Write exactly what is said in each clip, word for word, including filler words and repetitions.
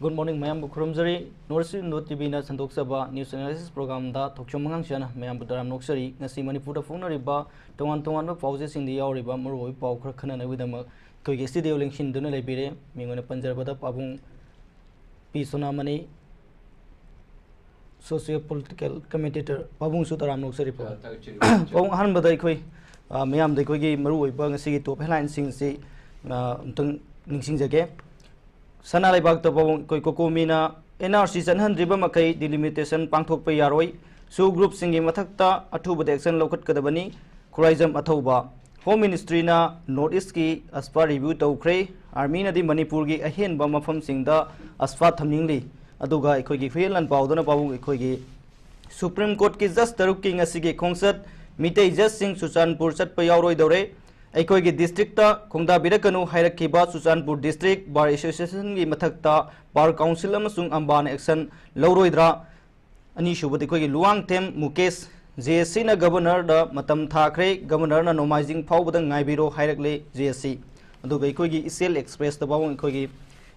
Good morning, ꯃꯌꯥꯝꯕꯨ ꯈꯨꯔꯨꯝꯖꯔꯤ꯫ North East Window T V ꯅ ꯁꯟꯗꯣꯛꯆꯕ News Analysis Program ꯗ ꯊꯣꯛꯆꯣꯝ ꯑꯉꯥꯡꯁꯤꯌꯥꯅ ꯃꯌꯥꯝꯕꯨ ꯇꯔꯥꯝ ꯅꯣꯛꯆꯔꯤ꯫ ꯉꯁꯤ ꯃꯅꯤꯄꯨꯔꯗ ꯐꯣꯡꯅꯔꯤꯕ ꯇꯣꯉꯥꯟ ꯇꯣꯉꯥꯟꯕ ꯄꯥꯎꯆꯦꯁꯤꯡꯗ ꯌꯥꯎꯔꯤꯕ ꯃꯔꯨꯑꯣꯏꯕ ꯄꯥꯎ ꯈꯔ ꯈꯟꯅꯅꯕꯒꯤꯗꯃꯛ ꯑꯩꯈꯣꯏꯒꯤ studio ꯂꯦꯡꯁꯤꯟꯗꯨꯅ ꯂꯩꯕꯤꯔꯦ꯫ ꯃꯤꯡ ꯑꯣꯏꯅ ꯄꯟꯖꯔꯕꯗ ꯄꯥꯕꯨꯡ ꯄꯤ ꯁꯣꯅꯥꯃꯅꯤ, Socio Political Commentator꯫ ꯄꯥꯕꯨꯡꯁꯨ ꯇꯔꯥꯝ ꯅꯣꯛꯆꯔꯤ, ꯄꯥꯕꯨꯡ꯫ ꯊꯥꯒꯠꯆꯔꯤ, ꯊꯥꯒꯠꯆꯔꯤ꯫ ꯄꯥꯕꯨꯡ, ꯑꯍꯥꯟꯕꯗ ꯑꯩꯈꯣꯏ, ꯑ, ꯃꯤꯌꯥꯝꯗ ꯑꯩꯈꯣꯏꯒꯤ ꯃꯔꯨꯑꯣꯏꯕ ꯉꯁꯤꯒꯤ top headline ꯁꯤꯡꯁꯤ, ꯑ, ꯑꯃꯨꯛꯇꯪ ꯅꯤꯡꯁꯤꯡꯖꯒꯦ꯫ ꯁꯅꯥ ꯂꯩꯕꯥꯛꯇ ꯄꯥꯕꯨꯡ ꯑꯩꯈꯣꯏ ꯀꯣꯀꯣꯃꯤꯅ N R C ꯆꯠꯍꯟꯗ꯭ꯔꯤꯕ ꯃꯈꯩ delimitation ꯄꯥꯡꯊꯣꯛꯄ ꯌꯥꯔꯣꯏ꯫ SoO group ꯁꯤꯡꯒꯤ ꯃꯊꯛꯇ ꯑꯊꯨꯕꯗ action ꯂꯧꯈꯠꯀꯗꯕꯅꯤ꯫ ꯈꯨꯔꯥꯏꯖꯝ ꯑꯊꯧꯕ꯫ Home Ministry ꯅ North East ꯀꯤ AFSPA review ꯇꯧꯈ꯭ꯔꯦ꯫ Army ꯅꯗꯤ ꯃꯅꯤꯄꯨꯔꯒꯤ ꯑꯍꯦꯟꯕ ꯃꯐꯝꯁꯤꯡꯗ AFSPA ꯊꯝꯅꯤꯡꯂꯤ꯫ ꯑꯗꯨꯒ ꯑꯩꯈꯣꯏꯒꯤ ꯍꯨꯏꯌꯦꯟ ꯂꯥꯟꯄꯥꯎꯗꯅ ꯄꯥꯕꯨꯡ ꯑꯩꯈꯣꯏꯒꯤ Supreme Court ꯀꯤ judge ꯇꯔꯨꯛꯀꯤ ꯉꯁꯤꯒꯤ ꯈꯣꯡꯆꯠ, ꯃꯤꯇꯩ judge ꯁꯤꯡ ꯆꯨꯔꯆꯥꯟꯄꯨꯔ ꯆꯠꯄ ꯌꯥꯎꯔꯣꯏꯗꯧꯔꯦ꯫ ꯑꯩꯈꯣꯏꯒꯤ district ꯇ ꯈꯣꯡꯗꯥꯕꯤꯔꯛꯀꯅꯨ ꯍꯥꯏꯔꯛꯈꯤꯕ ꯆꯨꯔꯆꯥꯟꯄꯨꯔ District Bar Association ꯒꯤ ꯃꯊꯛꯇ Bar Council ꯑꯃꯁꯨꯡ ꯑꯝꯕꯥꯅ action ꯂꯧꯔꯣꯏꯗ꯭ꯔꯥ? ꯑꯅꯤꯁꯨꯕꯗ ꯑꯩꯈꯣꯏꯒꯤ ꯂꯨꯋꯥꯡꯊꯦꯝ ꯃꯨꯀꯦꯁ, J A C ꯅ Governor ꯗ ꯃꯇꯝ ꯊꯥꯈ꯭ꯔꯦ, Governor ꯅ ꯅꯣꯡꯃꯥꯏꯖꯤꯡ ꯐꯥꯎꯕꯗ ꯉꯥꯏꯕꯤꯔꯣ ꯍꯥꯏꯔꯛꯂꯦ J A C꯫ ꯑꯗꯨꯒ ꯑꯩꯈꯣꯏꯒꯤ ꯏꯆꯦꯜ Express ꯇ ꯄꯥꯕꯨꯡ ꯑꯩꯈꯣꯏꯒꯤ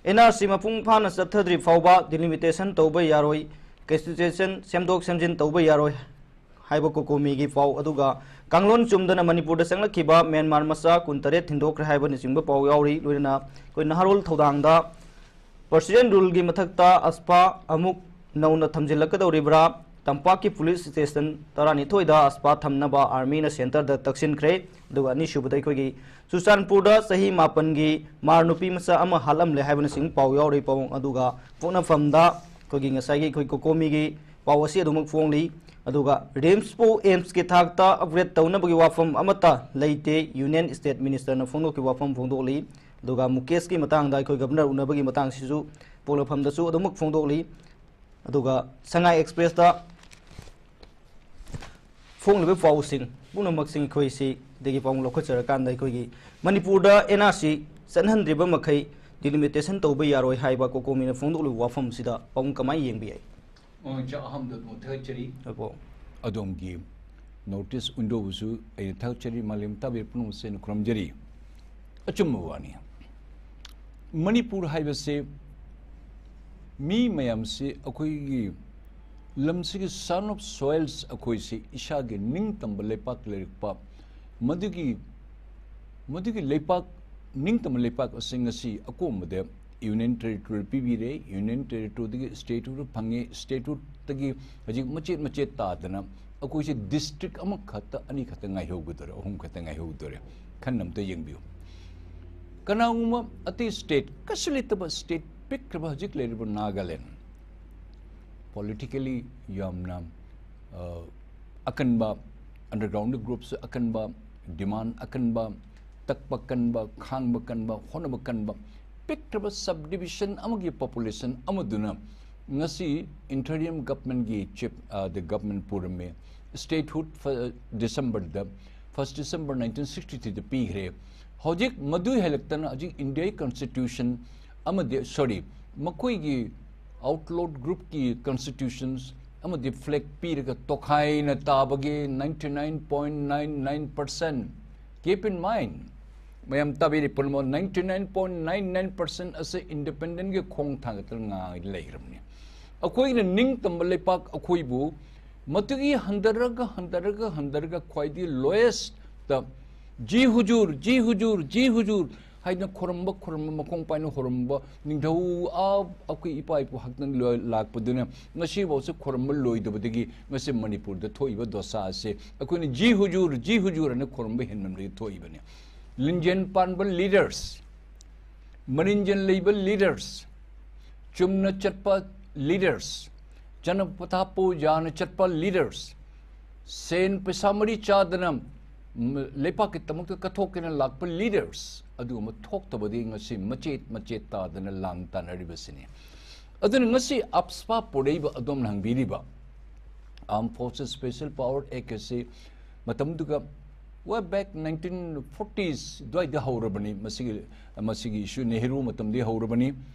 N R C ꯃꯄꯨꯡ ꯐꯥꯅ ꯆꯠꯊꯗ꯭ꯔꯤ ꯐꯥꯎꯕ delimitation ꯇꯧꯕ ꯌꯥꯔꯣꯏ, constitution ꯁꯦꯝꯗꯣꯛ ꯁꯦꯝꯖꯤꯟ ꯇꯧꯕ ꯌꯥꯔꯣꯏ ꯍꯥꯏꯕ ꯀꯣꯀꯣꯃꯤꯒꯤ ꯄꯥꯎ, ꯑꯗꯨꯒ ꯀꯥꯡꯂꯣꯟ ꯆꯨꯝꯗꯅ ꯃꯅꯤꯄꯨꯔꯗ ꯆꯪꯂꯛꯈꯤꯕ ꯃ꯭ꯌꯥꯟꯃꯥꯔ ꯃꯆꯥ ꯀꯨꯟꯇꯔꯦꯠ ꯊꯤꯟꯗꯣꯛꯈ꯭ꯔꯦ ꯍꯥꯏꯕꯅꯆꯤꯡꯕ ꯄꯥꯎ ꯌꯥꯎꯔꯤ꯫ ꯂꯣꯏꯅꯅ ꯑꯩꯈꯣꯏ ꯅꯍꯥꯔꯣꯜ ꯊꯧꯗꯥꯡꯗ President rule ꯒꯤ ꯃꯊꯛꯇ AFSPA ꯑꯃꯨꯛ ꯅꯧꯅ ꯊꯝꯖꯤꯜꯂꯛꯀꯗꯧꯔꯤꯕ꯭ꯔꯥ? ꯇꯝꯄꯥꯛꯀꯤ police station ꯇꯔꯥꯅꯤꯊꯣꯏꯗ AFSPA ꯊꯝꯅꯕ Army ꯅ centre ꯗ ꯇꯛꯁꯤꯟꯈ꯭ꯔꯦ꯫ ꯑꯗꯨꯒ ꯑꯅꯤꯁꯨꯕꯗ ꯑꯩꯈꯣꯏꯒꯤ ꯆꯨꯔꯆꯥꯟꯄꯨꯔꯗ ꯆꯍꯤ ꯃꯥꯄꯟꯒꯤ ꯃꯥꯔ ꯅꯨꯄꯤ ꯃꯆꯥ ꯑꯃ ꯍꯥꯠꯂꯝꯂꯦ ꯍꯥꯏꯕꯅꯆꯤꯡꯕ ꯄꯥꯎ ꯌꯥꯎꯔꯤ꯫ ꯄꯥꯎ ꯑꯗꯨꯒ ꯄꯣꯛꯅꯐꯝꯗ ꯑꯩꯈꯣꯏꯒꯤ ꯉꯁꯥꯏꯒꯤ ꯑꯩꯈꯣꯏ ꯀꯣꯀꯣꯃꯤꯒꯤ ꯄꯥꯎ ꯑꯁꯤ ꯑꯗꯨꯃꯛ ꯐꯣꯡꯂꯤ꯫ ꯑꯗꯨꯒ RIMS ꯄꯨ AIIMS ꯀꯤ ꯊꯥꯛꯇ upgrade ꯇꯧꯅꯕꯒꯤ ꯋꯥꯐꯝ ꯑꯃꯠꯇ ꯂꯩꯇꯦ, Union State Minister ꯅ ꯐꯣꯡꯗꯣꯛꯈꯤꯕ ꯋꯥꯐꯝ ꯐꯣꯡꯗꯣꯛꯂꯤ꯫ ꯑꯗꯨꯒ ꯃꯨꯀꯦꯁꯀꯤ ꯃꯇꯥꯡꯗ ꯑꯩꯈꯣꯏ Governor ꯎꯅꯕꯒꯤ ꯃꯇꯥꯡꯁꯤꯁꯨ ꯄꯣꯛꯅꯐꯝꯗꯁꯨ ꯑꯗꯨꯃꯛ ꯐꯣꯡꯗꯣꯛꯂꯤ꯫ ꯑꯗꯨꯒ ꯁꯉꯥꯏ Express ꯇ ꯐꯣꯡꯂꯤꯕ ꯄꯥꯎꯁꯤꯡ ꯄꯨꯝꯅꯃꯛꯁꯤꯡ ꯑꯩꯈꯣꯏ ꯁꯤꯗꯒꯤ ꯄꯥꯎ ꯂꯧꯈꯠꯆꯔꯀꯥꯟꯗ ꯑꯩꯈꯣꯏꯒꯤ ꯃꯅꯤꯄꯨꯔꯗ N R C ꯆꯠꯍꯟꯗ꯭ꯔꯤꯕ ꯃꯈꯩ delimitation ꯇꯧꯕ ꯌꯥꯔꯣꯏ ꯍꯥꯏꯕ ꯀꯣꯀꯣꯃꯤꯅ ꯐꯣꯡꯗꯣꯛꯂꯤꯕ ꯋꯥꯐꯝꯁꯤꯗ ꯄꯥꯎ ꯀꯃꯥꯏꯅ ꯌꯦꯡꯕ ꯌꯥꯏ? ꯑꯣ, ꯏꯆꯥ ꯑꯍꯝꯗ ꯑꯗꯨꯝ ꯊꯥꯒꯠꯆꯔꯤ꯫ ꯑꯄꯣ꯫ ꯑꯗꯣꯝꯒꯤ North East Window ꯕꯨꯁꯨ ꯑꯩꯅ ꯊꯥꯒꯠꯆꯔꯤ, ꯃꯥꯂꯦꯝ ꯇꯥꯕꯤꯔꯤꯕ ꯄꯨꯝꯅꯃꯛꯁꯦ ꯑꯩꯅ ꯈꯨꯔꯨꯝꯖꯔꯤ꯫ ꯑꯆꯨꯝꯕ ꯋꯥꯅꯤ, ꯃꯅꯤꯄꯨꯔ ꯍꯥꯏꯕꯁꯦ ꯃꯤ ꯃꯌꯥꯝꯁꯤ ꯑꯩꯈꯣꯏꯒꯤ ꯂꯝꯁꯤꯒꯤ son of soils ꯑꯩꯈꯣꯏꯁꯤ ꯏꯁꯥꯒꯤ ꯅꯤꯡꯇꯝꯕ ꯂꯩꯄꯥꯛ ꯂꯩꯔꯛꯄ ꯃꯗꯨꯒꯤ ꯃꯗꯨꯒꯤ ꯂꯩꯄꯥꯛ ꯅꯤꯡꯇꯝꯕ ꯂꯩꯄꯥꯛ ꯑꯁꯤ ꯉꯁꯤ ꯑꯀꯣꯝꯕꯗ ꯌꯨꯅꯤꯌꯟ ꯇꯦꯔꯤꯇꯣꯔꯤ ꯄꯤꯕꯤꯔꯦ꯫ ꯌꯨꯅꯤꯌꯟ ꯇꯦꯔꯤꯇꯣꯔꯤꯗꯒꯤ ꯁ꯭ꯇꯦꯠꯍꯨꯗ ꯐꯪꯉꯦ꯫ ꯁ꯭ꯇꯦꯠꯍꯨꯗꯇꯒꯤ ꯍꯧꯖꯤꯛ ꯃꯆꯦꯠ ꯃꯆꯦꯠ ꯇꯥꯗꯅ ꯑꯩꯈꯣꯏꯁꯦ ꯗꯤꯁꯇ꯭ꯔꯤꯛ ꯑꯃꯈꯛꯇ ꯑꯅꯤꯈꯛꯇ ꯉꯥꯏꯍꯧꯒꯗꯧꯔꯦ, ꯑꯍꯨꯝꯈꯛꯇ ꯉꯥꯏꯍꯧꯗꯧꯔꯦ꯫ ꯈꯟꯅ ꯑꯝꯇ ꯌꯦꯡꯕꯤꯌꯨ꯫ ꯀꯅꯥꯒꯨꯝꯕ ꯑꯇꯩ ꯁ꯭ꯇꯦꯠ ꯀꯩꯁꯨ ꯂꯩꯇꯕ ꯁ꯭ꯇꯦꯠ ꯄꯤꯛꯈ꯭ꯔꯕ ꯍꯧꯖꯤꯛ ꯂꯩꯔꯤꯕ ꯅꯥꯒꯥꯂꯦꯟ, ꯄꯣꯂꯤꯇꯤꯀꯦꯜꯂꯤ ꯌꯥꯝꯅ ꯑ, ꯑꯀꯟꯕ, ꯑꯟꯗꯔꯒ꯭ꯔꯥꯎꯟꯗ ꯒ꯭ꯔꯨꯞꯁ ꯑꯀꯟꯕ, ꯗꯤꯃꯥꯟ ꯑꯀꯟꯕ, ꯇꯛꯄ ꯀꯟꯕ, ꯈꯥꯡꯕ ꯀꯟꯕ, ꯍꯣꯠꯅꯕ ꯀꯟꯕ, ꯄꯤꯛꯈ꯭ꯔꯕ ꯁꯕ ꯗꯤꯕꯤꯖꯟ ꯑꯃꯒꯤ ꯄꯣꯄꯨꯂꯦꯁꯟ ꯑꯃꯗꯨꯅ ꯉꯁꯤ ꯏꯟꯇꯔꯤꯝ ꯒꯚꯔꯟꯃꯦꯟꯠꯀꯤ ꯆꯤꯐ, ꯑ, ꯗ ꯒꯚꯔꯟꯃꯦꯟꯠ ꯄꯨꯔꯝꯃꯤ꯫ ꯁ꯭ꯇꯦꯠꯍꯨꯗ ꯐ-, ꯗꯤꯁꯦꯝꯕꯔꯗ, ꯐꯥꯔꯁ ꯗꯤꯁꯦꯝꯕꯔ ꯅꯥꯏꯟꯇꯤꯟ ꯁꯤꯛꯁꯇꯤ ꯊ꯭ꯔꯤꯗ ꯄꯤꯈ꯭ꯔꯦ꯫ ꯍꯧꯖꯤꯛ ꯃꯗꯨ ꯍꯦꯜꯂꯛꯇꯅ ꯍꯧꯖꯤꯛ ꯏꯟꯗꯤꯌꯥꯒꯤ ꯀꯟꯁꯇꯤꯇ꯭ꯌꯨꯁꯟ ꯑꯃꯗꯤ, ꯁꯣꯔꯤ, ꯃꯈꯣꯏꯒꯤ ꯑꯥꯎꯠꯂꯣꯠ ꯒ꯭ꯔꯨꯞꯀꯤ ꯀꯟꯁꯇꯤꯇ꯭ꯌꯨꯁꯟꯁ ꯑꯃꯗꯤ ꯐ꯭ꯂꯦꯒ ꯄꯤꯔꯒ ꯇꯣꯈꯥꯏꯅ ꯇꯥꯕꯒꯤ ninety nine point nine nine percent, keep in mind, ꯃꯌꯥꯝ ꯇꯥꯕꯤꯔꯤ ꯄꯨꯝꯅꯃꯛ, ninety nine point nine nine percent ꯑꯁꯤ ꯏꯟꯗꯤꯄꯦꯟꯗꯦꯟꯒꯤ ꯈꯣꯡ ꯊꯥꯡꯒꯠꯇꯅ ꯉꯥꯏ ꯂꯩꯈ꯭ꯔꯕꯅꯤ꯫ ꯑꯩꯈꯣꯏꯅ ꯅꯤꯡꯇꯝꯕ ꯂꯩꯄꯥꯛ ꯑꯩꯈꯣꯏꯕꯨ ꯃꯗꯨꯒꯤ ꯍꯟꯊꯔꯒ, ꯍꯟꯊꯔꯒ, ꯍꯟꯊꯔꯒ ꯈ꯭ꯋꯥꯏꯗꯒꯤ ꯂꯣꯌꯦꯁꯇ "ꯖꯤ ꯍꯨꯖꯨꯔ, ꯖꯤ ꯍꯨꯖꯨꯔ, ꯖꯤ ꯍꯨꯖꯨꯔ" ꯍꯥꯏꯅ ꯈꯨꯔꯨꯝꯕ, ꯈꯨꯔꯨꯝꯕ, ꯃꯈꯣꯡ ꯄꯥꯏꯅ ꯈꯨꯔꯨꯝꯕ ꯅꯤꯡꯊꯧ, ꯑꯥ, ꯑꯩꯈꯣꯏ ꯏꯄꯥ ꯏꯄꯨ ꯍꯥꯛꯇꯅ ꯂꯣꯏ-, ꯂꯥꯛꯄꯗꯨꯅ ꯉꯁꯤꯐꯥꯎꯁꯨ ꯈꯨꯔꯨꯝꯕ ꯂꯣꯏꯗꯕꯗꯒꯤ ꯉꯁꯤ ꯃꯅꯤꯄꯨꯔꯗ ꯊꯣꯛꯏꯕ ꯗꯣꯁꯥ ꯑꯁꯤ ꯑꯩꯈꯣꯏꯅ "ꯖꯤ ꯍꯨꯖꯨꯔ, ꯖꯤ ꯍꯨꯖꯨꯔ" ꯍꯥꯏꯅ ꯈꯨꯔꯨꯝꯕ ꯍꯦꯟꯃꯟꯕꯗꯒꯤ ꯊꯣꯛꯏꯕꯅꯤ꯫ ꯂꯤꯡꯖꯦꯜ ꯄꯥꯟꯕ ꯂꯤꯗꯔꯁ, ꯃꯔꯤꯡꯖꯦꯜ ꯂꯩꯕ ꯂꯤꯗꯔꯁ, ꯆꯨꯝꯅ ꯆꯠꯄ ꯂꯤꯗꯔꯁ, ꯖꯅ ꯄꯊꯥꯞꯄꯨ ꯌꯥꯅ ꯆꯠꯄ ꯂꯤꯗꯔꯁ, ꯁꯦꯟ ꯄꯩꯁꯥ ꯃꯔꯤ ꯆꯥꯗꯅ ꯂꯩꯄꯥꯛꯀꯤꯗꯃꯛꯇ ꯀꯠꯊꯣꯛꯀꯦꯅ ꯂꯥꯛꯄ ꯂꯤꯗꯔꯁ ꯑꯗꯨꯒꯨꯝꯕ ꯊꯣꯛꯇꯕꯗꯤ ꯉꯁꯤ ꯃꯆꯦꯠ ꯃꯆꯦꯠ ꯇꯥꯗꯅ ꯂꯥꯟ ꯇꯥꯟꯅꯔꯤꯕꯁꯤꯅꯤ꯫ ꯑꯗꯨꯅ ꯉꯁꯤ ꯑꯞꯁꯄꯥ ꯄꯨꯔꯛꯏꯕ ꯑꯗꯣꯝꯅ ꯍꯪꯕꯤꯔꯤꯕ Armed Forces Special Power Act ꯑꯁꯤ ꯃꯇꯝꯗꯨꯒ way back nineteen forties ꯑꯗꯨꯋꯥꯏꯗ ꯍꯧꯔꯕꯅꯤ꯫ ꯃꯁꯤꯒꯤ, ꯃꯁꯤꯒꯤ ꯏꯁꯨ ꯅꯦꯍꯔꯨ ꯃꯇꯝꯗꯒꯤ ꯍꯧꯔꯕꯅꯤ꯫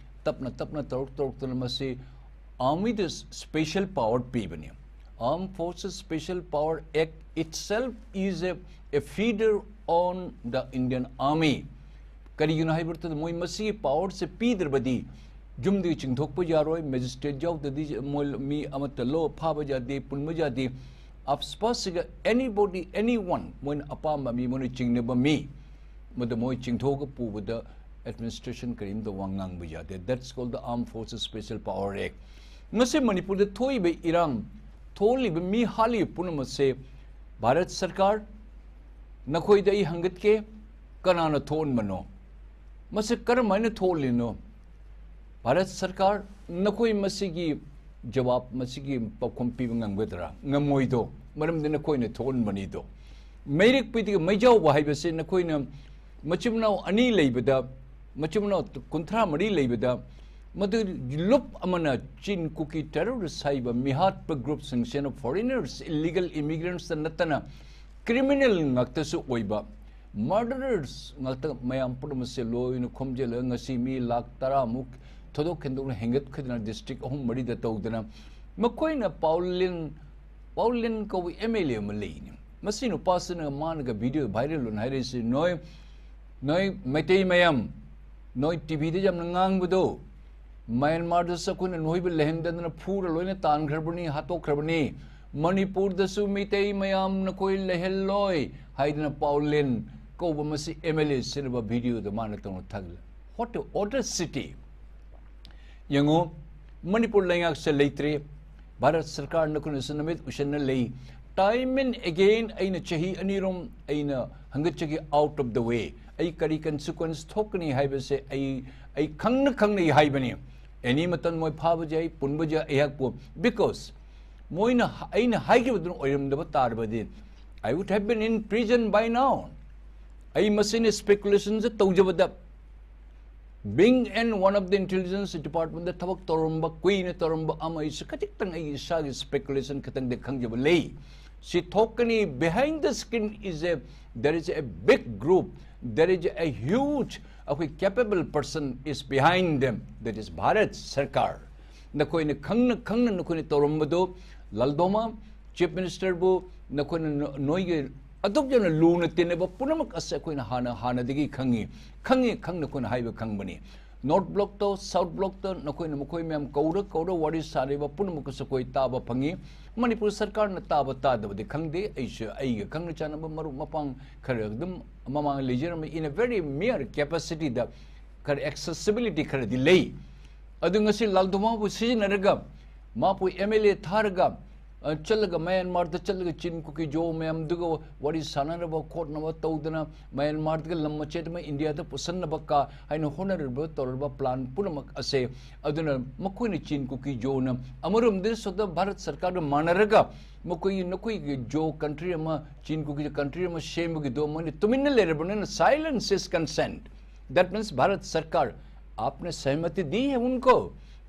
ꯇꯞꯅ ꯇꯞꯅ ꯇꯧꯔꯛ ꯇꯧꯔꯛꯇꯅ ꯃꯁꯤ ꯑꯥꯔꯃꯤꯗ ꯁ꯭ꯄꯦꯁꯦꯜ ꯄꯥꯋꯔ ꯄꯤꯕꯅꯤ꯫ Armed Forces Special Power Act itself is a, a feeder on the Indian Army. ꯀꯔꯤꯒꯤꯅꯣ ꯍꯥꯏꯕ ꯃꯇꯝꯗ ꯃꯣꯏ ꯃꯁꯤꯒꯤ ꯄꯥꯋꯔꯁꯦ ꯄꯤꯗ꯭ꯔꯕꯗꯤ ꯌꯨꯝꯗꯒꯤ ꯆꯤꯡꯊꯣꯛꯄ ꯌꯥꯔꯣꯏ, ꯃꯦꯖꯤꯁꯇ꯭ꯔꯦꯠ ꯌꯥꯎꯗꯗꯤ ꯃꯣꯏ ꯃꯤ ꯑꯃꯠꯇ ꯂꯣ ꯐꯥꯕ ꯌꯥꯗꯦ, ꯄꯨꯟꯕ ꯌꯥꯗꯦ꯫ ꯑꯥꯁꯄꯥꯁꯁꯤꯒ anybody, anyone, ꯃꯣꯏꯅ ꯑꯄꯥꯝꯕ ꯃꯤ, ꯃꯣꯏꯅ ꯆꯤꯡꯅꯕ ꯃꯤ, ꯃꯗꯨ ꯃꯣꯏ ꯆꯤꯡꯊꯣꯛꯑꯒ ꯄꯨꯕꯗ ꯑꯦꯗꯃꯤꯅꯤꯁꯇ꯭ꯔꯦꯁꯟ ꯀꯔꯤꯝꯇ ꯋꯥ ꯉꯥꯡꯕ ꯌꯥꯗꯦ꯫ That's called the Armed Forces Special Power Act꯫ ꯉꯁꯤ ꯃꯅꯤꯄꯨꯔꯗ ꯊꯣꯛꯏꯕ ꯏꯔꯥꯡ, ꯊꯣꯛꯂꯤꯕ ꯃꯤ ꯍꯥꯠꯂꯤꯕ ꯄꯨꯝꯅꯃꯛꯁꯦ ꯚꯥꯔꯠ ꯁꯔꯀꯥꯔ, ꯅꯈꯣꯏꯗ ꯑꯩ ꯍꯪꯒꯠꯀꯦ, ꯀꯅꯥꯅ ꯊꯣꯛꯍꯟꯕꯅꯣ? ꯃꯁꯤ ꯀꯔꯝ ꯍꯥꯏꯅ ꯊꯣꯛꯍꯜꯂꯤꯅꯣ? ꯚꯥꯔꯠ ꯁꯔꯀꯥꯔ, ꯅꯈꯣꯏ ꯃꯁꯤꯒꯤ ꯖꯋꯥꯕ, ꯃꯁꯤꯒꯤ ꯄꯥꯎꯈꯨꯝ ꯄꯤꯕ ꯉꯝꯒꯗ꯭ꯔꯥ? ꯉꯝꯃꯣꯏꯗꯣ, ꯃꯔꯝꯗꯤ ꯅꯈꯣꯏꯅ ꯊꯣꯛꯍꯟꯕꯅꯤꯗꯣ꯫ ꯃꯩꯔꯤꯛ ꯄꯤꯗꯒꯤ ꯃꯩꯖꯥꯎꯕ ꯍꯥꯏꯕꯁꯤ ꯅꯈꯣꯏꯅ ꯃꯆꯤꯟ ꯃꯅꯥꯎ ꯑꯅꯤ ꯂꯩꯕꯗ, ꯃꯆꯤꯟ ꯃꯅꯥꯎ ꯀꯨꯟꯊ꯭ꯔꯥ ꯃꯔꯤ ꯂꯩꯕꯗ, ꯃꯗꯨ ꯂꯨꯞ ꯑꯃꯅ ꯆꯤꯟ ꯀꯨꯀꯤ ꯇꯦꯔꯣꯔꯤꯁ ꯍꯥꯏꯕ ꯃꯤꯍꯥꯠꯄ ꯒ꯭ꯔꯨꯞꯁꯤꯡꯁꯤꯅ ꯐꯣꯔꯦꯅꯔꯁ, ꯏꯂꯤꯒꯦꯜ ꯏꯃꯤꯒ꯭ꯔꯦꯟꯠꯁꯇ ꯅꯠꯇꯅ ꯀ꯭ꯔꯤꯃꯤꯅꯦꯜ ꯉꯥꯛꯇꯁꯨ ꯑꯣꯏꯕ, ꯃꯔꯗꯔꯔꯁ ꯉꯥꯛꯇ ꯃꯌꯥꯝ ꯄꯨꯝꯅꯃꯛꯁꯦ ꯂꯣꯏꯅ ꯈꯣꯝꯖꯤꯜꯂꯒ ꯉꯁꯤ ꯃꯤ ꯂꯥꯈ ꯇꯔꯥꯃꯨꯛ ꯊꯣꯏꯗꯣꯛ ꯍꯦꯟꯗꯣꯛꯅ ꯍꯦꯟꯒꯠꯈꯤꯗꯅ ꯗꯤꯁꯇ꯭ꯔꯤꯛ ꯑꯍꯨꯝ ꯃꯔꯤꯗ ꯇꯧꯗꯅ, ꯃꯈꯣꯏꯅ ꯄꯥꯎꯂꯤꯟ, ꯄꯥꯎꯂꯤꯟ ꯀꯧꯕ ꯑꯦꯝ ꯑꯦꯜ ꯑꯦ ꯑꯃ ꯂꯩꯅꯤ꯫ ꯃꯁꯤ ꯅꯨꯄꯥꯁꯤꯅ ꯃꯥꯅꯒ ꯚꯤꯗꯤꯑꯣ ꯚꯥꯏꯔꯦꯜ ꯑꯣꯏꯅ ꯍꯥꯏꯔꯛꯏꯁꯤ, ꯅꯣꯏ, ꯅꯣꯏ ꯃꯩꯇꯩ ꯃꯌꯥꯝ, ꯅꯣꯏ ꯇꯤꯚꯤꯗ ꯌꯥꯝꯅ ꯉꯥꯡꯕꯗꯣ, ꯃ꯭ꯌꯥꯟꯃꯥꯔꯗꯁꯨ ꯑꯩꯈꯣꯏꯅ ꯅꯣꯏꯕ ꯂꯩꯍꯟꯗꯗꯅ ꯐꯨꯔ ꯂꯣꯏꯅ ꯇꯥꯟꯈ꯭ꯔꯕꯅꯤ, ꯍꯥꯠꯇꯣꯛꯈ꯭ꯔꯕꯅꯤ꯫ ꯃꯅꯤꯄꯨꯔꯗꯁꯨ ꯃꯤꯇꯩ ꯃꯌꯥꯝ ꯅꯈꯣꯏ ꯂꯩꯍꯜꯂꯣꯏ ꯍꯥꯏꯗꯅ ꯄꯥꯎꯂꯦꯟ ꯀꯧꯕ ꯃꯁꯤ ꯑꯦꯝ ꯑꯦꯜ ꯑꯦ ꯁꯤꯟꯅꯕ ꯚꯤꯗꯤꯑꯣꯗ ꯃꯥꯅ ꯇꯧꯅ ꯊꯥꯒꯠꯂꯦ꯫ What a audacity! ꯌꯦꯡꯉꯨ, ꯃꯅꯤꯄꯨꯔ ꯂꯩꯉꯥꯛꯁꯦ ꯂꯩꯇ꯭ꯔꯦ꯫ ꯚꯥꯔꯠ ꯁꯔꯀꯥꯔ ꯅꯈꯣꯏꯅꯁꯨ ꯅꯃꯤꯠ ꯎꯁꯟꯅ ꯂꯩ꯫ Time and again ꯑꯩꯅ ꯆꯍꯤ ꯑꯅꯤꯔꯣꯝ ꯑꯩꯅ ꯍꯪꯒꯠꯆꯈꯤ, out of the way꯫ ꯑꯩ ꯀꯔꯤ consequence ꯊꯣꯛꯀꯅꯤ ꯍꯥꯏꯕꯁꯦ ꯑꯩ, ꯑꯩ ꯈꯪꯅ ꯈꯪꯅ ꯑꯩ ꯍꯥꯏꯕꯅꯤ꯫ Any ꯃꯇꯝ ꯃꯣꯏ ꯐꯥꯕꯁꯦ ꯑꯩ ꯄꯨꯟꯕꯁꯦ ꯑꯩꯍꯥꯛꯄꯨ, because ꯃꯣꯏꯅ ꯍ-, ꯑꯩꯅ ꯍꯥꯏꯈꯤꯕꯗꯨꯅ ꯑꯣꯏꯔꯝꯗꯕ ꯇꯥꯔꯕꯗꯤ, I would have been in prison by now꯫ ꯑꯩ ꯃꯁꯤꯅ ꯏꯁꯄꯦꯀꯨꯂꯦꯁꯟꯁꯦ ꯇꯧꯖꯕꯗ, being in one of the intelligence department ꯊꯕꯛ ꯇꯧꯔꯝꯕ, ꯀꯨꯏꯅ ꯇꯧꯔꯝꯕ ꯑꯃ ꯑꯩꯁꯨ ꯈꯖꯤꯛꯇꯪ ꯑꯩꯒꯤ ꯏꯁꯥꯒꯤ ꯏꯁꯄꯦꯀꯨꯂꯦꯁꯟ ꯈꯤꯇꯪꯗꯤ ꯈꯪꯖꯕ ꯂꯩ꯫ ꯁꯤ ꯊꯣꯛꯀꯅꯤ, behind the screen is a, there is a big group, there is a huge, ꯑꯩꯈꯣꯏ capable person is behind them, that is Bharat ꯁꯔꯀꯥꯔ꯫ ꯅꯈꯣꯏꯅ ꯈꯪꯅ ꯈꯪꯅ ꯅꯈꯣꯏꯅ ꯇꯧꯔꯝꯕꯗꯣ, ꯂꯥꯜꯗꯣꯃꯥ, ꯆꯤꯐ ꯃꯤꯅꯤꯁꯇꯔꯕꯨ ꯅꯈꯣꯏꯅ ꯅ-, ꯅꯣꯏꯒꯤ ꯑꯗꯨꯛ ꯌꯥꯝꯅ ꯂꯨꯅ ꯇꯤꯟꯅꯕ ꯄꯨꯝꯅꯃꯛ ꯑꯁꯤ ꯑꯩꯈꯣꯏꯅ ꯍꯥꯟꯅ, ꯍꯥꯟꯅꯗꯒꯤ ꯈꯪꯉꯤ, ꯈꯪꯉꯤ, ꯈꯪꯅ ꯑꯩꯈꯣꯏꯅ ꯍꯥꯏꯕ ꯈꯪꯕꯅꯤ꯫ ꯅꯣꯔꯠ ꯕ꯭ꯂꯣꯛꯇ, ꯁꯥꯎꯠ ꯕ꯭ꯂꯣꯛꯇ ꯅꯈꯣꯏꯅ ꯃꯈꯣꯏ ꯃꯌꯥꯝ ꯀꯧꯔ ꯀꯧꯔ ꯋꯥꯔꯤ ꯁꯥꯔꯤꯕ ꯄꯨꯝꯅꯃꯛꯀꯁꯨ ꯑꯩꯈꯣꯏ ꯇꯥꯕ ꯐꯪꯉꯤ꯫ ꯃꯅꯤꯄꯨꯔ ꯁꯔꯀꯥꯔꯅ ꯇꯥꯕ ꯇꯥꯗꯕꯗꯤ ꯈꯪꯗꯦ꯫ ꯑꯩꯁꯨ ꯑꯩꯒ ꯈꯪꯅ ꯆꯥꯟꯅꯕ ꯃꯔꯨꯞ ꯃꯄꯥꯡ ꯈꯔ ꯑꯗꯨꯝ ꯃꯃꯥꯡ ꯂꯩꯖꯔꯝꯃꯤ꯫ In a very mere capacityꯗ ꯈꯔ accessibility ꯈꯔꯗꯤ ꯂꯩ꯫ ꯑꯗꯨ ꯉꯁꯤ ꯂꯥꯜ ꯗꯣꯃꯥꯕꯨ ꯁꯤꯖꯤꯟꯅꯔꯒ, ꯃꯥꯕꯨ ꯑꯦꯝ ꯑꯦꯜ ꯑꯦ ꯊꯥꯔꯒ, ꯑ, ꯆꯠꯂꯒ ꯃ꯭ꯌꯥꯟꯃꯥꯔꯗ ꯆꯠꯂꯒ ꯆꯤꯟ ꯀꯨꯀꯤ ꯖꯣ ꯃꯌꯥꯝꯗꯨꯒ ꯋꯥꯔꯤ ꯁꯥꯟꯅꯅꯕ ꯈꯣꯠꯅꯕ ꯇꯧꯗꯅ, ꯃ꯭ꯌꯥꯟꯃꯥꯔꯗꯒꯤ ꯂꯝ ꯃꯆꯦꯠ ꯑꯃ ꯏꯟꯗꯤꯌꯥꯗ ꯄꯨꯁꯟꯅꯕ ꯀꯥ ꯍꯥꯏꯅ ꯍꯣꯠꯅꯔꯤꯕ ꯇꯧꯔꯤꯕ plan ꯄꯨꯝꯅꯃꯛ ꯑꯁꯦ, ꯑꯗꯨꯅ ꯃꯈꯣꯏꯅ ꯆꯤꯟ ꯀꯨꯀꯤ ꯖꯣꯅ ꯑꯃꯔꯣꯝꯗ ꯁꯣꯝꯗ ꯚꯥꯔꯠ ꯁꯔꯀꯥꯔꯒ ꯃꯥꯟꯅꯔꯒ ꯃꯈꯣꯏꯒꯤ, ꯅꯈꯣꯏꯒꯤ ꯖꯣ country ꯑꯃ, ꯆꯤꯟ ꯀꯨꯀꯤ country ꯑꯃ ꯁꯦꯝꯕꯒꯤꯗꯣ ꯃꯣꯏꯅ ꯇꯨꯃꯤꯟꯅ ꯂꯩꯔꯕꯅꯤꯅ, silence is consent. That means Bharat ꯁꯔꯀꯥꯔ, आपने सहमति दी है उनको,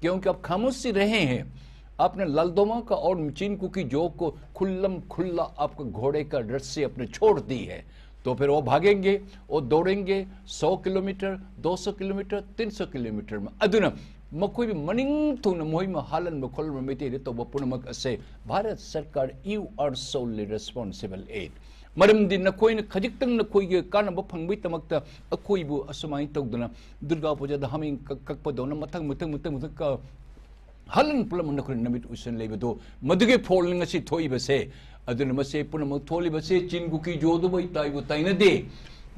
क्योंकि आप खामोशी रहे हैं। आपने लालदोमा का और चीन कुकी जो को खुल्लम खुल्ला आपको घोड़े का रस्सी अपने छोड़ दी है, तो फिर वो भागेंगे, वो दौड़ेंगे सौ किलोमीटर, दो सौ किलोमीटर, तीन सौ किलोमीटर में। ꯑꯗꯨꯅ ꯃꯈꯣꯏꯕꯨ ꯃꯅꯤꯡ ꯊꯨꯡꯅ ꯃꯈꯣꯏꯕꯨ ꯍꯥꯜꯍꯟꯕ ꯈꯣꯠꯍꯟꯕ ꯃꯩꯇꯩꯗ ꯇꯧꯕ ꯄꯨꯝꯅꯃꯛ ꯑꯁꯦ ꯚꯥꯔꯠ ꯁꯔꯀꯥꯔ, you are solely responsible it. ꯃꯔꯝꯗꯤ ꯅꯈꯣꯏꯅ ꯈꯖꯤꯛꯇꯪ ꯅꯈꯣꯏꯒꯤ ꯀꯥꯟꯅꯕ ꯐꯪꯕꯒꯤꯗꯃꯛꯇ ꯑꯩꯈꯣꯏꯕꯨ ꯑꯁꯨꯃꯥꯏꯅ ꯇꯧꯗꯅ ꯗꯨꯔꯒꯥ ꯄꯨꯖꯥꯗ ꯍꯥꯃꯦꯡ ꯀꯛ-, ꯀꯛꯄꯗꯧꯅ ꯃꯊꯪ ꯃꯊꯪ ꯃꯊꯪ ꯃꯊꯪ ꯀ-, ꯍꯥꯜꯍꯟ ꯄꯨꯜꯂꯝ ꯅꯈꯣꯏꯅ ꯅꯨꯃꯤꯠ ꯎꯏꯁꯟ ꯂꯩꯕꯗꯣ, ꯃꯗꯨꯒꯤ ꯐꯣꯜꯅꯤ ꯉꯁꯤ ꯊꯣꯛꯏꯕꯁꯦ꯫ ꯑꯗꯨꯅ ꯃꯁꯤ ꯄꯨꯝꯅꯃꯛ ꯊꯣꯛꯂꯤꯕꯁꯦ ꯆꯤꯟ ꯀꯨꯀꯤ ꯖꯣꯗꯨꯕꯨ ꯑꯩ ꯇꯥꯏꯕꯨ ꯇꯥꯏꯅꯗꯦ꯫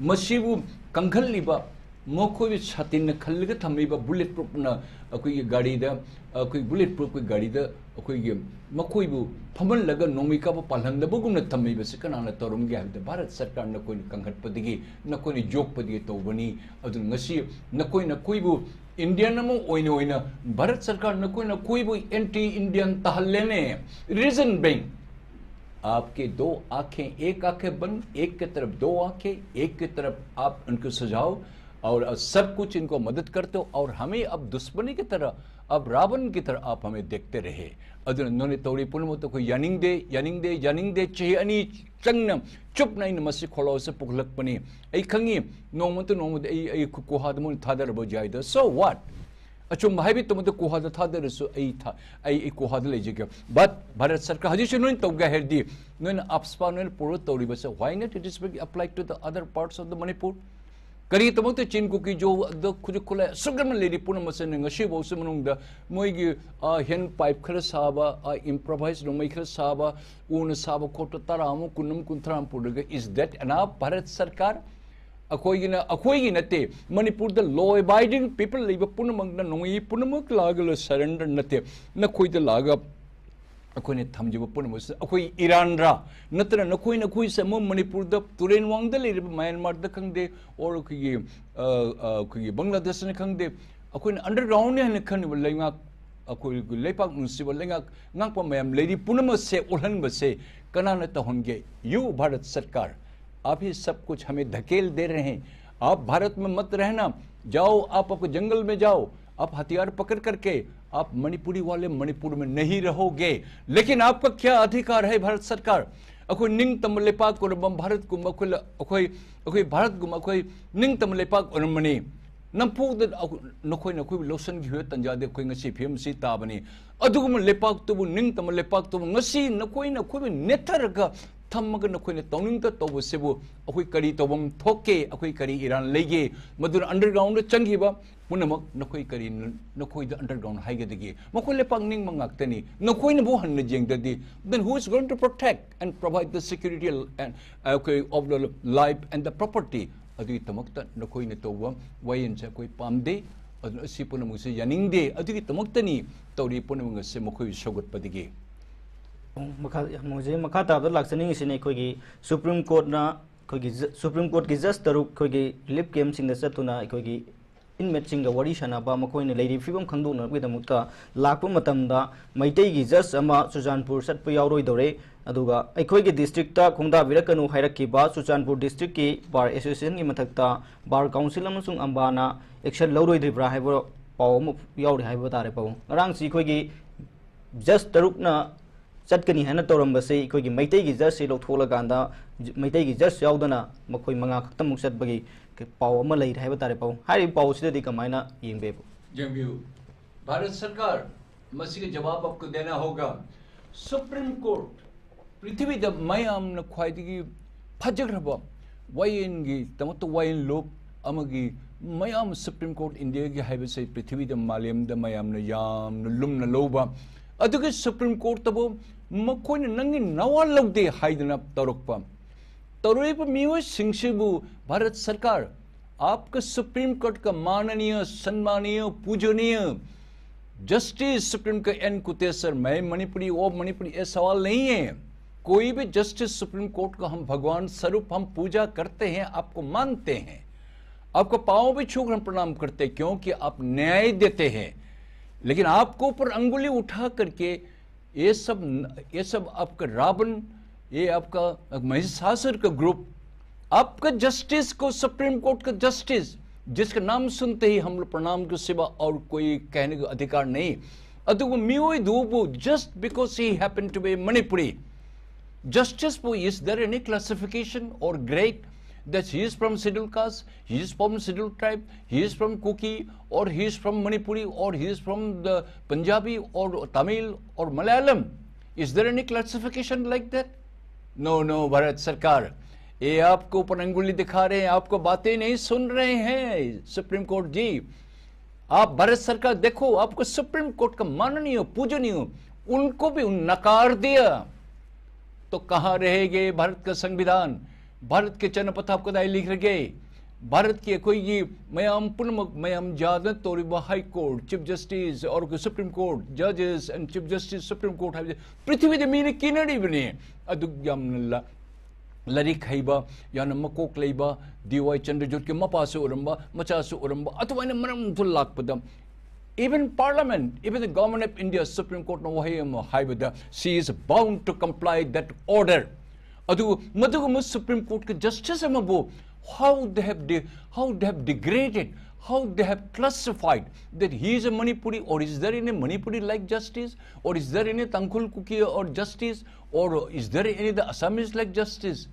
ꯃꯁꯤꯕꯨ ꯀꯪꯍꯜꯂꯤꯕ, ꯃꯈꯣꯏꯕꯨ ꯁꯥꯇꯤꯟꯅ ꯈꯜꯂꯒ ꯊꯝꯃꯤꯕ, bullet proofꯅ ꯑꯩꯈꯣꯏꯒꯤ ꯒꯥꯔꯤꯗ, ꯑꯩꯈꯣꯏ bullet proofꯀꯤ ꯒꯥꯔꯤꯗ ꯑꯩꯈꯣꯏꯒꯤ ꯃꯈꯣꯏꯕꯨ ꯐꯝꯍꯜꯂꯒ ꯅꯣꯡꯃꯩ ꯀꯥꯞꯄ ꯄꯥꯜꯍꯟꯗꯕꯒꯨꯝꯅ ꯊꯝꯃꯤꯕꯁꯤ ꯀꯅꯥꯅ ꯇꯧꯔꯝꯒꯦ ꯍꯥꯏꯕꯗ ꯚꯥꯔꯠ ꯁꯔꯀꯥꯔ ꯅꯈꯣꯏꯅ ꯀꯪꯈꯠꯄꯗꯒꯤ, ꯅꯈꯣꯏꯅ ꯌꯣꯛꯄꯗꯒꯤ ꯇꯧꯕꯅꯤ꯫ ꯑꯗꯨꯅ ꯉꯁꯤ ꯅꯈꯣꯏꯅ ꯑꯩꯈꯣꯏꯕꯨ Indian ꯑꯃ ꯑꯣꯏꯅ ꯑꯣꯏꯅ ꯚꯥꯔꯠ ꯁꯔꯀꯥꯔ ꯅꯈꯣꯏꯅ ꯑꯩꯈꯣꯏꯕꯨ anti Indian ꯇꯥꯍꯜꯂꯦꯅꯦ꯫ Reason being, आपके दो आंखें, एक आंखें बंद, एक की तरफ दो आंखें, एक की तरफ आप उनको सुझाव और सब कुछ इनको मदद करते हो और हमें अब दुश्मनी की तरह, अब रावण की तरह आप हमें देखते रहे꯫ ꯑꯗꯨꯅ ꯅꯣꯏꯅ ꯇꯧꯔꯤ ꯄꯨꯝꯅꯃꯛꯇ ꯑꯩꯈꯣꯏ ꯌꯥꯅꯤꯡꯗꯦ, ꯌꯥꯅꯤꯡꯗꯦ, ꯌꯥꯅꯤꯡꯗꯦ꯫ ꯆꯍꯤ ꯑꯅꯤ ꯆꯪꯅ ꯆꯨꯞꯅ ꯑꯩꯅ ꯃꯁꯤ ꯈꯣꯜꯂꯥꯎꯁꯦ ꯄꯨꯈꯠꯂꯛꯄꯅꯤ꯫ ꯑꯩ ꯈꯪꯉꯤ, ꯅꯣꯡꯃꯇ ꯅꯣꯡꯃꯗꯤ ꯑꯩ, ꯑꯩ ꯈꯨ-, ꯀꯨꯍꯥꯗ ꯃꯣꯏꯅ ꯊꯥꯗꯔꯕ ꯌꯥꯏꯗ꯫ So what? ꯑꯆꯨꯝꯕ ꯍꯥꯏꯕꯒꯤꯗꯃꯛꯇ ꯀꯨꯍꯥꯗ ꯊꯥꯗꯔꯁꯨ ꯑꯩ ꯊꯥ-, ꯑꯩ, ꯑꯩ ꯀꯨꯍꯥꯗ ꯂꯩꯖꯒꯦ꯫ But ꯚꯥꯔꯠ ꯁꯔꯀꯥꯔ ꯍꯧꯖꯤꯛꯁꯨ ꯅꯣꯏꯅ ꯇꯧꯒꯦ ꯍꯥꯏꯔꯗꯤ, ꯅꯣꯏꯅ AFSPA ꯅꯣꯏꯅ ꯄꯨꯔ ꯇꯧꯔꯤꯕꯁꯦ, why not it is being applied to the other parts of the Manipur? ꯀꯔꯤꯒꯤꯗꯃꯛꯇ ꯆꯤꯟ ꯀꯨꯀꯤ ꯖꯣ ꯑꯗ ꯈꯨꯠꯁꯨ ꯈꯨꯠꯂꯥꯏ ꯑꯁꯨꯛ ꯌꯥꯝꯅ ꯂꯩꯔꯤ ꯄꯨꯝꯅꯃꯛꯁꯤꯅ ꯉꯁꯤꯐꯥꯎꯁꯤ ꯃꯅꯨꯡꯗ ꯃꯣꯏꯒꯤ, ꯑ, ꯍꯦꯟ ꯄꯥꯏꯞ ꯈꯔ ꯁꯥꯕ, ꯑ, ꯏꯝꯄ꯭ꯔꯣꯚꯥꯏꯁ ꯅꯣꯡꯃꯩ ꯈꯔ ꯁꯥꯕ, ꯎꯅ ꯁꯥꯕ ꯈꯣꯠꯄ ꯇꯔꯥ ꯑꯃ, ꯀꯨꯟ ꯑꯃ, ꯀꯨꯟꯊ꯭ꯔꯥ ꯑꯃ ꯄꯨꯔꯒ, is that enough, ꯚꯥꯔꯠ ꯁꯔꯀꯥꯔ? ꯑꯩꯈꯣꯏꯒꯤꯅ, ꯑꯩꯈꯣꯏꯒꯤ ꯅꯠꯇꯦ, ꯃꯅꯤꯄꯨꯔꯗ law abiding people ꯂꯩꯕ ꯄꯨꯝꯅꯃꯛꯅ ꯅꯣꯡꯃꯩ ꯄꯨꯝꯅꯃꯛ ꯂꯥꯛꯑꯒ ꯁꯔꯦꯟꯗꯔ ꯅꯠꯇꯦ, ꯅꯈꯣꯏꯗ ꯂꯥꯛꯑꯒ ꯑꯩꯈꯣꯏꯅ ꯊꯝꯖꯕ ꯄꯨꯝꯅꯃꯛꯁꯤ ꯑꯩꯈꯣꯏ ꯏꯔꯥꯟꯔꯥ? ꯅꯠꯇ꯭ꯔꯒ ꯅꯈꯣꯏꯅ ꯑꯩꯈꯣꯏꯁꯦ ꯑꯃꯨꯛ ꯃꯅꯤꯄꯨꯔꯗ ꯇꯨꯔꯦꯟ ꯋꯥꯡꯗ ꯂꯩꯔꯤꯕ ꯃ꯭ꯌꯥꯟꯃꯥꯔꯗ ꯈꯪꯗꯦ, or ꯑꯩꯈꯣꯏꯒꯤ, ꯑ, ꯑ, ꯑꯩꯈꯣꯏꯒꯤ ꯕꯪꯒ꯭ꯂꯥꯗꯦꯁꯅ ꯈꯪꯗꯦ, ꯑꯩꯈꯣꯏꯅ underground ꯅꯤ ꯍꯥꯏꯅ ꯈꯟꯕ ꯂꯩꯉꯥꯛ, ꯑꯩꯈꯣꯏꯒꯤ ꯂꯩꯄꯥꯛ ꯅꯨꯡꯁꯤꯕ ꯂꯩꯉꯥꯛ ꯉꯥꯛꯄ ꯃꯌꯥꯝ ꯂꯩꯔꯤ ꯄꯨꯝꯅꯃꯛꯁꯦ ꯎꯠꯍꯟꯕꯁꯦ ꯀꯅꯥꯅ ꯇꯧꯍꯟꯒꯦ? You, ꯚꯥꯔꯠ ꯁꯔꯀꯥꯔ, आप ही सब कुछ हमें धकेल दे रहे हैं। आप भारत में मत रहना, जाओ, आप, आप जंगल में जाओ, आप हथियार पकड़ करके आप मणिपुरी वाले मणिपुर में नहीं रहोगे। लेकिन आपका क्या अधिकार है, भारत सरकार? ꯑꯩꯈꯣꯏ ꯅꯤꯡꯇꯝꯕ ꯂꯩꯄꯥꯛ ꯑꯣꯏꯔꯕ ꯚꯥꯔꯠꯀꯨꯝꯕ ꯑꯩꯈꯣꯏ, ꯑꯩꯈꯣꯏ, ꯑꯩꯈꯣꯏ ꯚꯥꯔꯠꯀꯨꯝꯕ ꯑꯩꯈꯣꯏ ꯅꯤꯡꯇꯝꯕ ꯂꯩꯄꯥꯛ ꯑꯣꯏꯔꯝꯕꯅꯤ꯫ ꯅꯝꯐꯨꯗ ꯑꯩꯈꯣꯏ, ꯅꯈꯣꯏꯅ ꯑꯩꯈꯣꯏꯕꯨ ꯂꯧꯁꯤꯟꯈꯤꯕ ꯇꯥꯟꯖꯥꯗꯤ ꯑꯩꯈꯣꯏ ꯉꯁꯤ ꯐꯤꯕꯝꯁꯤ ꯇꯥꯕꯅꯤ꯫ ꯑꯗꯨꯒꯨꯝꯕ ꯂꯩꯄꯥꯛꯇꯨꯕꯨ, ꯅꯤꯡꯇꯝꯕ ꯂꯩꯄꯥꯛꯇꯨꯕꯨ ꯉꯁꯤ ꯅꯈꯣꯏꯅ ꯑꯩꯈꯣꯏꯕꯨ ꯅꯦꯠꯊꯔꯒ ꯊꯝꯃꯒ ꯅꯈꯣꯏꯅ ꯇꯧꯅꯤꯡꯗ ꯇꯧꯕꯁꯤꯕꯨ ꯑꯩꯈꯣꯏ ꯀꯔꯤ ꯇꯧꯐꯝ ꯊꯣꯛꯀꯦ? ꯑꯩꯈꯣꯏ ꯀꯔꯤ ꯏꯔꯥꯟ ꯂꯩꯒꯦ? ꯃꯗꯨꯅ underground ꯗ ꯆꯪꯈꯤꯕ ꯄꯨꯝꯅꯃꯛ ꯅꯈꯣꯏ ꯀꯔꯤ, ꯅꯈꯣꯏꯗ underground ꯍꯥꯏꯒꯗꯒꯦ? ꯃꯈꯣꯏ ꯂꯩꯄꯥꯛ ꯅꯤꯡꯕ ꯉꯥꯛꯇꯅꯤ꯫ ꯅꯈꯣꯏꯅꯕꯨ ꯍꯟꯅ ꯌꯦꯡꯗ꯭ꯔꯗꯤ, then who is going to protect and provide the security and, uh, okay, of the life and the property? ꯑꯗꯨꯒꯤꯗꯃꯛꯇ ꯅꯈꯣꯏꯅ ꯇꯧꯕ ꯋꯥꯌꯦꯜꯁꯦ ꯑꯩꯈꯣꯏ ꯄꯥꯝꯗꯦ꯫ ꯑꯗꯨꯅ ꯑꯁꯤ ꯄꯨꯝꯅꯃꯛꯁꯦ ꯌꯥꯅꯤꯡꯗꯦ꯫ ꯑꯗꯨꯒꯤꯗꯃꯛꯇꯅꯤ ꯇꯧꯔꯤ ꯄꯨꯝꯅꯃꯛ ꯑꯁꯦ ꯃꯈꯣꯏ ꯁꯧꯒꯠꯄꯗꯒꯤ꯫ ꯃꯈꯥ, ꯌꯥꯝ ꯅꯨꯡꯉꯥꯏꯖꯩ꯫ ꯃꯈꯥ ꯇꯥꯕꯗ ꯂꯥꯛꯆꯅꯤꯡꯉꯤꯁꯤꯅ ꯑꯩꯈꯣꯏꯒꯤ ꯁꯨꯄ꯭ꯔꯤꯝ ꯀꯣꯔꯠꯅ, ꯑꯩꯈꯣꯏꯒꯤ ꯖ-, ꯁꯨꯄ꯭ꯔꯤꯝ ꯀꯣꯔꯠꯀꯤ ꯖꯁ ꯇꯔꯨꯛ ꯑꯩꯈꯣꯏꯒꯤ ꯔꯤꯂꯤꯐ ꯀꯦꯝꯁꯤꯡꯗ ꯆꯠꯇꯨꯅ ꯑꯩꯈꯣꯏꯒꯤ ꯏꯟꯃꯦꯠꯁꯤꯡꯒ ꯋꯥꯔꯤ ꯁꯥꯟꯅꯕ, ꯃꯈꯣꯏꯅ ꯂꯩꯔꯤꯕ ꯐꯤꯕꯝ ꯈꯪꯗꯣꯛꯅꯕꯒꯤꯗꯃꯛꯇ ꯂꯥꯛꯄ ꯃꯇꯝꯗ ꯃꯩꯇꯩꯒꯤ ꯖꯁ ꯑꯃ ꯆꯨꯔꯆꯥꯟꯄꯨꯔ ꯆꯠꯄ ꯌꯥꯎꯔꯣꯏꯗꯧꯔꯦ꯫ ꯑꯗꯨꯒ ꯑꯩꯈꯣꯏꯒꯤ ꯗꯤꯁꯇ꯭ꯔꯤꯛꯇ ꯈꯣꯡꯗꯥꯕꯤꯔꯛꯀꯅꯨ ꯍꯥꯏꯔꯛꯈꯤꯕ ꯆꯨꯔꯆꯥꯟꯄꯨꯔ ꯗꯤꯁꯇ꯭ꯔꯤꯛꯀꯤ ꯕꯥꯔ ꯑꯦꯁꯣꯁꯤꯌꯦꯁꯟꯒꯤ ꯃꯊꯛꯇ ꯕꯥꯔ ꯀꯥꯎꯟꯁꯤꯜ ꯑꯃꯁꯨꯡ ꯑꯝꯕꯥꯅ ꯑꯦꯛꯁꯟ ꯂꯧꯔꯣꯏꯗ꯭ꯔꯤꯕ꯭ꯔꯥ ꯍꯥꯏꯕ ꯄꯥꯎ ꯑꯃ ꯌꯥꯎꯔꯤ ꯍꯥꯏꯕ ꯇꯥꯔꯦ꯫ ꯄꯥꯎ ꯉꯔꯥꯡꯁꯤ ꯑꯩꯈꯣꯏꯒꯤ ꯖꯁ ꯇꯔꯨꯛꯅ ꯆꯠꯀꯅꯤ ꯍꯥꯏꯅ ꯇꯧꯔꯝꯕꯁꯦ ꯑꯩꯈꯣꯏꯒꯤ ꯃꯩꯇꯩꯒꯤ ꯖꯁꯁꯤ ꯂꯧꯊꯣꯛꯂꯀꯥꯟꯗ ꯖ-, ꯃꯩꯇꯩꯒꯤ ꯖꯁ ꯌꯥꯎꯗꯅ ꯃꯈꯣꯏ ꯃꯉꯥ ꯈꯛꯇꯃꯛ ꯆꯠꯄꯒꯤ ꯄꯥꯎ ꯑꯃ ꯂꯩꯔꯦ ꯍꯥꯏꯕ ꯇꯥꯔꯦ꯫ ꯄꯥꯎ, ꯍꯥꯏꯔꯤꯕ ꯄꯥꯎ ꯑꯁꯤꯗꯗꯤ ꯀꯃꯥꯏꯅ ꯌꯦꯡꯕꯤꯕ? ꯌꯦꯡꯕꯤꯌꯨ, ꯚꯥꯔꯠ ꯁꯔꯀꯥꯔ, ꯃꯁꯤꯒꯤ ꯖꯋꯥꯕ ꯑꯞꯀꯣ ꯗꯦꯅꯥ ꯍꯣꯒꯥ꯫ ꯁꯨꯄ꯭ꯔꯤꯝ ꯀꯣꯔꯠ, ꯄ꯭ꯔꯤꯊꯤꯕꯤꯗ ꯃꯌꯥꯝꯅ ꯈ꯭ꯋꯥꯏꯗꯒꯤ ꯐꯖꯈ꯭ꯔꯕ ꯋꯥꯌꯦꯜꯒꯤꯗꯃꯛꯇ ꯋꯥꯌꯦꯜꯂꯨꯞ ꯑꯃꯒꯤ ꯃꯌꯥꯝ ꯁꯨꯄ꯭ꯔꯤꯝ ꯀꯣꯔꯠ ꯏꯟꯗꯤꯌꯥꯒꯤ ꯍꯥꯏꯕꯁꯦ ꯄ꯭ꯔꯤꯊꯤꯕꯤꯗ ꯃꯥꯂꯦꯝꯗ ꯃꯌꯥꯝꯅ ꯌꯥꯝꯅ ꯂꯨꯝꯅ ꯂꯧꯕ ꯑꯗꯨꯒꯤ ꯁꯨꯄ꯭ꯔꯤꯝ ꯀꯣꯔꯠꯇꯕꯨ ꯃꯈꯣꯏꯅ ꯅꯪꯒꯤ ꯅꯋꯥ ꯂꯧꯗꯦ ꯍꯥꯏꯗꯅ ꯇꯧꯔꯛꯄ ꯇꯧꯔꯛꯏꯕ ꯃꯤꯑꯣꯏꯁꯤꯡꯁꯤꯕꯨ ꯚꯥꯔꯠ ꯁꯔꯀꯥꯔ आपका सुप्रीम कोर्ट का माननीय, सम्मानीय, पूजनीय जस्टिस सुप्रीम के एन कुतेसर, मैं मणिपुरी, वो मणिपुरी, ये सवाल नहीं है। कोई भी जस्टिस सुप्रीम कोर्ट को हम भगवान स्वरूप हम पूजा करते हैं, आपको मानते हैं, आपको पाँव भी छूकर हम प्रणाम करते हैं, क्योंकि आप न्याय देते हैं। लेकिन आपको ऊपर अंगुली उठा करके ये सब, ये सब आपका रावण, ये आपका महिषासुर का ग्रुप, आपका जस्टिस को, सुप्रीम कोर्ट का जस्टिस, जिसका नाम सुनते ही हम लोग प्रणाम के सिवा और कोई कहने का अधिकार नहीं। ꯑꯗꯨꯕꯨ ꯃꯤꯑꯣꯏꯗꯨꯕꯨ, just because he happened to be Manipuri, justice ꯕꯨ, is there any classification or grade that he is from scheduled caste, he is from scheduled tribe, he is from Kuki, or he is from Manipuri, or he is from the Punjabi, or Tamil, or Malayalam? Is there any classification like that? No, no, Bharat सरकार, ये आपको ऊपर अंगुली दिखा रहे हैं, आपको बातें नहीं सुन रहे हैं सुप्रीम कोर्ट जी। आप भारत सरकार देखो, आपको सुप्रीम कोर्ट का माननीय, पूजनीय, उनको भी नकार दिया, तो कहाँ रहेंगे भारत का संविधान, भारत के चरण पथाप कदाई लिख रहे? भारत की कोई ये ꯃꯌꯥꯝ ꯄꯨꯝꯅꯃꯛ, ꯃꯌꯥꯝ ꯌꯥꯗꯅ ꯇꯧꯔꯤꯕ High Court, Chief Justice, or Supreme Court, Judges and Chief Justice, Supreme Court ꯍꯥꯏꯕꯁꯦ ꯄ꯭ꯔꯤꯊꯤꯕꯤꯗ ꯃꯤꯅ ꯀꯤꯅꯔꯤꯕꯅꯤ꯫ ꯑꯗꯨꯛ ꯌꯥꯝꯅ ꯂ-, ꯂꯥꯏꯔꯤꯛ ꯍꯩꯕ, ꯌꯥꯝꯅ ꯃꯀꯣꯛ ꯂꯩꯕ, ꯗꯤ ꯋꯥꯏ ꯆꯟꯗ꯭ꯔꯖꯣꯠꯀꯤ ꯃꯄꯥꯁꯨ ꯑꯣꯏꯔꯝꯕ, ꯃꯆꯥꯁꯨ ꯑꯣꯏꯔꯝꯕ, ꯑꯗꯨꯃꯥꯏꯅ ꯃꯔꯝꯗꯨ ꯂꯥꯛꯄꯗ, even parliament, even the government of India, Supreme Courtꯅ ꯋꯥꯍꯩ ꯑꯃ ꯍꯥꯏꯕꯗ, she is bound to comply that order. ꯑꯗꯨ ꯃꯗꯨꯒꯨꯝꯕ ꯁꯨꯄ꯭ꯔꯤꯝ ꯀꯣꯔꯠꯀꯤ ꯖꯁꯇꯤꯁ ꯑꯃꯕꯨ, how they have de-, how they have degraded, how they have classified that he is a Manipuri, or is there any Manipuri like justice, or is there any Tangkhul Kuki or justice, or is there any the Assamese like justice?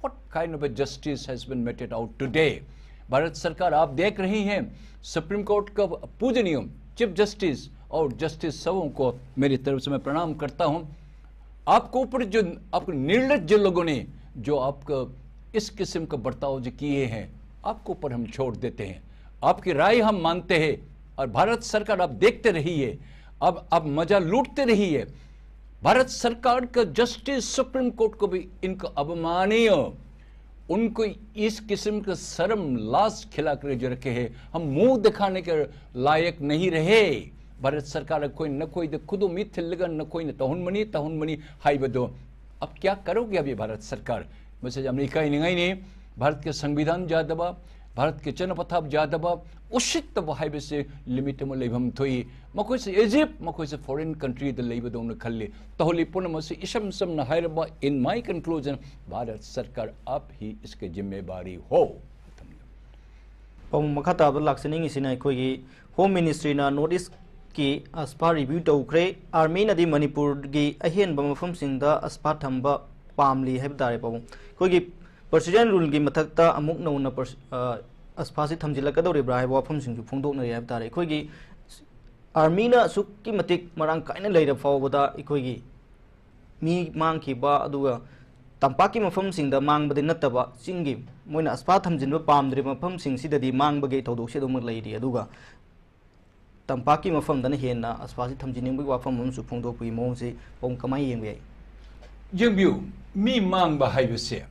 What kind of a justice has been meted out today? Bharat सरकार, आप देख रही हैं, supreme court का पूजनीय chief justice और justice सबों को मेरी तरफ से मैं प्रणाम करता हूं। आपको ऊपर जो, आपको निर्लज्ज लोगों ने जो आपका इस किस्म का बर्ताव जो किए हैं, आपको ऊपर हम छोड़ देते हैं, आपकी राय हम मानते हैं। और भारत सरकार, आप देखते रहिए, अब आप मजा लूटते रहिए। भारत सरकार का जस्टिस सुप्रीम कोर्ट को भी इनको अवमाननीय, उनको इस किस्म का शर्म लाज खिला कर जो रखे हैं, हम मुंह दिखाने के लायक नहीं रहे। भारत सरकार कोई न कोई द खुद उम्मीद थे लगा न कोई न तहुन मनी तहुन मनी हाई बदो। अब क्या करोगे अभी भारत सरकार? ꯃꯁꯤ ꯌꯥꯝꯅ ꯏꯀꯥꯏꯅꯤꯡꯉꯥꯏꯅꯤ꯫ ꯚꯥꯔꯠꯀꯤ ꯁꯪꯕꯤꯙꯥꯟ ꯌꯥꯗꯕ, ꯚꯥꯔꯠꯀꯤ ꯆꯠꯅ ꯄꯊꯥꯞ ꯌꯥꯗꯕ, ꯎꯁꯤꯠꯇꯕ ꯍꯥꯏꯕꯁꯤ ꯂꯤꯃꯤꯠ ꯑꯃ ꯂꯩꯐꯝ ꯊꯣꯛꯏ꯫ ꯃꯈꯣꯏꯁꯦ ꯑꯦꯖꯤꯞ, ꯃꯈꯣꯏꯁꯦ ꯐꯣꯔꯦꯟ ꯀꯟꯇ꯭ꯔꯤꯗ ꯂꯩꯕꯗꯧꯅ ꯈꯜꯂꯤ꯫ ꯇꯧꯍꯜꯂꯤ ꯄꯨꯝꯅꯃꯛꯁꯤ ꯏꯁꯝ ꯁꯝꯅ ꯍꯥꯏꯔꯕ, in my conclusion, ꯚꯥꯔꯠ ꯁꯔꯀꯥꯔ ꯑꯞ ꯍꯤ ꯏꯁꯀꯤ ꯖꯤꯝꯃꯦꯕꯥꯔꯤ ꯍꯣ꯫ ꯄꯥꯎ ꯃꯈꯥ ꯇꯥꯕ ꯂꯥꯛꯆꯅꯤꯡꯉꯤꯁꯤꯅ ꯑꯩꯈꯣꯏꯒꯤ ꯍꯣꯝ ꯃꯤꯅꯤꯁꯇ꯭ꯔꯤꯅ ꯅꯣꯔꯠ ꯏꯁꯀꯤ ꯑꯁꯐꯥ ꯔꯤꯚ꯭ꯌꯨ ꯇꯧꯈ꯭ꯔꯦ꯫ ꯑꯥꯔꯃꯤꯅꯗꯤ ꯃꯅꯤꯄꯨꯔꯒꯤ ꯑꯍꯦꯟꯕ ꯃꯐꯝꯁꯤꯡꯗ ꯑꯁꯐꯥ ꯊꯝꯕ ꯄꯥꯝꯂꯤ ꯍꯥꯏꯕ ꯇꯥꯔꯦ ꯄꯥꯕꯨꯡ꯫ ꯑꯩꯈꯣꯏꯒꯤ ꯄ꯭ꯔꯁꯤꯗꯦꯟ ꯔꯨꯜꯒꯤ ꯃꯊꯛꯇ ꯑꯃꯨꯛ ꯅꯧꯅ ꯄ꯭ꯔꯁ-, ꯑ, ꯑꯁꯐꯥꯁꯤ ꯊꯝꯖꯤꯜꯂꯛꯀꯗꯧꯔꯤꯕ꯭ꯔꯥ ꯍꯥꯏꯕ ꯋꯥꯐꯝꯁꯤꯡꯁꯨ ꯐꯣꯡꯗꯣꯛꯅꯔꯤ ꯍꯥꯏꯕ ꯇꯥꯔꯦ꯫ ꯑꯩꯈꯣꯏꯒꯤ ꯑꯥꯔꯃꯤꯅ ꯑꯁꯨꯛꯀꯤ ꯃꯇꯤꯛ ꯃꯔꯥꯡ ꯀꯥꯏꯅ ꯂꯩꯔ ꯐꯥꯎꯕꯗ ꯑꯩꯈꯣꯏꯒꯤ ꯃꯤ ꯃꯥꯡꯈꯤꯕ, ꯑꯗꯨꯒ ꯇꯝꯄꯥꯛꯀꯤ ꯃꯐꯝꯁꯤꯡꯗ ꯃꯥꯡꯕꯗꯤ ꯅꯠꯇꯕ, ꯆꯤꯡꯒꯤ ꯃꯣꯏꯅ ꯑꯁꯐꯥ ꯊꯝꯖꯤꯟꯕ ꯄꯥꯝꯗ꯭ꯔꯤꯕ ꯃꯐꯝꯁꯤꯡꯁꯤꯗꯗꯤ ꯃꯥꯡꯕꯒꯤ ꯊꯧꯗꯣꯛꯁꯤ ꯑꯗꯨꯃꯛ ꯂꯩꯔꯤ꯫ ꯑꯗꯨꯒ ꯇꯝꯄꯥꯛꯀꯤ ꯃꯐꯝꯗꯅ ꯍꯦꯟꯅ ꯑꯁꯐꯥꯁꯤ ꯊꯝꯖꯤꯟꯅꯤꯡꯕꯒꯤ ꯋꯥꯐꯝ ꯑꯃꯁꯨ ꯐꯣꯡꯗꯣꯛꯄꯒꯤ ꯃꯑꯣꯡꯁꯤ ꯄꯥꯕꯨꯡ ꯀꯃꯥꯏꯅ ꯌꯦꯡꯕ ꯌꯥꯏ? ꯌꯦꯡꯕꯤꯌꯨ, ꯃꯤ ꯃꯥꯡꯕ ꯍꯥꯏꯕꯁꯦ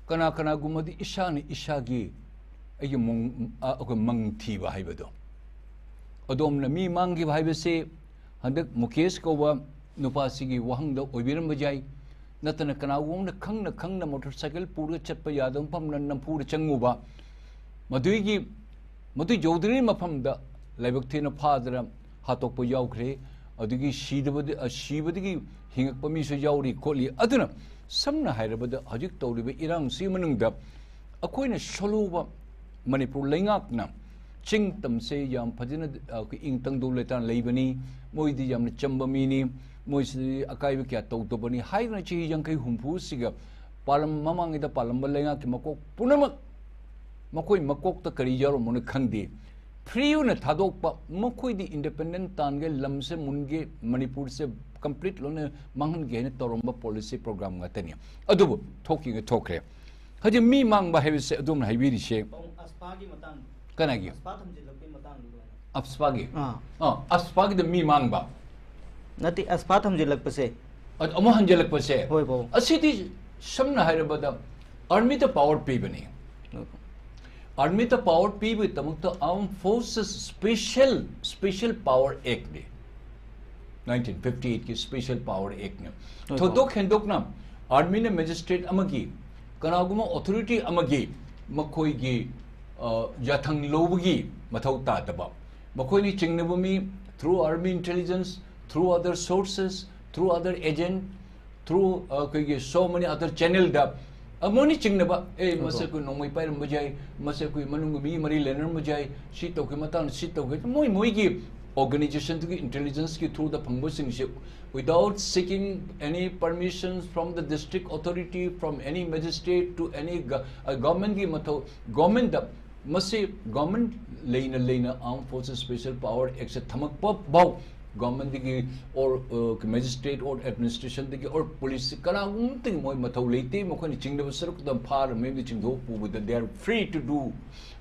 ꯀꯅꯥ ꯀꯅꯥꯒꯨꯝꯕꯗꯤ ꯏꯁꯥꯅ ꯏꯁꯥꯒꯤ ꯑꯩꯒꯤ ꯃꯪ-, ꯑ, ꯑꯩꯈꯣꯏ ꯃꯪ ꯊꯤꯕ ꯍꯥꯏꯕꯗꯣ꯫ ꯑꯗꯣꯝꯅ ꯃꯤ ꯃꯥꯡꯈꯤꯕ ꯍꯥꯏꯕꯁꯤ ꯍꯟꯗꯛ ꯃꯨꯀꯦꯁ ꯀꯧꯕ ꯅꯨꯄꯥꯁꯤꯒꯤ ꯋꯥꯍꯪꯗ ꯑꯣꯏꯕꯤꯔꯝꯕ ꯌꯥꯏ, ꯅꯠꯇꯅ ꯀꯅꯥꯒꯨꯝꯕꯅ ꯈꯪꯅ ꯈꯪꯅ ꯃꯣꯇꯣꯔ ꯁꯥꯏꯀꯜ ꯄꯨꯔꯒ ꯆꯠꯄ ꯌꯥꯗꯕ ꯃꯐꯝꯗ ꯅꯝꯐꯨꯗ ꯆꯪꯉꯨꯕ, ꯃꯗꯨꯒꯤ, ꯃꯗꯨ ꯌꯧꯗ꯭ꯔꯤꯉꯩ ꯃꯐꯝꯗ ꯂꯥꯏꯕꯛ ꯊꯤꯅ ꯐꯥꯗꯅ ꯍꯥꯠꯇꯣꯛꯄ ꯌꯥꯎꯈ꯭ꯔꯦ꯫ ꯑꯗꯨꯒꯤ ꯁꯤꯗꯕꯗ-, ꯑ, ꯁꯤꯕꯗꯒꯤ ꯍꯤꯡꯉꯛꯄ ꯃꯤꯁꯨ ꯌꯥꯎꯔꯤ ꯈꯣꯠꯂꯤ꯫ ꯑꯗꯨꯅ ꯁꯝꯅ ꯍꯥꯏꯔꯕꯗ ꯍꯧꯖꯤꯛ ꯇꯧꯔꯤꯕ ꯏꯔꯥꯡꯁꯤ ꯃꯅꯨꯡꯗ ꯑꯩꯈꯣꯏꯅ ꯁꯣꯜꯂꯨꯕ ꯃꯅꯤꯄꯨꯔ ꯂꯩꯉꯥꯛꯅ ꯆꯤꯡ ꯇꯝꯁꯦ ꯌꯥꯝ ꯐꯖꯅ, ꯑ, ꯑꯩꯈꯣꯏ ꯏꯪ ꯇꯪꯗꯧ ꯂꯩꯇꯥꯅ ꯂꯩꯕꯅꯤ, ꯃꯣꯏꯗꯤ ꯌꯥꯝꯅ ꯆꯝꯕ ꯃꯤꯅꯤ, ꯃꯣꯏꯁꯤꯗꯤ ꯑꯀꯥꯏꯕ ꯀꯌꯥ ꯇꯧꯗꯕꯅꯤ ꯍꯥꯏꯗꯨꯅ ꯆꯍꯤ ꯌꯥꯡꯈꯩ ꯍꯨꯝꯐꯨꯁꯤꯒ ꯄꯥꯂꯝ-, ꯃꯃꯥꯡꯉꯩꯗ ꯄꯥꯜꯂꯝꯕ ꯂꯩꯉꯥꯛꯀꯤ ꯃꯀꯣꯛ ꯄꯨꯝꯅꯃꯛ ꯃꯈꯣꯏ ꯃꯀꯣꯛꯇ ꯀꯔꯤ ꯌꯥꯎꯔꯝꯕꯅꯣ ꯈꯪꯗꯦ꯫ ꯐ꯭ꯔꯤ ꯑꯣꯏꯅ ꯊꯥꯗꯣꯛꯄ, ꯃꯈꯣꯏꯗꯤ ꯏꯟꯗꯤꯄꯦꯟꯗꯦꯟ ꯇꯥꯟꯒꯦ, ꯂꯝꯁꯦ ꯃꯨꯟꯒꯦ, ꯃꯅꯤꯄꯨꯔꯁꯦ ꯀꯝꯄ꯭ꯂꯤꯠ ꯂꯣꯏꯅ ꯃꯥꯡꯍꯟꯒꯦ ꯍꯥꯏꯅ ꯇꯧꯔꯝꯕ ꯄꯣꯂꯤꯁꯤ ꯄ꯭ꯔꯣꯒ꯭ꯔꯥꯝ ꯉꯥꯛꯇꯅꯤ꯫ ꯑꯗꯨꯕꯨ ꯊꯣꯛꯈꯤꯒꯦ ꯊꯣꯛꯈ꯭ꯔꯦ꯫ ꯍꯧꯖꯤꯛ ꯃꯤ ꯃꯥꯡꯕ ꯍꯥꯏꯕꯁꯦ ꯑꯗꯣꯝꯅ ꯍꯥꯏꯕꯤꯔꯤꯁꯦ ꯑꯁꯄꯥꯒꯤ ꯃꯇꯥꯡ, ꯀꯅꯥꯒꯤ? ꯑꯁꯄꯥ ꯊꯝꯖꯤꯜꯂꯛꯄꯒꯤ ꯃꯇꯥꯡꯗꯨꯗ ꯑꯣꯏꯅ꯫ ꯑꯞꯁꯄꯥꯒꯤ? ꯑꯥ ꯑ, ꯑꯞꯁꯄꯥꯒꯤꯗ ꯃꯤ ꯃꯥꯡꯕ? ꯅꯠꯇꯦ, ꯑꯁꯄꯥ ꯊꯝꯖꯤꯜꯂꯛꯄꯁꯦ꯫ ꯑꯗ ꯑꯃꯨꯛ ꯍꯟꯖꯤꯜꯂꯛꯄꯁꯦ? ꯍꯣꯏ, ꯄꯥꯕꯨꯡ꯫ ꯑꯁꯤꯗꯤ ꯁꯝꯅ ꯍꯥꯏꯔꯕꯗ ꯑꯥꯔꯃꯤꯗ ꯄꯥꯋꯔ ꯄꯤꯕꯅꯤ꯫ ꯑꯥꯔꯃꯤꯗ ꯄꯥꯋꯔ ꯄꯤꯕꯒꯤꯗꯃꯛꯇ Armed Forces Special, Special Power Actꯅꯤ꯫ Nineteen fifty eightꯀꯤ Special Power Actꯅꯤ꯫ ꯍꯣꯏ, ꯊꯣꯏꯗꯣꯛ ꯍꯦꯟꯗꯣꯛꯅ ꯑꯥꯔꯃꯤꯅ ꯃꯦꯖꯤꯁꯇ꯭ꯔꯦꯠ ꯑꯃꯒꯤ, ꯀꯅꯥꯒꯨꯝꯕ ꯑꯣꯊꯣꯔꯤꯇꯤ ꯑꯃꯒꯤ ꯃꯈꯣꯏꯒꯤ, ꯑ, ꯌꯥꯊꯪ ꯂꯧꯕꯒꯤ ꯃꯊꯧ ꯇꯥꯗꯕ꯫ ꯃꯈꯣꯏꯅ ꯆꯤꯡꯅꯕ ꯃꯤ through army intelligence, through other sources, through other agent, through, ꯑ, ꯑꯩꯈꯣꯏꯒꯤ so many other channelꯗ, ꯑ, ꯃꯣꯏꯅ ꯆꯤꯡꯅꯕ, ꯑꯦ, ꯃꯁꯤ ꯑꯩꯈꯣꯏ ꯅꯣꯡꯃꯩ ꯄꯥꯏꯔꯝꯕ ꯌꯥꯏ, ꯃꯁꯤ ꯑꯩꯈꯣꯏ ꯃꯅꯨꯡꯒꯤ ꯃꯤ ꯃꯔꯤ ꯂꯩꯅꯔꯝꯕ ꯌꯥꯏ, ꯁꯤ ꯇꯧꯈꯤ ꯃꯇꯥꯡꯗ ꯁꯤ ꯇꯧꯈꯤ, ꯃꯣꯏ ꯃꯣꯏꯒꯤ organizationꯗꯨꯒꯤ intelligenceꯀꯤ throughꯗ ꯐꯪꯕꯁꯤꯡꯁꯦ without seeking any permissions from the district authority, from any magistrate to any go-, ꯑ, governmentꯀꯤ ꯃꯊꯧ, governmentꯗ ꯃꯁꯤ government ꯂꯩꯅ ꯂꯩꯅ Armed Forces Special Power Actꯁꯦ ꯊꯝꯃꯛꯄ ꯐꯥꯎ governmentꯗꯒꯤ or, uh, magistrate or administrationꯗꯒꯤ or police ꯀꯅꯥꯒꯨꯝꯕꯗꯒꯤ ꯃꯣꯏ ꯃꯊꯧ ꯂꯩꯇꯦ꯫ ꯃꯈꯣꯏꯅ ꯆꯤꯡꯅꯕ ꯁꯔꯨꯛꯇ ꯐꯥꯔ ꯃꯌꯨꯝꯗ ꯆꯤꯡꯊꯣꯛ ꯄꯨꯕꯗ they are free to do,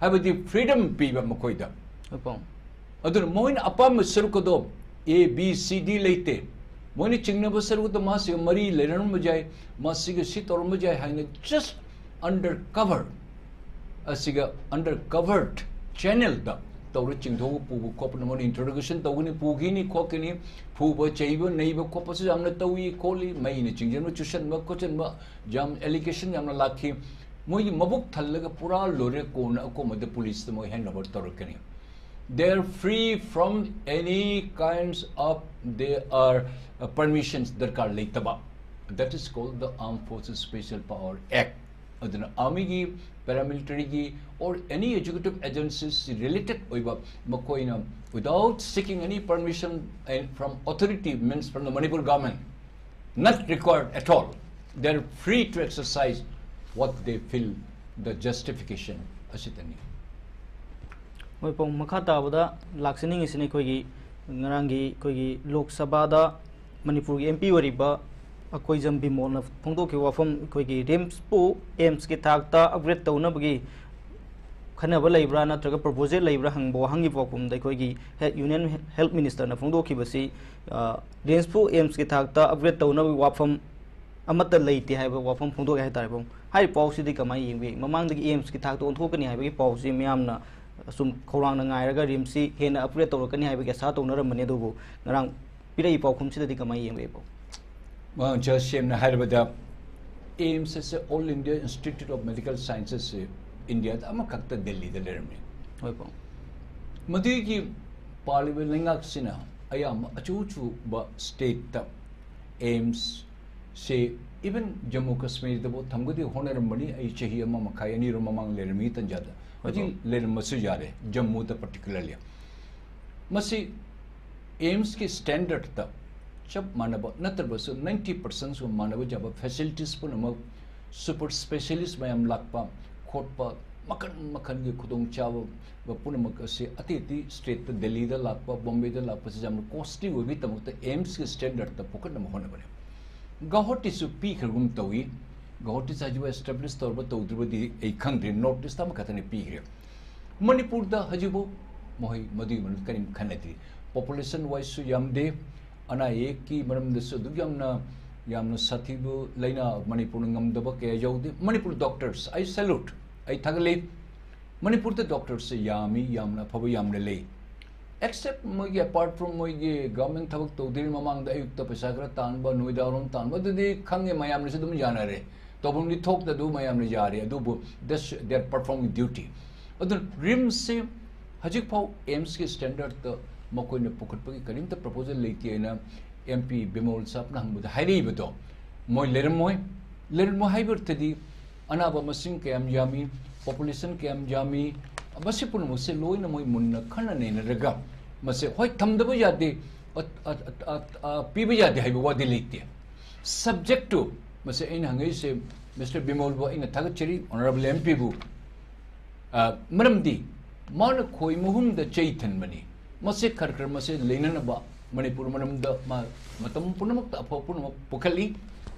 ꯍꯥꯏꯕꯗꯤ freedom ꯄꯤꯕ ꯃꯈꯣꯏꯗ꯫ ꯄꯥꯕꯨꯡ꯫ ꯑꯗꯨꯅ ꯃꯣꯏꯅ ꯑꯄꯥꯝꯕ ꯁꯔꯨꯛ ꯑꯗꯣ A, B, C, D ꯂꯩꯇꯦ꯫ ꯃꯣꯏꯅ ꯆꯤꯡꯅꯕ ꯁꯔꯨꯛ ꯑꯗꯣ ꯃꯥꯁꯤꯒ ꯃꯔꯤ ꯂꯩꯅꯔꯝꯕ ꯌꯥꯏ, ꯃꯥꯁꯤꯒ ꯁꯤ ꯇꯧꯔꯝꯕ ꯌꯥꯏ ꯍꯥꯏꯅ just under cover, ꯑꯁꯤꯒ under covered channelꯗ ꯇꯧꯔ ꯆꯤꯡꯊꯣꯛꯑ ꯄꯨꯕ ꯈꯣꯠꯄꯅ ꯃꯣꯏꯅ interrogation ꯇꯧꯒꯅꯤ, ꯄꯨꯈꯤꯅꯤ, ꯈꯣꯠꯀꯅꯤ, ꯐꯨꯕ, ꯆꯩꯕ, ꯅꯩꯕ ꯈꯣꯠꯄꯁꯨ ꯌꯥꯝꯅ ꯇꯧꯏ ꯈꯣꯠꯂꯤ, ꯃꯩꯅ ꯆꯤꯡꯁꯤꯟꯕ, ꯆꯨꯁꯟꯕ, ꯈꯣꯠꯆꯟꯕ, ꯌꯥꯝ allegation ꯌꯥꯝꯅ ꯂꯥꯛꯈꯤ꯫ ꯃꯣꯏꯒꯤ ꯃꯕꯨꯛ ꯊꯜꯂꯒ ꯄꯨꯔꯥ ꯂꯣꯏꯔꯦ, ꯀꯣꯟꯅ ꯑꯀꯣꯟꯕꯗ ꯄꯨꯂꯤꯁꯇ ꯃꯣꯏ hand over ꯇꯧꯔꯛꯀꯅꯤ꯫ They are free from any kinds of, they are, uh, permissions ꯗꯔꯀꯥꯔ ꯂꯩꯇꯕ꯫ That is called the Armed Forces Special Power Act. ꯑꯗꯨꯅ ꯑꯥꯔꯃꯤꯒꯤ, ꯄꯦꯔꯥꯃꯤꯂꯤꯇꯔꯤꯒꯤ or any executive agencies related ꯑꯣꯏꯕ ꯃꯈꯣꯏꯅ without seeking any permission and from authority, means from the Manipur government, not required at all. They are free to exercise what they feel the justification ꯑꯁꯤꯇꯅꯤ꯫ ꯍꯣꯏ ꯄꯥꯕꯨꯡ, ꯃꯈꯥ ꯇꯥꯕꯗ ꯂꯥꯛꯆꯅꯤꯡꯉꯤꯁꯤꯅ ꯑꯩꯈꯣꯏꯒꯤ ꯉꯔꯥꯡꯒꯤ ꯑꯩꯈꯣꯏꯒꯤ ꯂꯣꯛ ꯁꯚꯥꯗ ꯃꯅꯤꯄꯨꯔꯒꯤ M P ꯑꯣꯏꯔꯤꯕ ꯑꯩꯈꯣꯏ ꯖꯝ ꯕꯤꯃꯣꯜꯅ ꯐꯣꯡꯗꯣꯛꯈꯤꯕ ꯋꯥꯐꯝ, ꯑꯩꯈꯣꯏꯒꯤ ꯔꯤꯝꯁꯄꯨ ꯑꯦꯝꯁꯀꯤ ꯊꯥꯛꯇ ꯑꯞꯒ꯭ꯔꯦꯗ ꯇꯧꯅꯕꯒꯤ ꯈꯟꯅꯕ ꯂꯩꯕ꯭ꯔꯥ ꯅꯠꯇ꯭ꯔꯒ ꯄ꯭ꯔꯣꯄꯣꯖꯦꯜ ꯂꯩꯕ꯭ꯔꯥ ꯍꯪꯕ ꯋꯥꯍꯪꯒꯤ ꯄꯥꯎꯈꯨꯝꯗ, ꯑꯩꯈꯣꯏꯒꯤ ꯍꯦ-, ꯌꯨꯅꯤꯌꯟ ꯍꯦꯜꯊ ꯃꯤꯅꯤꯁꯇꯔꯅ ꯐꯣꯡꯗꯣꯛꯈꯤꯕꯁꯤ, ꯑ, ꯔꯤꯝꯁꯄꯨ ꯑꯦꯝꯁꯀꯤ ꯊꯥꯛꯇ ꯑꯞꯒ꯭ꯔꯦꯗ ꯇꯧꯅꯕꯒꯤ ꯋꯥꯐꯝ ꯑꯃꯠꯇ ꯂꯩꯇꯦ ꯍꯥꯏꯕ ꯋꯥꯐꯝ ꯐꯣꯡꯗꯣꯛꯑꯦ ꯍꯥꯏꯇꯥꯔꯦ꯫ ꯄꯥꯕꯨꯡ, ꯍꯥꯏꯔꯤꯕ ꯄꯥꯎꯁꯤꯗꯤ ꯀꯃꯥꯏꯅ ꯌꯦꯡꯕꯤ? ꯃꯃꯥꯡꯗꯒꯤ ꯑꯦꯝꯁꯀꯤ ꯊꯥꯛꯇ ꯑꯣꯟꯊꯣꯛꯀꯅꯤ ꯍꯥꯏꯕꯒꯤ ꯄꯥꯎꯁꯤ ꯃꯤꯌꯥꯝꯅ ꯁꯨꯝ ꯈꯧꯔꯥꯡꯅ ꯉꯥꯏꯔꯒ ꯔꯤꯝꯁꯁꯤ ꯍꯦꯟꯅ ꯑꯞꯒ꯭ꯔꯦꯗ ꯇꯧꯔꯛꯀꯅꯤ ꯍꯥꯏꯕꯒꯤ ꯑꯁꯥ ꯇꯧꯅꯔꯝꯕꯅꯤ, ꯑꯗꯨꯕꯨ ꯉꯔꯥꯡ ꯄꯤꯔꯛꯏ ꯄꯥꯎꯈꯨꯝꯁꯤꯗꯗꯤ ꯀꯃꯥꯏꯅ ꯌꯦꯡꯕꯤꯕ? ꯃꯥ ꯖꯁ ꯁꯦꯡꯅ ꯍꯥꯏꯔꯕꯗ, ꯑꯦꯝꯁ ꯑꯁꯦ All India Institute of Medical Sciences ꯁꯦ ꯏꯟꯗꯤꯌꯥꯗ ꯑꯃꯈꯛꯇ ꯗꯦꯜꯂꯤꯗ ꯂꯩꯔꯝꯃꯤ꯫ ꯍꯣꯏ ꯄꯥꯎ꯫ ꯃꯗꯨꯒꯤ ꯄꯥꯜꯂꯤꯕ ꯂꯩꯉꯥꯛꯁꯤꯅ ꯑꯌꯥꯝꯕ ꯑꯆꯧ ꯑꯆꯧꯕ ꯁ꯭ꯇꯦꯠꯇ ꯑꯦꯝꯁ ꯁꯦ, ꯏꯚꯟ ꯖꯝꯃꯨ ꯀꯥꯁꯃꯤꯔꯗꯐꯥꯎ ꯊꯝꯒꯗꯤ ꯍꯣꯠꯅꯔꯝꯕꯅꯤ꯫ ꯑꯩ ꯆꯍꯤ ꯑꯃ ꯃꯈꯥꯏ ꯑꯅꯤꯔꯣꯝ ꯃꯃꯥꯡ ꯂꯩꯔꯝꯃꯤ ꯇꯟꯖꯥꯗ꯫ ꯍꯧꯖꯤꯛ ꯂꯩꯔꯝꯕꯁꯨ ꯌꯥꯔꯦ, ꯖꯝꯃꯨꯗ ꯄꯥꯔꯇꯤꯀꯨꯂꯔꯂꯤ꯫ ꯃꯁꯤ ꯑꯦꯝꯁꯀꯤ ꯁ꯭ꯇꯦꯟꯗꯔꯠꯇ ꯆꯞ ꯃꯥꯟꯅꯕ ꯅꯠꯇ꯭ꯔꯕꯁꯨ ꯅꯥꯏꯟꯇꯤ ꯄꯥꯔꯁꯦꯟꯁꯨ ꯃꯥꯟꯅꯕ ꯌꯥꯕ ꯐꯦꯁꯤꯂꯤꯇꯤꯁ ꯄꯨꯝꯅꯃꯛ, ꯁꯨꯄꯔ ꯁ꯭ꯄꯦꯁꯤꯌꯦꯂꯤꯁ ꯃꯌꯥꯝ ꯂꯥꯛꯄ ꯈꯣꯠꯄ, ꯃꯈꯜ ꯃꯈꯜꯒꯤ ꯈꯨꯗꯣꯡꯆꯥꯕ ꯄꯨꯝꯅꯃꯛ ꯑꯁꯤ ꯑꯇꯩ ꯑꯇꯩ ꯁ꯭ꯇꯦꯠꯇ, ꯗꯦꯜꯂꯤꯗ ꯂꯥꯛꯄ, ꯕꯣꯝꯕꯦꯗ ꯂꯥꯛꯄꯁꯤ ꯌꯥꯝꯅ ꯀꯣꯁꯂꯤ ꯑꯣꯏꯕꯒꯤꯗꯃꯛꯇ ꯑꯦꯝꯁꯀꯤ ꯁ꯭ꯇꯦꯟꯗꯔꯠꯇ ꯄꯨꯈꯠꯅꯕ ꯍꯣꯠꯅꯕꯅꯤ꯫ ꯒꯧꯍꯥꯇꯤꯁꯨ ꯄꯤꯈ꯭ꯔꯒꯨꯝ ꯇꯧꯏ꯫ ꯒꯧꯍꯥꯇꯤꯁꯤ ꯍꯧꯖꯤꯛ ꯑꯦꯁꯇꯥꯕ꯭ꯂꯤꯁ ꯇꯧꯔꯕ ꯇꯧꯗ꯭ꯔꯤꯕꯗꯤ ꯑꯩ ꯈꯪꯗ꯭ꯔꯤ, ꯅꯣꯔꯠ ꯏꯁꯇ ꯑꯃꯈꯛꯇꯅꯤ ꯄꯤꯈ꯭ꯔꯦ꯫ ꯃꯅꯤꯄꯨꯔꯗ ꯍꯧꯖꯤꯛꯐꯥꯎ ꯃꯈꯣꯏ ꯃꯗꯨꯒꯤ ꯃꯔꯝꯗ ꯀꯔꯤꯝ ꯈꯟꯅꯗ꯭ꯔꯤ꯫ ꯄꯣꯄꯨꯂꯦꯁꯟ ꯋꯥꯏꯁꯁꯨ ꯌꯥꯝꯗꯦ, ꯑꯅꯥ ꯑꯌꯦꯛꯀꯤ ꯃꯔꯝꯗꯁꯨ ꯑꯗꯨꯛ ꯌꯥꯝꯅ, ꯌꯥꯝꯅ ꯁꯥꯊꯤꯕ ꯂꯥꯏꯅꯥ ꯃꯅꯤꯄꯨꯔꯅ ꯉꯝꯗꯕ ꯀꯌꯥ ꯌꯥꯎꯗꯦ꯫ ꯃꯅꯤꯄꯨꯔ ꯗꯣꯛꯇꯔꯁ, ꯑꯩ ꯁꯦꯂꯨꯠ, ꯑꯩ ꯊꯥꯒꯠꯂꯤ꯫ ꯃꯅꯤꯄꯨꯔꯗ ꯗꯣꯛꯇꯔꯁꯦ ꯌꯥꯝꯃꯤ, ꯌꯥꯝꯅ ꯑꯐꯕ ꯌꯥꯝꯅ ꯂꯩ꯫ ꯑꯦꯛꯁꯦꯞ ꯃꯣꯏꯒꯤ, ꯑꯦꯄꯥꯔꯠ ꯐ꯭ꯔꯣꯝ ꯃꯣꯏꯒꯤ ꯒꯚꯔꯟꯃꯦꯟ ꯊꯕꯛ ꯇꯧꯗ꯭ꯔꯤꯉꯩ ꯃꯃꯥꯡꯗ ꯑꯌꯨꯛꯇ ꯄꯩꯁꯥ ꯈꯔ ꯇꯥꯟꯕ, ꯅꯨꯃꯤꯗꯥꯡꯋꯥꯏꯔꯝ ꯇꯥꯟꯕ, ꯑꯗꯨꯗꯤ ꯈꯪꯉꯦ, ꯃꯌꯥꯝꯅꯁꯨ ꯑꯗꯨꯝ ꯌꯥꯅꯔꯦ꯫ ꯇꯧꯐꯝꯗꯤ ꯊꯣꯛꯇ ꯑꯗꯨ ꯃꯌꯥꯝꯅ ꯌꯥꯔꯦ, ꯑꯗꯨꯕꯨ that's their performing duty꯫ ꯑꯗꯨꯅ ꯔꯤꯝꯁꯁꯦ ꯍꯧꯖꯤꯛꯐꯥꯎ ꯑꯦꯝꯁꯀꯤ ꯁ꯭ꯇꯦꯟꯗꯔꯠꯇ ꯃꯈꯣꯏꯅ ꯄꯨꯈꯠꯄꯒꯤ ꯀꯔꯤꯝꯇ ꯄ꯭ꯔꯄꯣꯖꯦꯜ ꯂꯩꯇꯦ ꯍꯥꯏꯅ ꯑꯦꯝ ꯄꯤ ꯕꯤꯃꯣꯜ ꯁꯥꯍꯕꯅ ꯍꯪꯕꯗ ꯍꯥꯏꯔꯛꯏꯕꯗꯣ, ꯃꯣꯏ ꯂꯩꯔꯝꯃꯣꯏ꯫ ꯂꯩꯔꯝꯃꯣꯏ ꯍꯥꯏꯕ ꯑꯣꯏꯔꯗꯤ ꯑꯅꯥꯕ ꯃꯁꯤꯡ ꯀꯌꯥꯝ ꯌꯥꯝꯃꯤ, ꯄꯣꯄꯨꯂꯦꯁꯟ ꯀꯌꯥꯝ ꯌꯥꯝꯃꯤ, ꯃꯁꯤ ꯄꯨꯝꯅꯃꯛꯁꯦ ꯂꯣꯏꯅ ꯃꯣꯏ ꯃꯨꯟꯅ ꯈꯟꯅ ꯅꯩꯅꯔꯒ ꯃꯁꯦ ꯍꯣꯏ ꯊꯝꯗꯕ ꯌꯥꯗꯦ, ꯑ, ꯑ, ꯄꯤꯕ ꯌꯥꯗꯦ ꯍꯥꯏꯕ ꯋꯥꯗꯤ ꯂꯩꯇꯦ꯫ ꯁꯕꯖꯦꯛꯇꯨ, ꯃꯁꯦ ꯑꯩꯅ ꯍꯪꯉꯛꯏꯁꯦ, ꯃꯤꯁꯇꯔ ꯕꯤꯃꯣꯜꯕꯨ ꯑꯩꯅ ꯊꯥꯒꯠꯆꯔꯤ, ꯑꯣꯅꯔꯦꯕꯜ ꯑꯦꯝ ꯄꯤꯕꯨ꯫ ꯑ, ꯃꯔꯝꯗꯤ ꯃꯥꯅ ꯈꯣꯏ ꯃꯍꯨꯝꯗ ꯆꯩ ꯊꯤꯟꯕꯅꯤ꯫ ꯃꯁꯦ ꯈꯔ ꯈꯔ ꯃꯁꯦ ꯂꯩꯅꯅꯕ ꯃꯅꯤꯄꯨꯔ ꯃꯔꯝꯗ ꯃꯥ ꯃꯇꯝ ꯄꯨꯝꯅꯃꯛꯇ ꯑꯐꯕ ꯄꯨꯝꯅꯃꯛ ꯄꯨꯈꯠꯂꯤ꯫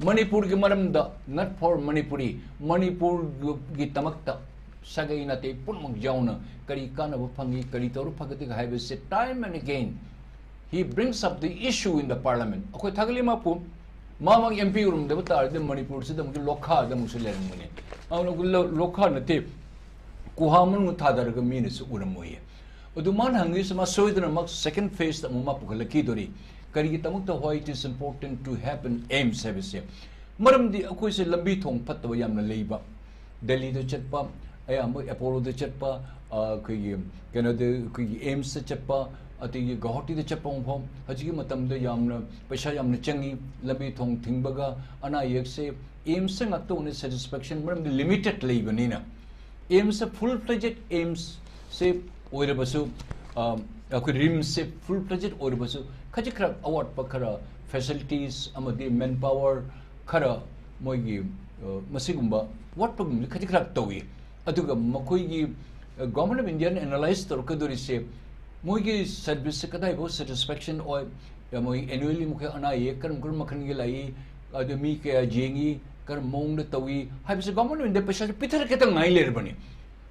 ꯃꯅꯤꯄꯨꯔꯒꯤ ꯃꯔꯝꯗ, not for ꯃꯅꯤꯄꯨꯔꯤ, ꯃꯅꯤꯄꯨꯔꯒꯤꯗꯃꯛꯇ ꯁꯥꯒꯩ ꯅꯥꯇꯩ ꯄꯨꯝꯅꯃꯛ ꯌꯥꯎꯅ ꯀꯔꯤ ꯀꯥꯟꯅꯕ ꯐꯪꯏ, ꯀꯔꯤ ꯇꯧꯔ ꯐꯒꯗꯒꯦ ꯍꯥꯏꯕꯁꯦ time and again he brings up the issue in the parliament. ꯑꯩꯈꯣꯏ ꯊꯥꯒꯠꯂꯤ ꯃꯥꯄꯨ, ꯃꯥꯃꯛ M P ꯑꯣꯏꯔꯝꯗꯕ ꯇꯥꯔꯗꯤ ꯃꯅꯤꯄꯨꯔꯁꯤꯗ ꯑꯃꯨꯛꯁꯨ ꯂꯣꯈꯥꯗ ꯑꯃꯨꯛꯁꯨ ꯂꯩꯔꯝꯒꯅꯤ꯫ ꯑꯗꯨꯅ ꯂꯣ-, ꯂꯣꯈꯥ ꯅꯠꯇꯦ, ꯀꯨꯍꯥ ꯃꯅꯨꯡꯗ ꯊꯥꯗꯔꯒ ꯃꯤꯅꯁꯨ ꯎꯔꯝꯃꯣꯏꯌꯦ꯫ ꯑꯗꯨ ꯃꯥꯅ ꯍꯪꯉꯤꯁꯦ ꯃꯥ ꯁꯣꯏꯗꯅꯃꯛ second phase ꯑꯃꯨꯛ ꯃꯥ ꯄꯨꯈꯠꯂꯛꯈꯤꯗꯣꯔꯤ꯫ ꯀꯔꯤꯒꯤꯗꯃꯛꯇ why it is important to happen AIIMS ꯍꯥꯏꯕꯁꯦ? ꯃꯔꯝꯗꯤ ꯑꯩꯈꯣꯏꯁꯦ ꯂꯝꯕꯤ ꯊꯣꯡ ꯐꯠꯇꯕ ꯌꯥꯝꯅ ꯂꯩꯕ, ꯗꯦꯜꯂꯤꯗ ꯆꯠꯄ, ꯑꯌꯥꯝꯕ ꯑꯦꯄꯣꯂꯣꯗ ꯆꯠꯄ, ꯑ, ꯑꯩꯈꯣꯏꯒꯤ ꯀꯩꯅꯣꯗ, ꯑꯩꯈꯣꯏꯒꯤ AIIMSꯇ ꯆꯠꯄ, ꯑꯗꯒꯤ ꯒꯧꯍꯥꯇꯤꯗ ꯆꯠꯄ ꯃꯐꯝ ꯍꯧꯖꯤꯛꯀꯤ ꯃꯇꯝꯗ ꯌꯥꯝꯅ ꯄꯩꯁꯥ ꯌꯥꯝꯅ ꯆꯪꯉꯤ꯫ ꯂꯝꯕꯤ ꯊꯣꯡ ꯊꯤꯡꯕꯒ ꯑꯅꯥ ꯑꯌꯦꯛꯁꯦ AIIMSꯇ ꯉꯥꯛꯇ ꯑꯣꯏꯅ satisfaction, ꯃꯔꯝꯗꯤ limited ꯂꯩꯕꯅꯤꯅ꯫ AIIMSꯁꯦ full fledged AIIMSꯁꯦ ꯑꯣꯏꯔꯕꯁꯨ, ꯑ, ꯑꯩꯈꯣꯏ RIMSꯁꯦ full fledged ꯑꯣꯏꯔꯕꯁꯨ ꯈꯖꯤꯛ ꯈꯔ ꯑꯋꯥꯠꯄ ꯈꯔ, facilities ꯑꯃꯗꯤ manpower ꯈꯔ ꯃꯣꯏꯒꯤ, ꯑ, ꯃꯁꯤꯒꯨꯝꯕ ꯋꯥꯠꯄꯒꯨꯝꯕꯗꯤ ꯈꯖꯤꯛ ꯈꯔ ꯇꯧꯏ꯫ ꯑꯗꯨꯒ ꯃꯈꯣꯏꯒꯤ, ꯑ, Government of Indiaꯅ analyse ꯇꯧꯔꯛꯀꯗꯧꯔꯤꯁꯦ ꯃꯣꯏꯒꯤ serviceꯁꯦ ꯀꯗꯥꯏꯐꯥꯎ satisfaction ꯑꯣꯏ, ꯑ, ꯃꯣꯏ annually ꯃꯈꯣꯏ ꯑꯅꯥ ꯑꯌꯦꯛ ꯀꯔꯝ ꯀꯔꯝꯕ ꯃꯈꯜꯒꯤ ꯂꯥꯛꯏ, ꯑꯗꯨ ꯃꯤ ꯀꯌꯥ ꯌꯦꯡꯉꯤ, ꯀꯔꯝꯕ ꯃꯑꯣꯡꯗ ꯇꯧꯏ ꯍꯥꯏꯕꯁꯦ Government of India ꯄꯩꯁꯥꯁꯦ ꯄꯤꯊꯔꯛꯀꯦꯇ ꯉꯥꯏ ꯂꯩꯔꯕꯅꯤ꯫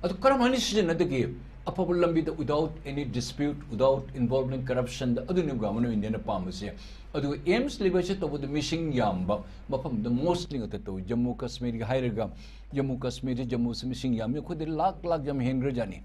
ꯑꯗꯨ ꯀꯔꯝꯍꯥꯏꯅ ꯁꯤꯖꯤꯟꯅꯗꯒꯦ? ꯑꯐꯕ ꯂꯝꯕꯤꯗ, without any dispute, without involvement corruptionꯗ, ꯑꯗꯨꯅꯤ Government of Indiaꯅ ꯄꯥꯝꯕꯁꯦ꯫ ꯑꯗꯨꯒ AIIMS ꯂꯩꯕꯁꯦ ꯇꯧꯕꯗ ꯃꯤꯁꯤꯡ ꯌꯥꯝꯕ ꯃꯐꯝꯗ mostly ꯉꯥꯛꯇ ꯇꯧꯏ꯫ ꯖꯝꯃꯨ ꯀꯥꯁꯃꯤꯔꯒꯤ ꯍꯥꯏꯔꯒ, ꯖꯝꯃꯨ ꯀꯥꯁꯃꯤꯔꯁꯤ, ꯖꯝꯃꯨꯁꯤ ꯃꯤꯁꯤꯡ ꯌꯥꯝꯃꯤ, ꯑꯩꯈꯣꯏꯗ ꯂꯥꯛ ꯂꯥꯛ ꯌꯥꯝ ꯍꯦꯟꯈ꯭ꯔꯖꯥꯠꯅꯤ꯫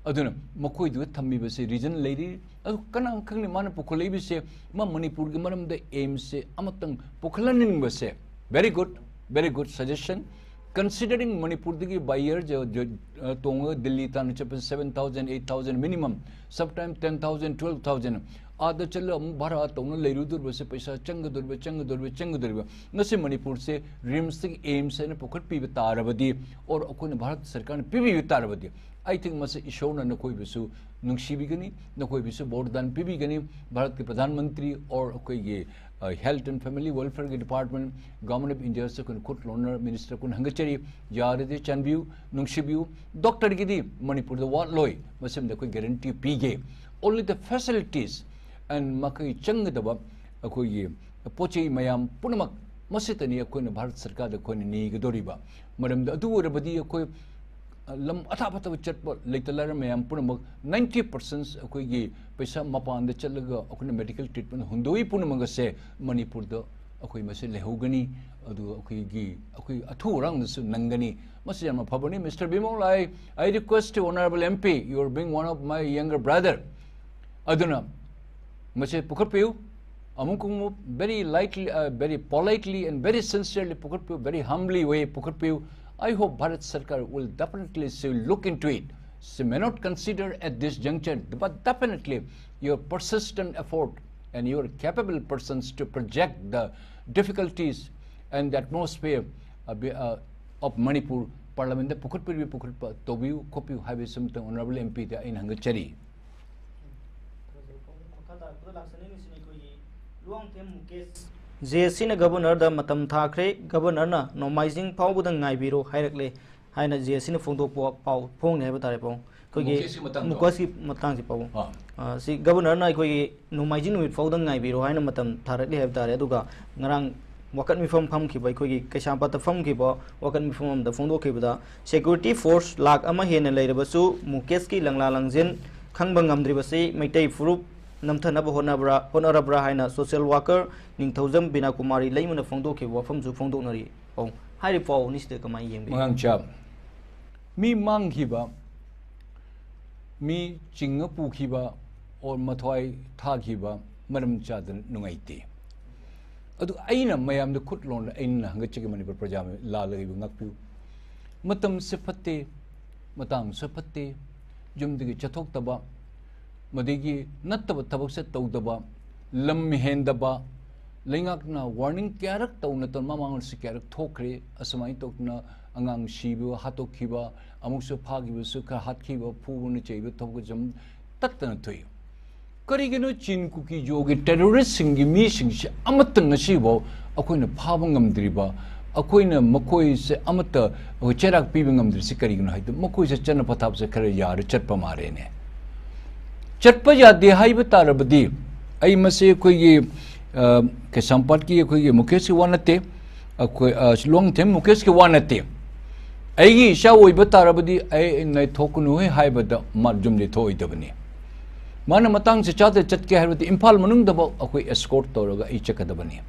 ꯑꯗꯨꯅ ꯃꯈꯣꯏꯗꯨꯒ ꯊꯝꯃꯤꯕꯁꯦ reason ꯂꯩꯔꯤ꯫ ꯑꯗꯨ ꯀꯅꯥ ꯈꯪꯅꯤ ꯃꯥꯅ ꯄꯨꯈꯠꯂꯛꯏꯕꯁꯦ, ꯃꯥ ꯃꯅꯤꯄꯨꯔꯒꯤ ꯃꯔꯝꯗ AIIMSꯁꯦ ꯑꯃꯇꯪ ꯄꯨꯈꯠꯍꯟꯅꯤꯡꯕꯁꯦ, very good, very good suggestion꯫ Considering ꯃꯅꯤꯄꯨꯔꯗꯒꯤ by air ꯖ-, ꯖ-, ꯑ, ꯇꯣꯡꯉꯒ ꯗꯤꯜꯂꯤ ꯇꯥꯟꯅ ꯆꯠꯄꯁꯦ seven thousand, eight thousand minimum, sometime ten thousand, twelve thousand꯫ ꯑꯥꯗ ꯆꯠꯂꯒ ꯑꯃꯨꯛ ꯚꯔꯥ ꯇꯧꯅ ꯂꯩꯔꯨꯗꯣꯔꯤꯕꯁꯦ ꯄꯩꯁꯥ ꯆꯪꯒꯗꯣꯔꯤꯕ, ꯆꯪꯒꯗꯣꯔꯤꯕ, ꯆꯪꯒꯗꯣꯔꯤꯕ꯫ ꯉꯁꯤ ꯃꯅꯤꯄꯨꯔꯁꯦ RIMSꯇꯒꯤ AIIMSꯍꯥꯏꯅ ꯄꯨꯈꯠꯄꯤꯕ ꯇꯥꯔꯕꯗꯤ, or ꯑꯩꯈꯣꯏꯅ ꯚꯥꯔꯠ ꯁꯔꯀꯥꯔꯅ ꯄꯤꯕꯤꯕ ꯇꯥꯔꯕꯗꯤ, I think ꯃꯁꯤ ꯏꯁꯣꯔꯅ ꯅꯈꯣꯏꯕꯨꯁꯨ ꯅꯨꯡꯁꯤꯕꯤꯒꯅꯤ, ꯅꯈꯣꯏꯕꯨꯁꯨ ꯕꯣꯔꯗꯥꯟ ꯄꯤꯕꯤꯒꯅꯤ꯫ ꯚꯥꯔꯠꯀꯤ ꯄ꯭ꯔꯙꯥꯟ ꯃꯟꯇ꯭ꯔꯤ or ꯑꯩꯈꯣꯏꯒꯤ, ꯑ, Health and Family Welfareꯒꯤ department, Government of Indiaꯁꯦ ꯑꯩꯈꯣꯏꯅ ꯈꯨꯠ ꯂꯣꯟꯅ minister ꯑꯩꯈꯣꯏꯅ ꯍꯪꯒꯠꯆꯔꯤ, ꯌꯥꯔꯗꯤ ꯆꯥꯟꯕꯤꯌꯨ, ꯅꯨꯡꯁꯤꯕꯤꯌꯨ꯫ Doctorꯒꯤꯗꯤ ꯃꯅꯤꯄꯨꯔꯗ ꯋꯥꯠꯂꯣꯏ, ꯃꯁꯤꯃꯗꯤ ꯑꯩꯈꯣꯏ guarantee ꯄꯤꯒꯦ꯫ Only the facilities, ꯑꯦꯟ ꯃꯈꯣꯏ ꯆꯪꯒꯗꯕ ꯑꯩꯈꯣꯏꯒꯤ ꯄꯣꯠ ꯆꯩ ꯃꯌꯥꯝ ꯄꯨꯝꯅꯃꯛ ꯃꯁꯤꯇꯅꯤ ꯑꯩꯈꯣꯏꯅ ꯚꯥꯔꯠ ꯁꯔꯀꯥꯔꯗ ꯑꯩꯈꯣꯏꯅ ꯅꯤꯒꯗꯧꯔꯤꯕ꯫ ꯃꯔꯝꯗꯤ ꯑꯗꯨ ꯑꯣꯏꯔꯕꯗꯤ ꯑꯩꯈꯣꯏ, ꯑ, ꯂꯝ ꯑꯊꯥꯞ ꯑꯊꯥꯞꯄ ꯆꯠꯄ ꯂꯩꯇ ꯂꯥꯏꯔ ꯃꯌꯥꯝ ꯄꯨꯝꯅꯃꯛ ninety percent ꯑꯩꯈꯣꯏꯒꯤ ꯄꯩꯁꯥ ꯃꯄꯥꯟꯗ ꯆꯠꯂꯒ ꯑꯩꯈꯣꯏꯅ medical treatment ꯍꯨꯟꯗꯣꯛꯏ ꯄꯨꯝꯅꯃꯛ ꯑꯁꯦ ꯃꯅꯤꯄꯨꯔꯗ ꯑꯩꯈꯣꯏ ꯃꯁꯤ ꯂꯩꯍꯧꯒꯅꯤ꯫ ꯑꯗꯨꯒ ꯑꯩꯈꯣꯏꯒꯤ, ꯑꯩꯈꯣꯏ ꯑꯊꯨ ꯑꯔꯥꯡꯗꯁꯨ ꯅꯪꯒꯅꯤ꯫ ꯃꯁꯤ ꯌꯥꯝꯅ ꯐꯕꯅꯤ꯫ Mister Bimol, I, I request to honorable M P, you are being one of my younger brother꯫ ꯑꯗꯨꯅ ꯃꯁꯤ ꯄꯨꯈꯠꯄꯤꯌꯨ꯫ ꯑꯃꯨꯛ ꯑꯃꯨꯛ very lightly, uh, very politely and very sincerely ꯄꯨꯈꯠꯄꯤꯌꯨ, very humbly way ꯄꯨꯈꯠꯄꯤꯌꯨ꯫ I hope Bharat Sarkar will definitely look into it. She may not consider at this juncture, but definitely your persistent effort and your capable persons to project the difficulties and the atmosphere, uh, be- uh, of Manipur Parliament ꯗ ꯄꯨꯈꯠꯄꯤꯔꯤꯕ ꯄꯨꯈꯠꯄ ꯇꯧꯕꯤꯌꯨ ꯈꯣꯠꯄꯤꯌꯨ ꯍꯥꯏꯕꯁꯤ ꯑꯃꯇꯪ Honorable M P ꯗ ꯑꯩꯅ ꯍꯪꯒꯠꯆꯔꯤ꯫ ꯃꯈꯥ ꯇꯥꯔꯛꯄꯗ ꯂꯥꯛꯆꯅꯤꯡꯉꯤꯁꯤꯅ ꯑꯩꯈꯣꯏꯒꯤ ꯂꯨꯋꯥꯡꯊꯦꯝ Mukesh. J ꯑꯦꯁ ꯁꯤꯅ ꯒꯕꯔꯅꯔꯗ ꯃꯇꯝ ꯊꯥꯈ꯭ꯔꯦ꯫ ꯒꯕꯔꯅꯔꯅ ꯅꯣꯡꯃꯥꯏꯖꯤꯡ ꯐꯥꯎꯕꯗ ꯉꯥꯏꯕꯤꯔꯣ ꯍꯥꯏꯔꯛꯂꯦ ꯍꯥꯏꯅ ꯖꯦ ꯑꯦꯁ ꯁꯤꯅ ꯐꯣꯡꯗꯣꯛꯄ ꯄꯥꯎ ꯐꯣꯡꯅꯤ ꯍꯥꯏꯕ ꯇꯥꯔꯦ, ꯄꯥꯎ꯫ ꯑꯩꯈꯣꯏꯒꯤ ꯃꯨꯀꯦꯁꯀꯤ ꯃꯇꯥꯡꯗꯣ? ꯃꯨꯀꯦꯁꯀꯤ ꯃꯇꯥꯡꯁꯤ, ꯄꯥꯎ꯫ ꯑꯥ꯫ ꯑ, ꯁꯤ ꯒꯕꯔꯅꯔꯅ ꯑꯩꯈꯣꯏꯒꯤ ꯅꯣꯡꯃꯥꯏꯖꯤꯡ ꯅꯨꯃꯤꯠ ꯐꯥꯎꯗ ꯉꯥꯏꯕꯤꯔꯣ ꯍꯥꯏꯅ ꯃꯇꯝ ꯊꯥꯔꯛꯂꯤ ꯍꯥꯏꯕ ꯇꯥꯔꯦ꯫ ꯑꯗꯨꯒ ꯉꯔꯥꯡ ꯋꯥꯀꯠ ꯃꯤꯐꯝ ꯐꯝꯈꯤꯕ, ꯑꯩꯈꯣꯏꯒꯤ ꯀꯩꯁꯥꯝꯄꯥꯠꯇ ꯐꯝꯈꯤꯕ ꯋꯥꯀꯠ ꯃꯤꯐꯝ ꯑꯃꯗ ꯐꯣꯡꯗꯣꯛꯈꯤꯕꯗ, security force ꯂꯥꯈ ꯑꯃ ꯍꯦꯟꯅ ꯂꯩꯔꯕꯁꯨ ꯃꯨꯀꯦꯁꯀꯤ ꯂꯪꯂꯥ ꯂꯪꯖꯦꯟ ꯈꯪꯕ ꯉꯝꯗ꯭ꯔꯤꯕꯁꯤ ꯃꯩꯇꯩ ꯐꯨꯔꯨꯞ ꯅꯝꯊꯅꯕ ꯍꯣꯠꯅꯕ꯭ꯔꯥ, ꯍꯣꯠꯅꯔꯕ꯭ꯔꯥ ꯍꯥꯏꯅ social worker ꯅꯤꯡꯊꯧꯖꯝ ꯕꯤꯅꯥ ꯀꯨꯃꯥꯔꯤ ꯂꯩꯃꯅ ꯐꯣꯡꯗꯣꯛꯈꯤꯕ ꯋꯥꯐꯝꯁꯨ ꯐꯣꯡꯗꯣꯛꯅꯔꯤ꯫ ꯑꯧ, ꯍꯥꯏꯔꯤꯕ ꯄꯥꯎ ꯑꯅꯤꯁꯤꯗ ꯀꯃꯥꯏꯅ ꯌꯦꯡꯕꯤꯔꯤ? ꯃꯉꯥꯡꯆꯥ, ꯃꯤ ꯃꯥꯡꯈꯤꯕ, ꯃꯤ ꯆꯤꯡꯉ ꯄꯨꯈꯤꯕ, ꯑꯣꯔ ꯃꯊ꯭ꯋꯥꯏ ꯊꯥꯈꯤꯕ ꯃꯔꯝ ꯆꯥꯗꯅ ꯅꯨꯡꯉꯥꯏꯇꯦ꯫ ꯑꯗꯨ ꯑꯩꯅ ꯃꯌꯥꯝꯗ ꯈꯨꯠ ꯂꯣꯟꯗ ꯑꯩꯅ ꯍꯪꯒꯠꯆꯒꯦ, ꯃꯅꯤꯄꯨꯔ ꯄ꯭ꯔꯖꯥ ꯂꯥꯜꯂꯒ ꯉꯥꯛꯄꯤꯌꯨ꯫ ꯃꯇꯝꯁꯦ ꯐꯠꯇꯦ, ꯃꯇꯥꯡꯁꯨ ꯐꯠꯇꯦ, ꯌꯨꯝꯗꯒꯤ ꯆꯠꯊꯣꯛꯇꯕ, ꯃꯗꯒꯤ ꯅꯠꯇꯕ ꯊꯕꯛꯁꯦ ꯇꯧꯗꯕ, ꯂꯝ ꯍꯦꯟꯗꯕ, ꯂꯩꯉꯥꯛꯅ warning ꯀꯌꯥꯔꯛ ꯇꯧꯅ ꯇꯧꯅ ꯃꯃꯥꯡꯗꯁꯨ ꯀꯌꯥꯔꯛ ꯊꯣꯛꯈ꯭ꯔꯦ꯫ ꯑꯁꯨꯃꯥꯏꯅ ꯇꯧꯗꯅ ꯑꯉꯥꯡ ꯁꯤꯕ, ꯍꯥꯠꯇꯣꯛꯈꯤꯕ, ꯑꯃꯨꯛꯁꯨ ꯐꯥꯈꯤꯕꯁꯨ ꯈꯔ ꯍꯥꯠꯈꯤꯕ, ꯐꯨꯕꯅ ꯆꯩꯕ ꯊꯕꯛꯁꯨ ꯇꯠꯇꯅ ꯊꯣꯛꯏ꯫ ꯀꯔꯤꯒꯤꯅꯣ ꯆꯤꯟ ꯀꯨꯀꯤ ꯖꯣꯒꯤ terroristꯁꯤꯡꯒꯤ ꯃꯤꯁꯤꯡꯁꯦ ꯑꯃꯠꯇ ꯉꯁꯤꯐꯥꯎ ꯑꯩꯈꯣꯏꯅ ꯐꯥꯕ ꯉꯝꯗ꯭ꯔꯤꯕ, ꯑꯩꯈꯣꯏꯅ ꯃꯈꯣꯏꯁꯦ ꯑꯃꯠꯇ ꯑꯩꯈꯣꯏ ꯆꯩꯔꯥꯛ ꯄꯤꯕ ꯉꯝꯗ꯭ꯔꯤꯁꯤ ꯀꯔꯤꯒꯤꯅꯣ ꯍꯥꯏꯗꯤ ꯃꯈꯣꯏꯁꯦ ꯆꯠꯅ ꯄꯊꯥꯞꯁꯦ ꯈꯔ ꯌꯥꯔ ꯆꯠꯄ ꯃꯥꯜꯂꯦꯅꯦ꯫ ꯆꯠꯄ ꯌꯥꯗꯦ ꯍꯥꯏꯕ ꯇꯥꯔꯕꯗꯤ ꯑꯩ ꯃꯁꯤ ꯑꯩꯈꯣꯏꯒꯤ, ꯑ, ꯀꯩꯁꯥꯝꯄꯥꯠꯀꯤ ꯑꯩꯈꯣꯏꯒꯤ ꯃꯨꯀꯦꯁꯀꯤ ꯋꯥ ꯅꯠꯇꯦ, ꯑꯩꯈꯣꯏ, ꯑ, ꯂꯣꯡꯊꯦꯝ ꯃꯨꯀꯦꯁꯀꯤ ꯋꯥ ꯅꯠꯇꯦ꯫ ꯑꯩꯒꯤ ꯏꯆꯥ ꯑꯣꯏꯕ ꯇꯥꯔꯕꯗꯤ ꯑꯩ ꯉꯥꯏꯊꯣꯛꯀꯅꯨ ꯍꯥꯏꯕꯗ ꯃꯥ ꯌꯨꯝꯗꯤ ꯊꯣꯛꯑꯣꯏꯗꯕꯅꯤ꯫ ꯃꯥꯅ ꯃꯇꯥꯡ ꯆꯥꯗ ꯆꯠꯀꯦ ꯍꯥꯏꯔꯕꯗꯤ ꯏꯝꯐꯥꯜ ꯃꯅꯨꯡꯗꯐꯥꯎ ꯑꯩꯈꯣꯏ escort ꯇꯧꯔꯒ ꯑꯩ ꯆꯠꯀꯗꯕꯅꯤ꯫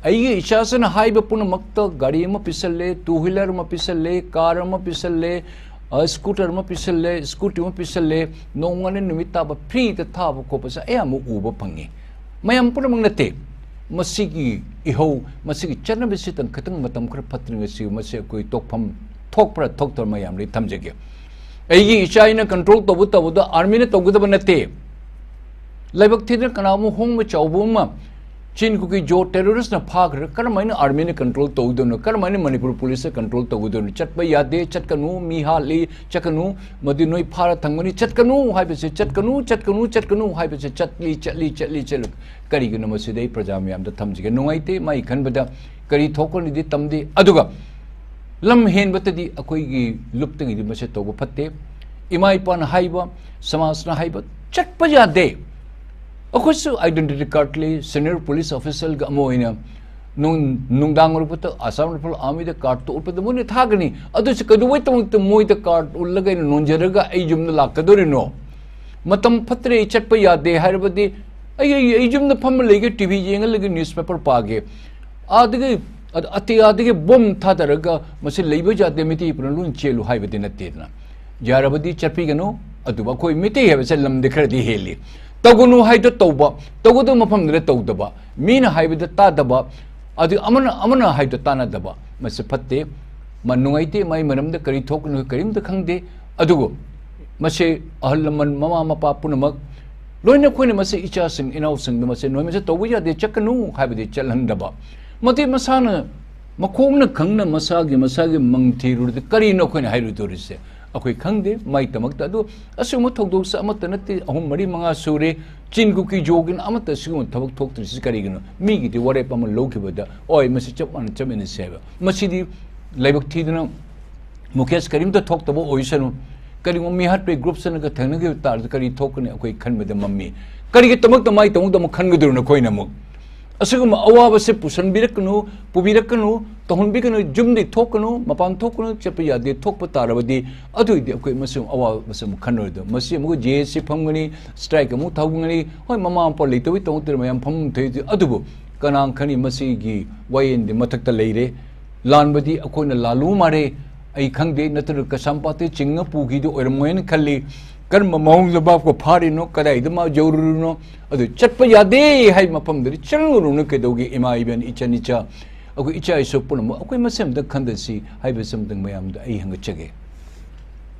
ꯑꯩꯒꯤ ꯏꯆꯥꯁꯤꯅ ꯍꯥꯏꯕ ꯄꯨꯝꯅꯃꯛꯇ ꯒꯥꯔꯤ ꯑꯃ ꯄꯤꯁꯜꯂꯦ, two wheeler ꯑꯃ ꯄꯤꯁꯜꯂꯦ, car ꯑꯃ ꯄꯤꯁꯜꯂꯦ, ꯑ, scooter ꯑꯃ ꯄꯤꯁꯜꯂꯦ, scooty ꯑꯃ ꯄꯤꯁꯜꯂꯦ, ꯅꯣꯡꯃꯅ ꯅꯨꯃꯤꯠ ꯇꯥꯕ free ꯗ ꯊꯥꯕ ꯈꯣꯠꯄꯁꯦ ꯑꯌꯥꯝꯕ ꯎꯕ ꯐꯪꯉꯤ꯫ ꯃꯌꯥꯝ ꯄꯨꯝꯅꯃꯛ ꯅꯠꯇꯦ꯫ ꯃꯁꯤꯒꯤ ꯏꯍꯧ, ꯃꯁꯤꯒꯤ ꯆꯠꯅꯕꯤꯁꯤꯗꯪ ꯈꯤꯇꯪ ꯃꯇꯝ ꯈꯔ ꯐꯠꯇ꯭ꯔꯤꯉꯩꯁꯤ ꯃꯁꯤ ꯑꯩꯈꯣꯏ ꯇꯣꯛꯐꯝ ꯊꯣꯛꯄ꯭ꯔꯥ ꯊꯣꯛꯇꯕ꯭ꯔꯥ ꯃꯌꯥꯝꯗ ꯑꯩ ꯊꯝꯖꯒꯦ꯫ ꯑꯩꯒꯤ ꯏꯆꯥ ꯑꯩꯅ control ꯇꯧꯕ ꯇꯧꯕꯗ army ꯅ ꯇꯧꯒꯗꯕ ꯅꯠꯇꯦ꯫ ꯂꯥꯏꯕꯛ ꯊꯤꯗꯅ ꯀꯅꯥꯒꯨꯝꯕ ꯍꯣꯡꯕ ꯆꯥꯎꯕ ꯑꯃ ꯆꯤꯟ ꯀꯨꯀꯤ ꯖꯣ terrorist ꯅ ꯐꯥꯈ꯭ꯔꯒ ꯀꯔꯝꯍꯥꯏꯅ army ꯅ control ꯇꯧꯗꯣꯏꯅꯣ? ꯀꯔꯝꯍꯥꯏꯅ ꯃꯅꯤꯄꯨꯔ police ꯅ control ꯇꯧꯒꯗꯣꯏꯅꯣ? ꯆꯠꯄ ꯌꯥꯗꯦ, ꯆꯠꯀꯅꯨ, ꯃꯤ ꯍꯥꯠꯂꯤ, ꯆꯠꯀꯅꯨ, ꯃꯗꯨ ꯅꯣꯏ ꯐꯥꯔ ꯊꯝꯒꯅꯤ, ꯆꯠꯀꯅꯨ ꯍꯥꯏꯕꯁꯦ, ꯆꯠꯀꯅꯨ, ꯆꯠꯀꯅꯨ, ꯆꯠꯀꯅꯨ ꯍꯥꯏꯕꯁꯦ ꯆꯠꯂꯤ, ꯆꯠꯂꯤ, ꯆꯠꯂꯤ, ꯆꯠꯂꯤ꯫ ꯀꯔꯤꯒꯤꯅꯣ ꯃꯁꯤꯗ ꯑꯩ ꯄ꯭ꯔꯖꯥ ꯃꯌꯥꯝꯗ ꯊꯝꯖꯒꯦ꯫ ꯅꯨꯡꯉꯥꯏꯇꯦ, ꯃꯥꯏ ꯈꯟꯕꯗ ꯀꯔꯤ ꯊꯣꯛꯀꯅꯤꯗꯤ ꯇꯝꯗꯦ꯫ ꯑꯗꯨꯒ ꯂꯝ ꯍꯦꯟꯕꯇꯗꯤ ꯑꯩꯈꯣꯏꯒꯤ ꯂꯨꯞꯇꯒꯤꯗꯤ ꯃꯁꯤ ꯇꯧꯕ ꯐꯠꯇꯦ꯫ ꯏꯃꯥ ꯏꯄꯥꯅ ꯍꯥꯏꯕ, ꯁꯃꯥꯖꯅ ꯍꯥꯏꯕ ꯆꯠꯄ ꯌꯥꯗꯦ꯫ ꯑꯩꯈꯣꯏꯁꯨ identity card ꯂꯩ, senior police officer ꯒ ꯑꯃ ꯑꯣꯏꯅ ꯅꯨꯡ-, ꯅꯨꯡꯗꯥꯡ ꯑꯣꯏꯔꯛꯄꯗ Assam Rifle Army ꯗ card ꯇꯣ ꯎꯠꯄꯗ ꯃꯣꯏꯅ ꯊꯥꯒꯅꯤ꯫ ꯑꯗꯨꯁꯨ ꯀꯩꯗꯧꯕꯩꯗꯃꯛꯇ ꯃꯣꯏꯗ card ꯎꯠꯂꯒ ꯑꯩꯅ ꯅꯣꯟꯖꯔꯒ ꯑꯩ ꯌꯨꯝꯗ ꯂꯥꯛꯀꯗꯧꯔꯤꯅꯣ? ꯃꯇꯝ ꯐꯠꯇ꯭ꯔꯦ, ꯑꯩ ꯆꯠꯄ ꯌꯥꯗꯦ ꯍꯥꯏꯔꯕꯗꯤ ꯑꯩ, ꯑꯩ, ꯑꯩ ꯌꯨꯝꯗ ꯐꯝꯃ ꯂꯩꯒꯦ, TV ꯌꯦꯡꯉ ꯂꯩꯒꯦ, newspaper ꯄꯥꯒꯦ꯫ ꯑꯥꯗꯒꯤ, ꯑ-, ꯑꯇꯤꯌꯥꯗꯒꯤ bomb ꯊꯥꯗꯔꯒ ꯃꯁꯤ ꯂꯩꯕ ꯌꯥꯗꯦ, ꯃꯩꯇꯩ ꯄꯨꯝꯅꯃꯛ ꯂꯣꯏ ꯆꯦꯜꯂꯨ ꯍꯥꯏꯕꯗꯤ ꯅꯠꯇꯦꯗꯅ꯫ ꯌꯥꯔꯕꯗꯤ ꯆꯠꯄꯤꯒꯅꯨ꯫ ꯑꯗꯨꯕꯨ ꯑꯩꯈꯣꯏ ꯃꯤꯇꯩ ꯍꯥꯏꯕꯁꯦ ꯂꯝꯗꯤ ꯈꯔꯗꯤ ꯍꯦꯜꯂꯤ꯫ ꯇꯧꯒꯅꯨ ꯍꯥꯏꯗꯣ ꯇꯧꯕ, ꯇꯧꯒꯗꯕ ꯃꯐꯝꯗꯨꯗ ꯇꯧꯗꯕ, ꯃꯤꯅ ꯍꯥꯏꯕꯗ ꯇꯥꯗꯕ, ꯑꯗꯨ ꯑꯃꯅ, ꯑꯃꯅ ꯍꯥꯏꯗꯣ ꯇꯥꯅꯗꯕ, ꯃꯁꯤ ꯐꯠꯇꯦ꯫ ꯃ-, ꯅꯨꯡꯉꯥꯏꯇꯦ꯫ ꯃꯥꯏ ꯃꯔꯝꯗ ꯀꯔꯤ ꯊꯣꯛꯀꯅꯤ ꯀꯔꯤꯝꯇ ꯈꯪꯗꯦ꯫ ꯑꯗꯨꯕꯨ ꯃꯁꯤ ꯑꯍꯜ ꯂꯃꯟ, ꯃꯃꯥ ꯃꯄꯥ ꯄꯨꯝꯅꯃꯛ ꯂꯣꯏꯅ ꯑꯩꯈꯣꯏꯅ ꯃꯁꯤ ꯏꯆꯥꯁꯤꯡ ꯏꯅꯥꯎꯁꯤꯡꯗ ꯃꯁꯤ ꯅꯣꯏ ꯃꯁꯤ ꯇꯧꯕ ꯌꯥꯗꯦ, ꯆꯠꯀꯅꯨ ꯍꯥꯏꯕꯗꯤ ꯆꯠꯍꯟꯗꯕ꯫ ꯃꯗꯨ ꯃꯁꯥꯅ ꯃꯈꯣꯡꯅ ꯈꯪꯅ ꯃꯁꯥꯒꯤ, ꯃꯁꯥꯒꯤ ꯃꯪ ꯊꯤꯔꯨꯔꯗꯤ ꯀꯔꯤꯅꯣ ꯑꯩꯈꯣꯏꯅ ꯍꯥꯏꯔꯨꯗꯣꯔꯤꯁꯦ? ꯑꯩꯈꯣꯏ ꯈꯪꯗꯦ ꯃꯥꯏꯗꯃꯛꯇ꯫ ꯑꯗꯨ ꯑꯁꯤꯒꯨꯝꯕ ꯊꯧꯗꯣꯛꯁꯦ ꯑꯃꯠꯇ ꯅꯠꯇꯦ, ꯑꯍꯨꯝ, ꯃꯔꯤ, ꯃꯉꯥ ꯁꯨꯔꯦ꯫ ꯆꯤꯟ ꯀꯨꯀꯤ ꯖꯣꯒꯤꯅ ꯑꯃꯠꯇ ꯑꯁꯤꯒꯨꯝꯕ ꯊꯕꯛ ꯊꯣꯛꯇ꯭ꯔꯤꯁꯤ ꯀꯔꯤꯒꯤꯅꯣ? ꯃꯤꯒꯤꯗꯤ ꯋꯥꯔꯦꯞ ꯑꯃ ꯂꯧꯈꯤꯕꯗ, "ꯑꯣꯏ, ꯃꯁꯤ ꯆꯞ ꯃꯥꯟꯅ ꯆꯠꯃꯤꯟꯅꯁꯦ" ꯍꯥꯏꯕ꯫ ꯃꯁꯤꯗꯤ ꯂꯥꯏꯕꯛ ꯊꯤꯗꯅ ꯃꯨꯀꯦꯁ ꯀꯔꯤꯝꯇ ꯊꯣꯛꯇꯕ ꯑꯣꯏꯁꯅꯨ꯫ ꯀꯔꯤꯒꯨꯝꯕ ꯃꯤꯍꯥꯠꯄꯒꯤ ꯒ꯭ꯔꯨꯞꯁꯤꯅꯒ ꯊꯦꯡꯅꯈꯤꯕ ꯇꯥꯔꯗꯤ ꯀꯔꯤ ꯊꯣꯛꯀꯅꯤ? ꯑꯩꯈꯣꯏ ꯈꯟꯕꯗ ꯃꯝꯃꯤ꯫ ꯀꯔꯤꯒꯤꯗꯃꯛꯇ ꯃꯥꯏ ꯇꯧꯅꯗꯕ ꯈꯟꯒꯗꯧꯔꯤꯅꯣ ꯑꯩꯈꯣꯏꯅ ꯑꯃꯨꯛ? ꯑꯁꯤꯒꯨꯝꯕ ꯑꯋꯥꯕꯁꯦ ꯄꯨꯁꯟꯕꯤꯔꯛꯀꯅꯨ, ꯄꯨꯕꯤꯔꯛꯀꯅꯨ, ꯇꯧꯍꯟꯕꯤꯒꯅꯨ, ꯌꯨꯝꯗꯤ ꯊꯣꯛꯀꯅꯨ, ꯃꯄꯥꯟ ꯊꯣꯛꯀꯅꯨ, ꯆꯠꯄ ꯌꯥꯗꯦ, ꯊꯣꯛꯄ ꯇꯥꯔꯕꯗꯤ ꯑꯗꯨꯏꯗꯤ ꯑꯩꯈꯣꯏ ꯃꯁꯤ ꯑꯋꯥꯕꯁꯦ ꯑꯃꯨꯛ ꯈꯟꯅꯔꯣꯏꯗꯕ꯫ ꯃꯁꯤ ꯑꯃꯨꯛ ꯖꯦ ꯑꯦ ꯁꯤ ꯐꯝꯒꯅꯤ, ꯁ꯭ꯇ꯭ꯔꯥꯏꯛ ꯑꯃꯨꯛ ꯊꯥꯒꯅꯤ꯫ ꯍꯣꯏ, ꯃꯃꯥ ꯃꯄꯥ ꯂꯩꯇꯕꯩ ꯇꯧꯔꯛꯇ꯭ꯔꯦ, ꯃꯌꯥꯝ ꯐꯝꯐꯝ ꯊꯣꯛꯏ꯫ ꯑꯗꯨꯕꯨ ꯀꯅꯥ ꯈꯪꯅꯤ, ꯃꯁꯤꯒꯤ ꯋꯥꯌꯦꯜꯗꯤ ꯃꯊꯛꯇ ꯂꯩꯔꯦ꯫ ꯂꯥꯟꯕꯗꯤ ꯑꯩꯈꯣꯏꯅ ꯂꯥꯜꯂꯨ ꯃꯥꯜꯂꯦ, ꯑꯩ ꯈꯪꯗꯦ, ꯅꯠꯇ꯭ꯔꯒ ꯀꯩꯁꯥꯝꯄꯥꯠꯇ ꯆꯤꯡꯉ ꯄꯨꯈꯤꯗꯨ ꯑꯣꯏꯔꯝꯃꯣꯏꯅ ꯈꯜꯂꯤ꯫ ꯀꯔꯝꯕ ꯃꯑꯣꯡꯗ ꯚꯥꯞꯀ ꯐꯥꯔꯤꯅꯣ, ꯀꯗꯥꯏꯗ ꯃꯥ ꯌꯧꯔꯨꯔꯤꯅꯣ? ꯑꯗꯨ ꯆꯠꯄ ꯌꯥꯗꯦ ꯍꯥꯏꯕ ꯃꯐꯝꯗꯨꯗꯤ ꯆꯪꯉꯨꯔꯨꯅꯨ꯫ ꯀꯩꯗꯧꯒꯦ? ꯏꯃꯥ ꯏꯕꯦꯟ, ꯏꯆꯟ ꯏꯆꯥ, ꯑꯩꯈꯣꯏ ꯏꯆꯥ ꯏꯁꯨ ꯄꯨꯝꯅꯃꯛ ꯑꯩꯈꯣꯏ ꯃꯁꯦꯟꯗ ꯈꯟꯗꯁꯤ ꯍꯥꯏꯕꯁꯤ ꯑꯝꯇꯪ ꯃꯌꯥꯝꯗ ꯑꯩ ꯍꯪꯒꯠꯆꯒꯦ꯫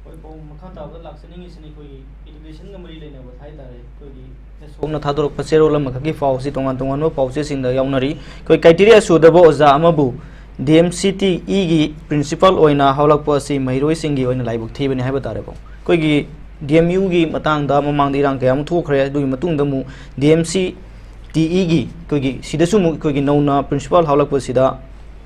ꯍꯣꯏ, ꯄꯥꯎ ꯃꯈꯥ ꯇꯥꯕꯗ ꯂꯥꯛꯆꯅꯤꯡꯉꯤꯁꯤꯅ ꯑꯩꯈꯣꯏꯒꯤ educationꯒ ꯃꯔꯤ ꯂꯩꯅꯕ ꯍꯥꯏꯇꯥꯔꯦ꯫ ꯑꯩꯈꯣꯏꯒꯤ ꯁꯣꯝꯅ ꯊꯥꯗꯣꯔꯛꯄ ꯆꯦꯔꯣꯜ ꯑꯃꯈꯛꯀꯤ ꯄꯥꯎꯁꯤ ꯇꯣꯉꯥꯟ ꯇꯣꯉꯥꯟꯕ ꯄꯥꯎꯆꯦꯁꯤꯡꯗ ꯌꯥꯎꯅꯔꯤ꯫ ꯑꯩꯈꯣꯏ criteria ꯁꯨꯗꯕ ꯑꯣꯖꯥ ꯑꯃꯕꯨ D M C T Eꯒꯤ principal ꯑꯣꯏꯅ ꯍꯧꯔꯛꯄ ꯑꯁꯤ ꯃꯍꯩꯔꯣꯏꯁꯤꯡꯒꯤ ꯑꯣꯏꯅ ꯂꯥꯏꯕꯛ ꯊꯤꯕꯅꯤ ꯍꯥꯏꯕ ꯇꯥꯔꯦꯀꯣ꯫ ꯑꯩꯈꯣꯏꯒꯤ D M Uꯒꯤ ꯃꯇꯥꯡꯗ ꯃꯃꯥꯡꯗ ꯏꯔꯥꯡ ꯀꯌꯥ ꯑꯃ ꯊꯣꯛꯈ꯭ꯔꯦ꯫ ꯑꯗꯨꯒꯤ ꯃꯇꯨꯡꯗ ꯑꯃꯨꯛ D M C T Eꯒꯤ ꯑꯩꯈꯣꯏꯒꯤ ꯁꯤꯗꯁꯨ ꯑꯃꯨꯛ ꯑꯩꯈꯣꯏꯒꯤ ꯅꯧꯅ principal ꯍꯧꯔꯛꯄꯁꯤꯗ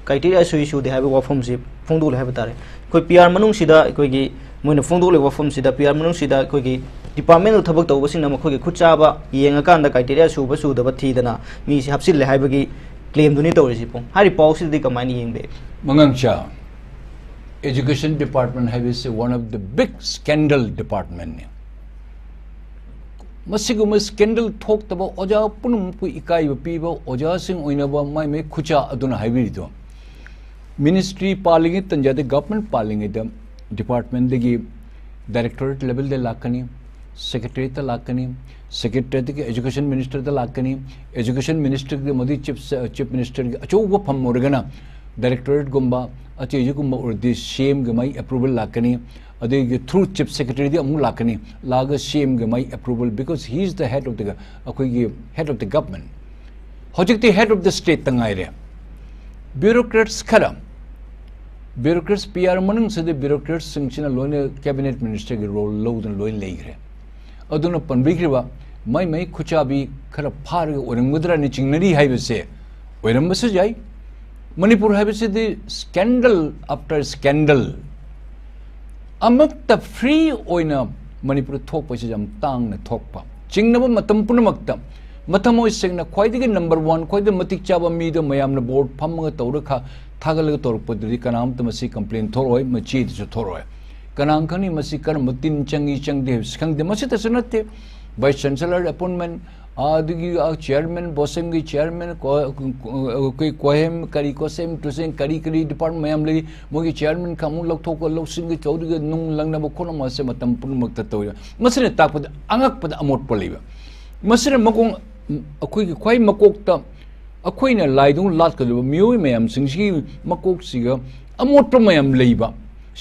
criteria ꯁꯨꯏ ꯁꯨꯗꯦ ꯍꯥꯏꯕ ꯋꯥꯐꯝꯁꯤ ꯐꯣꯡꯗꯣꯛꯂꯦ ꯍꯥꯏꯕ ꯇꯥꯔꯦ꯫ ꯑꯩꯈꯣꯏ P R ꯃꯅꯨꯡꯁꯤꯗ ꯑꯩꯈꯣꯏꯒꯤ ꯃꯣꯏꯅ ꯐꯣꯡꯗꯣꯛꯂꯤꯕ ꯋꯥꯐꯝꯁꯤꯗ, P R ꯃꯅꯨꯡꯁꯤꯗ ꯑꯩꯈꯣꯏꯒꯤ departmentꯗ ꯊꯕꯛ ꯇꯧꯕꯁꯤꯡꯅ ꯃꯈꯣꯏꯒꯤ ꯈꯨꯠ ꯆꯥꯕ ꯌꯦꯡꯉꯀꯥꯟꯗ criteria ꯁꯨꯕ ꯁꯨꯗꯕ ꯊꯤꯗꯅ ꯃꯤꯁꯤ ꯍꯥꯞꯆꯤꯜꯂꯦ ꯍꯥꯏꯕꯒꯤ claimꯗꯨꯅꯤ ꯇꯧꯔꯤꯁꯤ꯫ ꯄꯨꯡ ꯍꯥꯏꯔꯤꯕ ꯄꯥꯎꯁꯤꯗꯗꯤ ꯀꯃꯥꯏꯅ ꯌꯦꯡꯕꯤ? ꯃꯉꯥꯡꯆꯥ, education department ꯍꯥꯏꯕꯁꯤ one of the big scandal departmentꯅꯤ꯫ ꯃꯁꯤꯒꯨꯝꯕ scandal ꯊꯣꯛꯇꯕ, ꯑꯣꯖꯥ ꯄꯨꯝꯅꯃꯛꯄꯨ ꯏꯀꯥꯏꯕ ꯄꯤꯕ, ꯑꯣꯖꯥꯁꯤꯡ ꯑꯣꯏꯅꯕ ꯃꯥꯏ ꯃꯥꯏ ꯈꯨꯠꯆꯥ ꯑꯗꯨꯅ ꯍꯥꯏꯕꯤꯔꯤꯗꯣ꯫ Ministry ꯄꯥꯜꯂꯤꯉꯩ ꯇꯟꯖꯥꯗ, government ꯄꯥꯜꯂꯤꯉꯩꯗ departmentꯗꯒꯤ directorate levelꯗ ꯂꯥꯛꯀꯅꯤ, secretariatꯇ ꯂꯥꯛꯀꯅꯤ, secretariatꯇꯒꯤ education ministerꯗ ꯂꯥꯛꯀꯅꯤ, education ministerꯒꯤ ꯃꯗꯨꯒꯤ chief, chief ministerꯒꯤ ꯑꯆꯧꯕ ꯐꯝ ꯑꯣꯏꯔꯒꯅ directorateꯒꯨꯝꯕ ꯑꯇꯩꯁꯤꯒꯨꯝꯕ ꯑꯣꯏꯔꯗꯤ C Mꯒꯤ ꯃꯥꯏ approval ꯂꯥꯛꯀꯅꯤ, ꯑꯗꯒꯤ through chief secretaryꯗꯤ ꯑꯃꯨꯛ ꯂꯥꯛꯀꯅꯤ, ꯂꯥꯛꯑꯒ C Mꯒꯤ my approval, because he is the head of the, ꯑꯩꯈꯣꯏꯒꯤ head of the government꯫ ꯍꯧꯖꯤꯛꯇꯤ head of the stateꯇ ꯉꯥꯏꯔꯦ꯫ Bureaucrats ꯈꯔ, bureaucrats, P R ꯃꯅꯨꯡꯁꯤꯗ bureaucratsꯁꯤꯡꯁꯤꯅ ꯂꯣꯏꯅ cabinet ministerꯒꯤ role ꯂꯧꯗꯨꯅ ꯂꯣꯏꯅ ꯂꯩꯈ꯭ꯔꯦ꯫ ꯑꯗꯨꯅ ꯄꯟꯕꯤꯈ꯭ꯔꯤꯕ ꯃꯥꯏ ꯃꯥꯏ ꯈꯨꯠꯆꯥꯕꯤ ꯈꯔ ꯐꯥꯔꯒ ꯑꯣꯏꯔꯝꯒꯗ꯭ꯔꯅ ꯆꯤꯡꯅꯔꯤ ꯍꯥꯏꯕꯁꯦ ꯑꯣꯏꯔꯝꯕꯁꯨ ꯌꯥꯏ꯫ ꯃꯅꯤꯄꯨꯔ ꯍꯥꯏꯕꯁꯤꯗꯤ scandal after scandal, ꯑꯃꯠꯇ ꯐ꯭ꯔꯤ ꯑꯣꯏꯅ ꯃꯅꯤꯄꯨꯔꯗ ꯊꯣꯛꯄꯁꯤ ꯌꯥꯝ ꯇꯥꯡꯅ ꯊꯣꯛꯄ꯫ ꯆꯤꯡꯅꯕ ꯃꯇꯝ ꯄꯨꯝꯅꯃꯛꯇ ꯃꯊꯃꯣꯏ ꯁꯦꯡꯅ ꯈ꯭ꯋꯥꯏꯗꯒꯤ ꯅꯝꯕꯔ ꯋꯥꯟ, ꯈ꯭ꯋꯥꯏꯗꯒꯤ ꯃꯇꯤꯛ ꯆꯥꯕ ꯃꯤꯗꯣ ꯃꯌꯥꯝꯅ ꯕꯣꯔꯗ ꯐꯝꯃꯒ ꯇꯧꯔꯒ ꯊꯥꯒꯠꯂꯒ ꯇꯧꯔꯛꯄꯗꯨꯗꯤ ꯀꯅꯥꯝꯇ ꯃꯁꯤ ꯀꯝꯄ꯭ꯂꯦꯟ ꯊꯣꯛꯂꯛꯑꯣꯏ, ꯃꯆꯦꯗꯁꯨ ꯊꯣꯛꯂꯛꯑꯣꯏ꯫ ꯀꯅꯥ ꯈꯪꯅꯤ ꯃꯁꯤ ꯀꯔꯝꯕ ꯇꯤꯟ ꯆꯪꯏ ꯆꯪꯗꯦ ꯍꯥꯏꯕꯁꯤ ꯈꯪꯗꯦ꯫ ꯃꯁꯤꯇꯁꯨ ꯅꯠꯇꯦ, ꯚꯥꯏꯁ ꯆꯥꯟꯁꯦꯂꯔ ꯑꯦꯄꯣꯏꯟꯃꯦꯟ, ꯑꯗꯨꯒꯤ ꯆꯤꯌꯔꯃꯦꯟ, ꯕꯣꯁꯦꯝꯒꯤ ꯆꯤꯌꯔꯃꯦꯟ, ꯀꯣ-, ꯑꯩꯈꯣꯏ ꯀꯣꯍꯦꯝ, ꯀꯔꯤ ꯀꯣꯁꯦꯝ ꯇꯨꯁꯦꯝ, ꯀꯔꯤ ꯀꯔꯤ ꯗꯤꯄꯥꯔꯠꯃꯦꯟ ꯃꯌꯥꯝ ꯂꯩ, ꯃꯣꯏꯒꯤ ꯆꯤꯌꯔꯃꯦꯟ ꯈꯥꯃꯨ ꯂꯧꯊꯣꯛꯄ ꯂꯧꯁꯤꯟꯒꯤ ꯇꯧꯔꯤꯒ ꯅꯨꯡ ꯂꯪꯅꯕ ꯈꯣꯠꯅꯕ ꯑꯁꯦ ꯃꯇꯝ ꯄꯨꯝꯅꯃꯛꯇ ꯇꯧꯏ꯫ ꯃꯁꯤꯅ ꯇꯥꯛꯄꯗ ꯑꯉꯛꯄꯗ ꯑꯃꯣꯠꯄ ꯂꯩꯕ꯫ ꯃꯁꯤꯅ ꯃꯈꯣꯡ, ꯑꯩꯈꯣꯏꯒꯤ ꯈ꯭ꯋꯥꯏ ꯃꯀꯣꯛꯇ ꯑꯩꯈꯣꯏꯅ ꯂꯥꯏꯗꯨ ꯂꯥꯠꯀꯗꯕ ꯃꯤꯑꯣꯏ ꯃꯌꯥꯝꯁꯤꯡꯁꯤꯒꯤ ꯃꯀꯣꯛꯁꯤꯒ ꯑꯃꯣꯠꯄ ꯃꯌꯥꯝ ꯂꯩꯕ,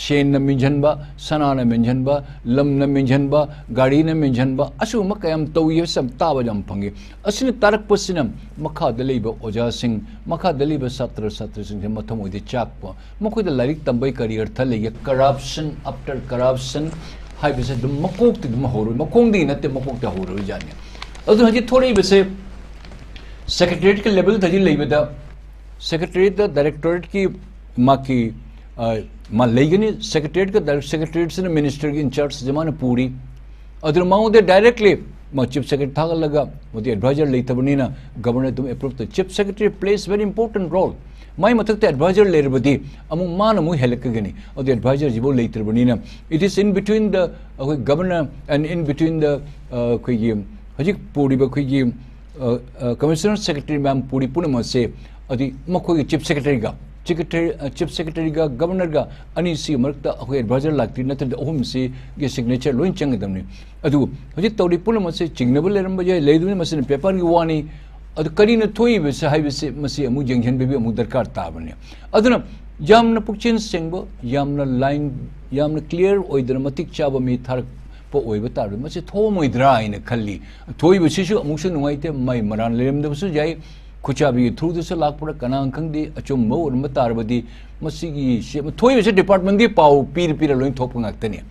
ꯁꯦꯟꯅ ꯃꯤꯡꯁꯤꯟꯕ, ꯁꯅꯥꯅ ꯃꯤꯡꯁꯤꯟꯕ, ꯂꯝꯅ ꯃꯤꯡꯁꯤꯟꯕ, ꯒꯥꯔꯤꯅ ꯃꯤꯡꯁꯤꯟꯕ, ꯑꯁꯤꯒꯨꯝꯕ ꯀꯌꯥꯝ ꯇꯧꯏ ꯍꯥꯏꯕꯁꯤ ꯌꯥꯝ ꯇꯥꯕ ꯌꯥꯝ ꯐꯪꯉꯤ꯫ ꯑꯁꯤꯅ ꯇꯥꯔꯛꯄꯁꯤꯅ ꯃꯈꯥꯗ ꯂꯩꯕ ꯑꯣꯖꯥꯁꯤꯡ, ꯃꯈꯥꯗ ꯂꯩꯕ ꯁꯥꯇ꯭ꯔ ꯁꯥꯇ꯭ꯔꯤꯁꯤꯡꯁꯦ ꯃꯊꯃꯣꯏꯗ ꯆꯥꯛꯄ, ꯃꯈꯣꯏꯗ ꯂꯥꯏꯔꯤꯛ ꯇꯝꯕꯩ ꯀꯔꯤ ꯑꯔꯊ ꯂꯩꯒꯦ? Corruption after corruption ꯍꯥꯏꯕꯁꯦ ꯑꯗꯨꯝ ꯃꯀꯣꯛꯇꯤ ꯑꯗꯨꯝ ꯍꯧꯔꯣꯏ, ꯃꯈꯣꯡꯗꯒꯤ ꯅꯠꯇꯦ, ꯃꯀꯣꯛꯇ ꯍꯧꯔꯣꯏ ꯖꯥꯠꯅꯤ꯫ ꯑꯗꯨꯅ ꯍꯧꯖꯤꯛ ꯊꯣꯛꯂꯛꯏꯕꯁꯦ ꯁꯦꯀ꯭ꯔꯦꯇꯔꯤꯌꯦꯠꯀꯤ ꯂꯦꯚꯦꯜꯗ ꯍꯧꯖꯤꯛ ꯂꯩꯕꯗ, ꯁꯦꯀ꯭ꯔꯦꯇꯔꯤꯌꯦꯠꯇ ꯗꯥꯏꯔꯦꯛꯇꯣꯔꯦꯠꯀꯤ ꯃꯥꯒꯤ, ꯑ, ꯃꯥ ꯂꯩꯒꯅꯤ꯫ ꯁꯦꯀ꯭ꯔꯦꯇꯔꯤꯌꯦꯠꯀ ꯗꯥꯏꯔꯦꯛ-, ꯁꯦꯀ꯭ꯔꯦꯇꯔꯤꯌꯦꯠꯁꯤꯅ ꯃꯤꯅꯤꯁꯇꯔꯒꯤ ꯏꯟꯆꯥꯔꯖꯁꯦ ꯃꯥꯅ ꯄꯨꯔꯤ꯫ ꯑꯗꯨꯅ ꯃꯉꯣꯟꯗ ꯗꯥꯏꯔꯦꯛꯂꯤ ꯃꯥ ꯆꯤꯐ ꯁꯦꯀ꯭ꯔꯦꯇꯔꯤ ꯊꯥꯒꯠꯂꯒ, ꯃꯗꯨ ꯑꯦꯗꯚꯥꯏꯖꯔ ꯂꯩꯇꯕꯅꯤꯅ ꯒꯕꯔꯅꯔ ꯑꯗꯨꯝ ꯑꯦꯄ꯭ꯔꯨꯞ ꯇꯧ꯫ Chief secretary plays very important role꯫ ꯃꯥꯏ ꯃꯊꯛꯇ ꯑꯦꯗꯚꯥꯏꯖꯔ ꯂꯩꯔꯕꯗꯤ ꯑꯃꯨꯛ ꯃꯥꯅ ꯑꯃꯨꯛ ꯍꯦꯜꯂꯛꯀꯒꯅꯤ꯫ ꯑꯗꯨ ꯑꯦꯗꯚꯥꯏꯖꯔꯁꯤꯐꯥꯎ ꯂꯩꯇ꯭ꯔꯕꯅꯤꯅ, it is in between the, ꯑꯩꯈꯣꯏ governor and in between the, ꯑ, ꯑꯩꯈꯣꯏꯒꯤ ꯍꯧꯖꯤꯛ ꯄꯨꯔꯤꯕ ꯑꯩꯈꯣꯏꯒꯤ, ꯑ, ꯑ, ꯀꯃꯤꯁꯅꯔ ꯁꯦꯀ꯭ꯔꯦꯇꯔꯤ ꯃꯌꯥꯝ ꯄꯨꯔꯤ ꯄꯨꯝꯅꯃꯛꯁꯦ, ꯑꯗꯨ ꯃꯈꯣꯏꯒꯤ ꯆꯤꯐ ꯁꯦꯀ꯭ꯔꯦꯇꯔꯤꯒ, ꯁꯦꯀ꯭ꯔꯦꯇꯔꯤ, ꯑ, ꯆꯤꯐ ꯁꯦꯀ꯭ꯔꯦꯇꯔꯤꯒ ꯒꯕꯔꯅꯔꯒ ꯑꯅꯤꯁꯤꯒꯤ ꯃꯔꯛꯇ ꯑꯩꯈꯣꯏ ꯑꯦꯗꯚꯥꯏꯖꯔ ꯂꯥꯛꯇ꯭ꯔꯤ, ꯅꯠꯇ꯭ꯔꯗꯤ ꯑꯍꯨꯝꯁꯤꯒꯤ ꯁꯤꯒꯅꯦꯆꯔ ꯂꯣꯏ ꯆꯪꯒꯗꯕꯅꯤ꯫ ꯑꯗꯨ ꯍꯧꯖꯤꯛ ꯇꯧꯔꯤ ꯄꯨꯝꯅꯃꯛꯁꯦ ꯆꯤꯡꯅꯕ ꯂꯩꯔꯝꯕ ꯌꯥꯏ, ꯂꯩꯗꯨꯅ ꯃꯁꯤꯅ ꯄꯦꯄꯔꯒꯤ ꯋꯥꯅꯤ꯫ ꯑꯗꯨ ꯀꯔꯤꯅ ꯊꯣꯛꯏꯕꯁꯦ ꯍꯥꯏꯕꯁꯤ ꯃꯁꯤ ꯑꯃꯨꯛ ꯌꯦꯡꯁꯤꯟꯕꯤꯕ ꯑꯃꯨꯛ ꯗꯔꯀꯥꯔ ꯇꯥꯕꯅꯤ꯫ ꯑꯗꯨꯅ ꯌꯥꯝꯅ ꯄꯨꯛꯆꯦꯜ ꯁꯦꯡꯕ, ꯌꯥꯝꯅ ꯂꯥꯏꯟ, ꯌꯥꯝꯅ ꯀ꯭ꯂꯤꯌꯥꯔ ꯑꯣꯏꯗꯅ ꯃꯇꯤꯛ ꯆꯥꯕ ꯃꯤ ꯊꯥꯔꯛꯄ ꯑꯣꯏꯕ ꯇꯥꯔꯕꯗꯤ ꯃꯁꯤ ꯊꯣꯛꯑꯝꯃꯣꯏꯗ꯭ꯔꯥ ꯍꯥꯏꯅ ꯈꯜꯂꯤ꯫ ꯊꯣꯛꯏꯕꯁꯤꯁꯨ ꯑꯃꯨꯛꯁꯨ ꯅꯨꯡꯉꯥꯏꯇꯦ, ꯃꯥꯏ ꯃꯔꯥꯟ ꯂꯩꯔꯝꯗꯕꯁꯨ ꯌꯥꯏ꯫ ꯈꯨꯠꯆꯥꯕꯤꯒꯤ ꯊ꯭ꯔꯨꯗꯁꯨ ꯂꯥꯛꯄ꯭ꯔꯥ ꯀꯅꯥꯅ ꯈꯪꯗꯦ, ꯑꯆꯨꯝꯕ ꯑꯣꯏꯔꯝꯕ ꯇꯥꯔꯕꯗꯤ ꯃꯁꯤꯒꯤ ꯁꯤ-, ꯊꯣꯛꯏꯕꯁꯤ ꯗꯤꯄꯥꯔꯠꯃꯦꯟꯒꯤ ꯄꯥꯎ ꯄꯤꯔ ꯄꯤꯔ ꯂꯣꯏ ꯊꯣꯛꯄ ꯉꯥꯛꯇꯅꯤ꯫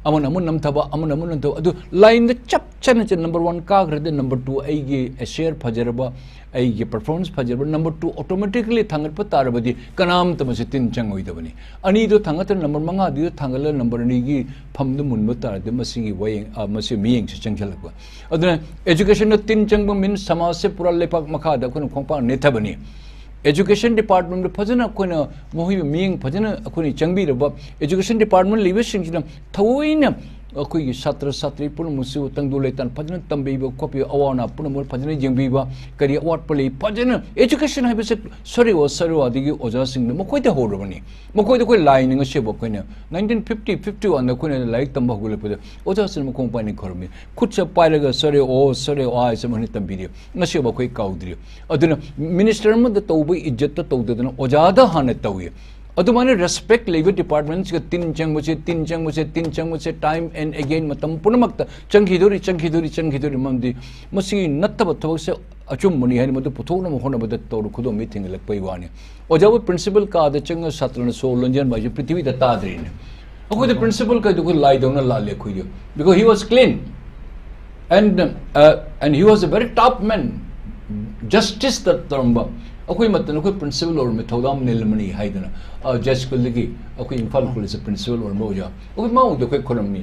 ꯑꯃꯅ ꯑꯃꯨꯛ ꯅꯝꯊꯕ, ꯑꯃꯅ ꯑꯃꯨꯛ ꯅꯝꯊꯕ, ꯑꯗꯨ ꯂꯥꯏꯟꯗ ꯆꯞ ꯆꯥꯅ ꯆꯠ, number one ꯀꯥꯈ꯭ꯔꯗꯤ number two ꯑꯩꯒꯤ share ꯐꯖꯔꯕ, ꯑꯩꯒꯤ performance ꯐꯖꯔꯕ, number two automatically ꯊꯥꯡꯒꯠꯄ ꯇꯥꯔꯕꯗꯤ ꯀꯅꯥꯝꯇ ꯃꯁꯤ ꯇꯤꯟ ꯆꯪꯉꯣꯏꯗꯕꯅꯤ꯫ ꯑꯅꯤꯗꯨ ꯊꯥꯡꯒꯠꯇꯅ number ꯃꯉꯥꯗꯨꯗ ꯊꯥꯡꯒꯠꯂꯒ number ꯑꯅꯤꯒꯤ ꯐꯝꯗꯨ ꯃꯨꯟꯕ ꯇꯥꯔꯗꯤ ꯃꯁꯤꯒꯤ ꯋꯥꯌꯦꯡ, ꯑ, ꯃꯁꯤ ꯃꯤꯠꯌꯦꯡꯁꯤ ꯆꯪꯁꯤꯜꯂꯛꯄ꯫ ꯑꯗꯨꯅ educationꯗ ꯇꯤꯟ ꯆꯪꯕ means ꯁꯃꯥꯖꯁꯦ ꯄꯨꯔꯥ ꯂꯩꯄꯥꯛ ꯃꯈꯥꯗ ꯑꯩꯈꯣꯏꯅ ꯈꯣꯡꯄꯥꯛ ꯅꯦꯠꯊꯕꯅꯤ꯫ Education departmentꯗ ꯐꯖꯅ ꯑꯩꯈꯣꯏꯅ ꯃꯈꯣꯏꯒꯤ ꯃꯤꯠꯌꯦꯡ ꯐꯖꯅ ꯑꯩꯈꯣꯏꯅ ꯆꯪꯕꯤꯔꯕ, education department ꯂꯩꯕꯁꯤꯡꯁꯤꯅ ꯊꯑꯣꯏꯅ ꯑꯩꯈꯣꯏꯒꯤ ꯁꯥꯇ꯭ꯔ ꯁꯥꯇ꯭ꯔꯤ ꯄꯨꯝꯅꯃꯛꯁꯨ ꯇꯪꯗꯨ ꯂꯩꯇꯥꯅ ꯐꯖꯅ ꯇꯝꯕꯤꯕ ꯈꯣꯠꯄꯤꯕ, ꯑꯋꯥ ꯑꯅꯥ ꯄꯨꯝꯅꯃꯛ ꯐꯖꯅ ꯌꯦꯡꯕꯤꯕ, ꯀꯔꯤ ꯑꯋꯥꯠꯄ ꯂꯩ ꯐꯖꯅ, education ꯍꯥꯏꯕꯁꯦ ꯁꯔꯨꯋꯥ ꯁꯔꯨꯋꯥꯗꯒꯤ ꯑꯣꯖꯥꯁꯤꯡꯅ ꯃꯈꯣꯏꯗ ꯍꯧꯔꯕꯅꯤ꯫ ꯃꯈꯣꯏꯗ ꯑꯩꯈꯣꯏ ꯂꯥꯏꯅꯤ ꯉꯁꯤꯕ ꯑꯩꯈꯣꯏꯅ nineteen fifty, fifty oneꯗ ꯑꯩꯈꯣꯏꯅ ꯂꯥꯏꯔꯤꯛ ꯇꯝꯕ ꯍꯧꯒꯠꯂꯛꯄꯗ ꯑꯣꯖꯥꯁꯤꯡꯅ ꯃꯈꯣꯡ ꯄꯥꯏꯅ ꯈꯣꯏꯔꯝꯃꯤ꯫ ꯈꯨꯠꯁꯦ ꯄꯥꯏꯔꯒ ꯁꯔꯦ ꯑꯣ, ꯁꯔꯦ ꯑꯣ ꯍꯥꯏꯁꯦ ꯃꯈꯣꯏꯅ ꯇꯝꯕꯤꯔꯤ꯫ ꯉꯁꯤꯕ ꯑꯩꯈꯣꯏ ꯀꯥꯎꯗ꯭ꯔꯤ꯫ ꯑꯗꯨꯅ minister ꯑꯃꯗ ꯇꯧꯕ ꯏꯖꯠꯇ ꯇꯧꯗꯗꯅ ꯑꯣꯖꯥꯗ ꯍꯥꯟꯅ ꯇꯧꯏ꯫ ꯑꯗꯨꯃꯥꯏꯅ respect ꯂꯩꯕ departmentꯁꯤꯒ ꯇꯤꯟ ꯆꯪꯕꯁꯦ, ꯇꯤꯟ ꯆꯪꯕꯁꯦ, ꯇꯤꯟ ꯆꯪꯕꯁꯦ, time and again ꯃꯇꯝ ꯄꯨꯝꯅꯃꯛꯇ ꯆꯪꯈꯤꯗꯣꯔꯤ, ꯆꯪꯈꯤꯗꯣꯔꯤ, ꯆꯪꯈꯤꯗꯣꯔꯤ꯫ ꯃꯔꯝꯗꯤ ꯃꯁꯤꯒꯤ ꯅꯠꯇꯕ ꯊꯕꯛꯁꯦ ꯑꯆꯨꯝꯕꯅꯤ ꯍꯥꯏꯅ ꯃꯗꯨ ꯄꯨꯊꯣꯛꯅꯕ ꯍꯣꯠꯅꯕꯗ ꯇꯧꯔ ꯈꯨꯗꯣꯝꯕꯤ ꯊꯦꯡꯒꯠꯂꯛꯄꯒꯤ ꯋꯥꯅꯤ꯫ ꯑꯣꯖꯥꯕꯨ principal ꯀꯥꯗ ꯆꯪꯉ ꯁꯥꯇ꯭ꯔꯅ ꯁꯣꯔ ꯂꯣꯟꯖꯟꯕ ꯍꯥꯏꯁꯦ ꯄ꯭ꯔꯤꯊꯤꯕꯤꯗ ꯇꯥꯗ꯭ꯔꯤꯅꯦ꯫ ꯑꯩꯈꯣꯏꯗ principal ꯀꯥꯏꯗꯣ ꯑꯩꯈꯣꯏ ꯂꯥꯏꯗꯧꯅ ꯂꯥꯜꯂꯦ ꯑꯩꯈꯣꯏꯗꯤ꯫ Because he was clean. And, uh, and he was a very top man. Justice ꯇ ꯇꯧꯔꯝꯕ꯫ ꯑꯩꯈꯣꯏ ꯃꯇꯝꯗ ꯑꯩꯈꯣꯏ principal ꯑꯣꯏꯔꯝꯃꯤ, ꯊꯧꯗꯥꯝ ꯅꯤꯜꯃꯅꯤ ꯍꯥꯏꯗꯅ, ꯑ, ꯖꯥꯏ ꯁ꯭ꯀꯨꯜꯗꯒꯤ ꯑꯩꯈꯣꯏ ꯏꯝꯐꯥꯜ ꯀꯣꯂꯦꯖꯇ principal ꯑꯣꯏꯔꯝꯕ ꯑꯣꯖꯥ꯫ ꯑꯩꯈꯣꯏ ꯃꯥꯕꯨꯗꯤ ꯑꯩꯈꯣꯏ ꯈꯨꯔꯝꯃꯤ꯫